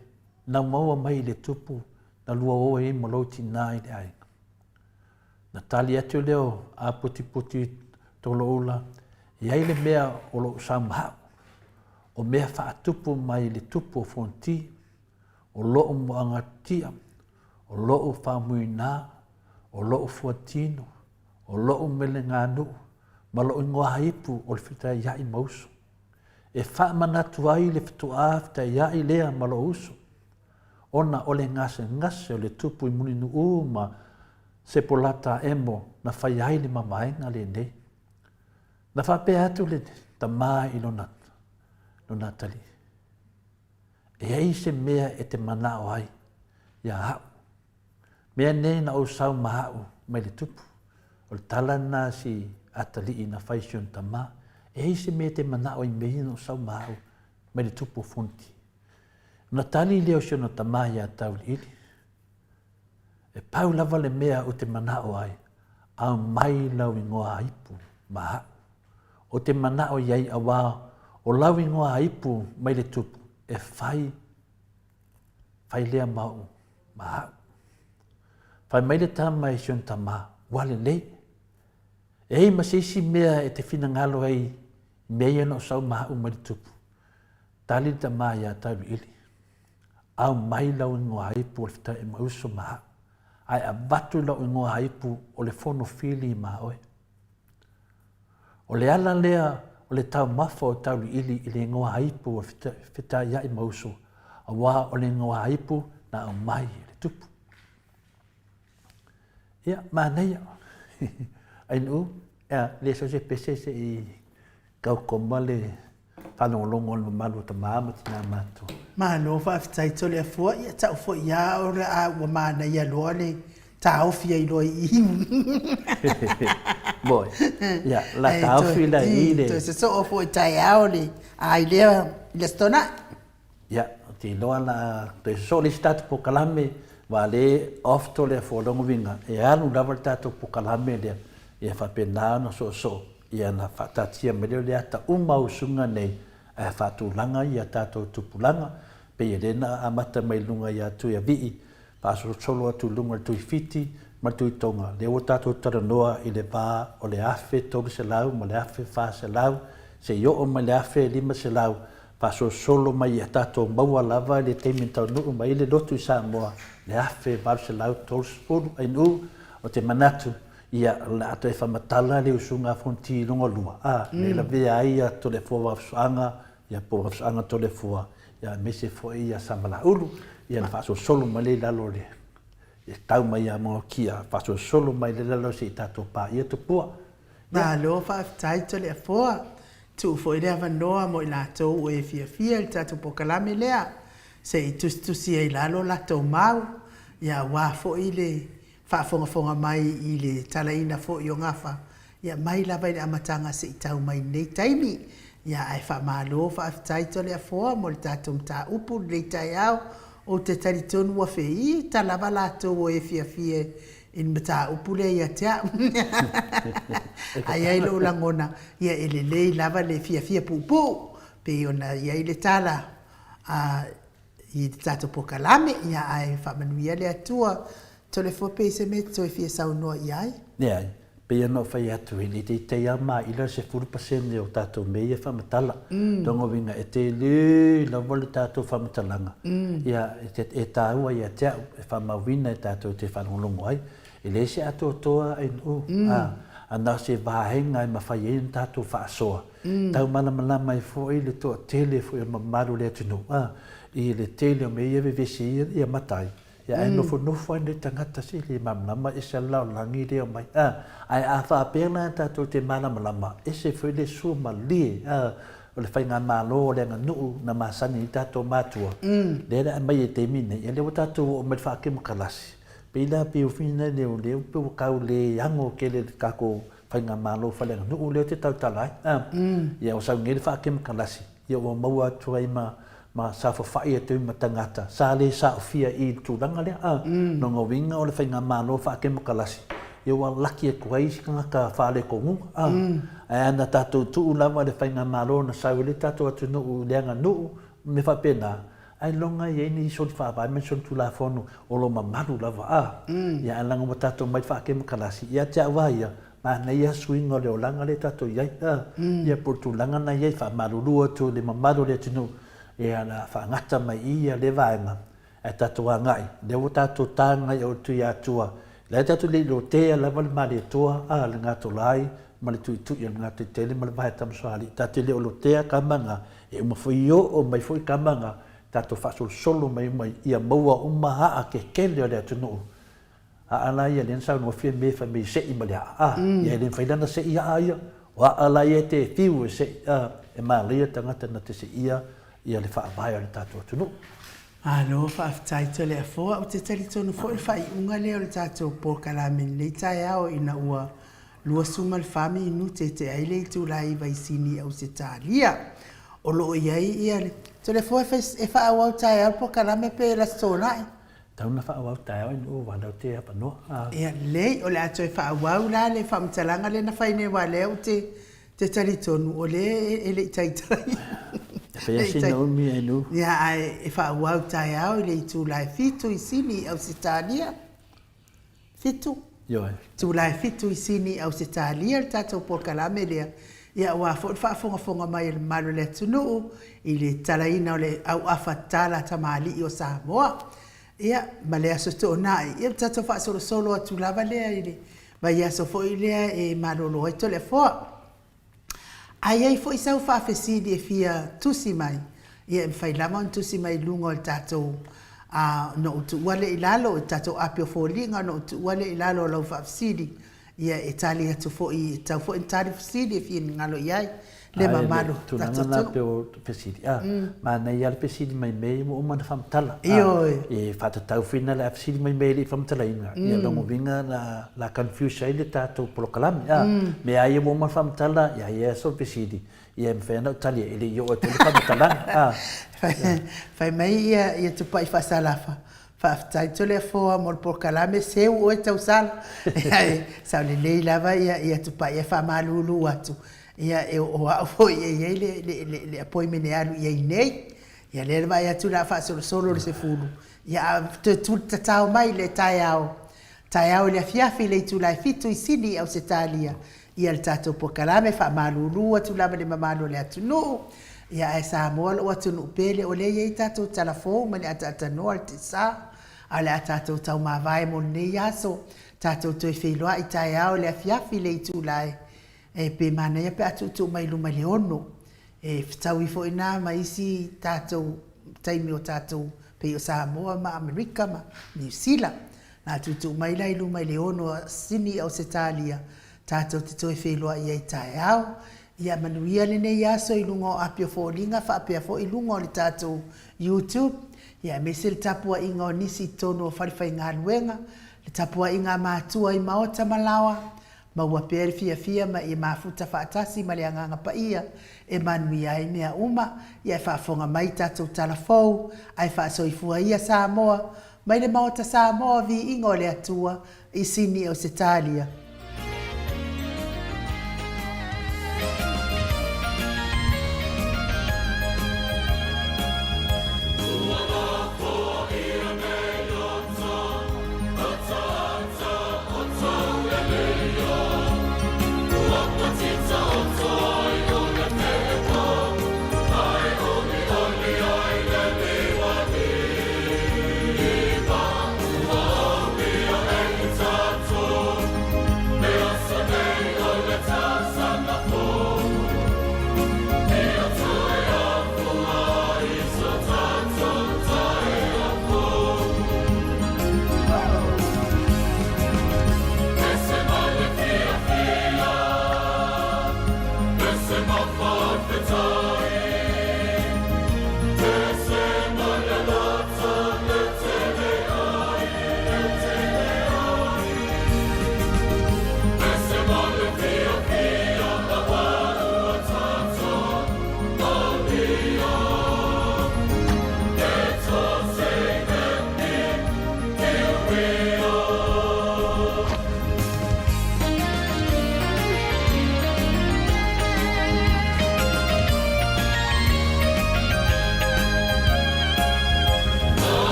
na maua mai i le tupu na luaoa ai ma lou tinā i le aiga. Na tali atu lea o Aputiputi Toloula, E i ai le mea o lou sau ma a'u, o mea faatupu mai i le tupu o Fonoti, o lo'u moagatia, o lo'u faamuinā, o lo'u fuatino, o lo'u meleganuu, ma lo'u igoa ipu o le fetaia'i ma uso. E faamanatu ai le fetoā fetaia'i lea ma lo'u uso, ona o le gasegase o le tupu i Mulinuu ma Sepolata emo na faia ai le mavaega lenei. Na faapea atu le tama i lona, lona atalii, E ai se mea e te manao ai ia a'u, mea nei na ou sau ma a'u mai le tupu. O le tala lena a si atalii na fai i si ona tama, E ai se mea e te manao i mea ia na ou sau ma a'u mai le tupu o Fonoti. Ona tali lea o si ona tama iā Tauiliili, E pau lava le mea ou te manao ai, aumai lau igoa ipu ma a'u. Ou te manao i ai auā o lau igoa ipu mai le tupu e fai, fai lea ma oʻu ma a'u. Fai mai le tama i si ona tama, Ua lelei. E ai ma se isi mea e te finagalo ai i mea ia na ou sau ma a'u mai le tupu. Tali le tama iā Tauiliili, Aumai lau igoa ipu o le fetaʻimauso ma a'u, ae avatu lau igoa ipu o le fono fili ma oe. O le ala lea o le taumafa o Tauliili i le igoa ipu o le fetaiaimauso, auā o le igoa ipu na aumai e le tupu. Ia, manaia. Ainuu, ia, le sau se pese se i kau koma le faalogologo a le mamalu o tama ma tina matutua. Malo faafetai Toleafoa, ia tau foi a o le a ua manaia loa le taofi ai loa i i. Moi. Ia, la taofi la i le. Toe sosoo foi taeao le a i lea i le Aso Toonai. Ia, ou te iloa la toe sosoo le isi tatou polokalame, aua le off Toleafoa lona uiga e alu lava le tatou polokalame lea, ia faapena ona soosoo ia ona faataatia mai lea o le ata uma o usuga nei ae faatulaga ia tatou tupulaga, pei o lea na amata mai luga ia Tuiavii, faasolosolo atu i luga i le Tuifiti ma le Tuitoga, lea ua tatou talanoa i le va o le 1300 ma le 1400 seia oo mai i le 1500, faasolosolo mai ia tatou maua lava i le taimi na taunuu mai ai le lotu i Samoa, le 1830 ainu, ou te manatu, ia, o le a toe faamatala le usuga a Fonoti i luga o lua, a, lea e lavea ai ia Toleafoa Vaafusuaga, ia po o Vaafusuaga Toleafoa, ia aemaise foi ia Samalaulu, ia na faasolosolo mai lea i lalo o le, e tau mai ia Maokia, faasolosolo mai lea i lalo se i tatou paia tupua. Malo faafetai Toleafoa. Tuu foi le avanoa mo i latou ua e fiafia i le tatou polokalame lea, se i tusitusi ai i lalo latou mau, ia aua foi le faafogafoga mai i le talaina foi o gafa, ia mai lava i le amataga se i tau mai i lenei taimi. Ia ae faamalo faafetai Toleafoa mo le tatou mataupu i lenei taeao. Ou te talitonu ua feita lava latou o e fiafia i le mataupu lea ia te au. Ae i ai lou lagona, ia e lelei lava le fiafia puupuu pei ona i ai le tala a i le tatou polokalame, ia ae faamanuia le Atua. Toleafoa pe i se mea e te toe fia saunoa i ai? Leai, pei ona ou fai atu, e le teitei lava maila le 10% o tatou mea ia e faamatala. Lona uiga e tele lava le tatou faamatalaga, ia e taua ia te au e faamauina e tatou te faalogologo ai. E leai se atoatoa ainu, a na o se vaega e mafai ai ona tatou faasoa Tau malamalama ai foi le toatele foi o le mamalu o le atunuu, a, i le tele o mea ia e vevesi ai ia matai, ia ae nofonofo ai le tagata se le malamalama ese le lalolagi lea omai, a. Ae a faapea la tatou te malamalama, ese foi le sua malie, a, o le faigamalo o le aganuu na masani ai tatou matua, lea la e aumai i le taimi lenei, ia lea ua tatou oo mai i le faakemokalasi, pei la pei o fina lea o lea pei ua tau le ano tele i le tatou faigamalo faaleaganuu lea ou te tautala ai. A, ia ua sau nei le faakemokalasi, ia ua maua atu ai ma ma saofafai atu ai ma tagata sa le saofia i le tulaga lea. A, lona uiga o le faigamalo faakemokalasi, ia ua laki atu ai isi tagata faaletonuga. A, ae ana tatou tuu lava le faigamalo na sau ai le tatou atunuu i le aganuu ma mea faapena, Ailoga e i ai ni soli faavae ma ni soli tulafono o lo o mamalu lava a. Ia ae leaga ua tatou omai i le faakemokalasi, ia te au lava ia, manaia suiga o le olaga lea tatou i ai a. Ia po o le tulaga lena e i ai, faamalulu atu i le mamalu o le atunuu, ia o le a faagata mai i i lea vaega, ae tatou agai, lea ua tatou taga i Tuiatua, la e tatou le i lotea lava le Malietoa a le Gatolai ma le Tuitui o le Gatoitele ma le Vaea Tamasoalii, tatou te le o lotea kama na, e uma foi oo mai foi kama na, tatou faasolosolo mai uma ia maua uma aa kekele o le atunuu. Aa la ia lea na saunoa Fiame fai mai e sei ma le aa, a, ia e le mafai la ona sei aa ia, o aa la ia e te fiu e sei, a, e manaia tagata na te seia ia le faavae o le tatou atunuu. Malo faafetai Toleafoa, ou te talitonu foi o le faaiuga lea o le tatou polokalame i lenei taeao ina ua 24 minute e tea ai le itula 9 i Sini Ausetalia. O lo o i ai ia le Toleafoa e fai e faaauau taeao le polokalame pe le Aso Toonai? Tatau ona faaauau taeao i nuu aua o lea ou te avanoa. Ia lelei, o le a toe faaauau la le faamatalaga lea na fai nei aua o lea ou te te talitonu o lea e le i taitai. E fai lava sina umi e nu. Ia, ae e faaauau taeao i le itula e 7 i Sini i Ausetalia. 7? Ioe. Itula e 7 i Sini i Ausetalia le tatou polokalame lea. Ia, aua foi le faafogafoga mai a le mamalu o le atunuu i le talaina o le auafa tala tamalii o Samoa. Ia, ma le Aso Toonai, ia, o le tatou faasolosolo atu lava lea i le vaiaso foi lea e malolo ai Toleafoa. A i ai foi sau faafesili e fia tusi mai, ia e mafai lava ona tusi mai i luga o le tatou ona ou tuua lea i lalo, i le tatou api o foliga ona ou tuua lea i lalo o lau faafesili, ia e tali atu foi, e tatau foi ona tali fesili e finagalo i ai le mamalu o le tatou atunuu. Ae o le tulaga lena pei o fesili, a, manaia lava le fesili mai mea ia ua uma ona faamatala. Ioe. E faatatau foi na le a fesili mai mea e le i faamatalaina, ia lona uiga o le a confuse ai le tatou polokalame, a. Mea lava ia ua uma ona faamatala, ia i ai lava sau fesili, ia e mafai lava ona ou tali ai, e le i oo atu ai le faamatalaga, a. Fai mai ia Tupai Faasalafa, Faafetai Toleafoa mo le polokalame, seu oe tausala. Ae sao lelei lava ia Tupai e faamalulu atu, ia o au foi e i ai le appointment e alu i ai nei. Ia lea le vaai atu o le a faasolosolo le 10, ia a toe tulitatao mai le taeao, taeao i le afiafi i le itula e 7 i Sini i Ausetalia, ia le tatou polokalame, faamalulu atu lava i le mamalu o le atunuu, ia ae Samoa lou atunuu pele, o lea e i ai tatou tala fou ma le ataatanoa le tisaa, a o le a tatou taumavae mo lenei aso, tatou toe feiloai taeao i le afiafi i le itula e, pe manaia pe a tuutuu mai i luma i le 6, e fetaui foi na ma isi tatou taimi o tatou pei o Samoa ma Amerika ma Niu Sila. Na tuutuu mai la i luma i le 6 a Sini Ausetalia, tatou te toe feiloai ai taeao. Ia manuia lenei aso i luga o api o foliga faapea foi i luga o le tatou YouTube, ia aemaise le tapuaiga o nisi i totonu o falefaigaluega, le tapuaiga a matua i maota ma laoa, Maua pea le fiafia ma ia mafuta faatasi ma le Agaga Paia e manuia ai mea uma, ia e faafofoga mai i tatou tala fou, ae faasoifua ia Samoa, mai le Maota Samoa, Viiga o le Atua, i Sini Ausetalia.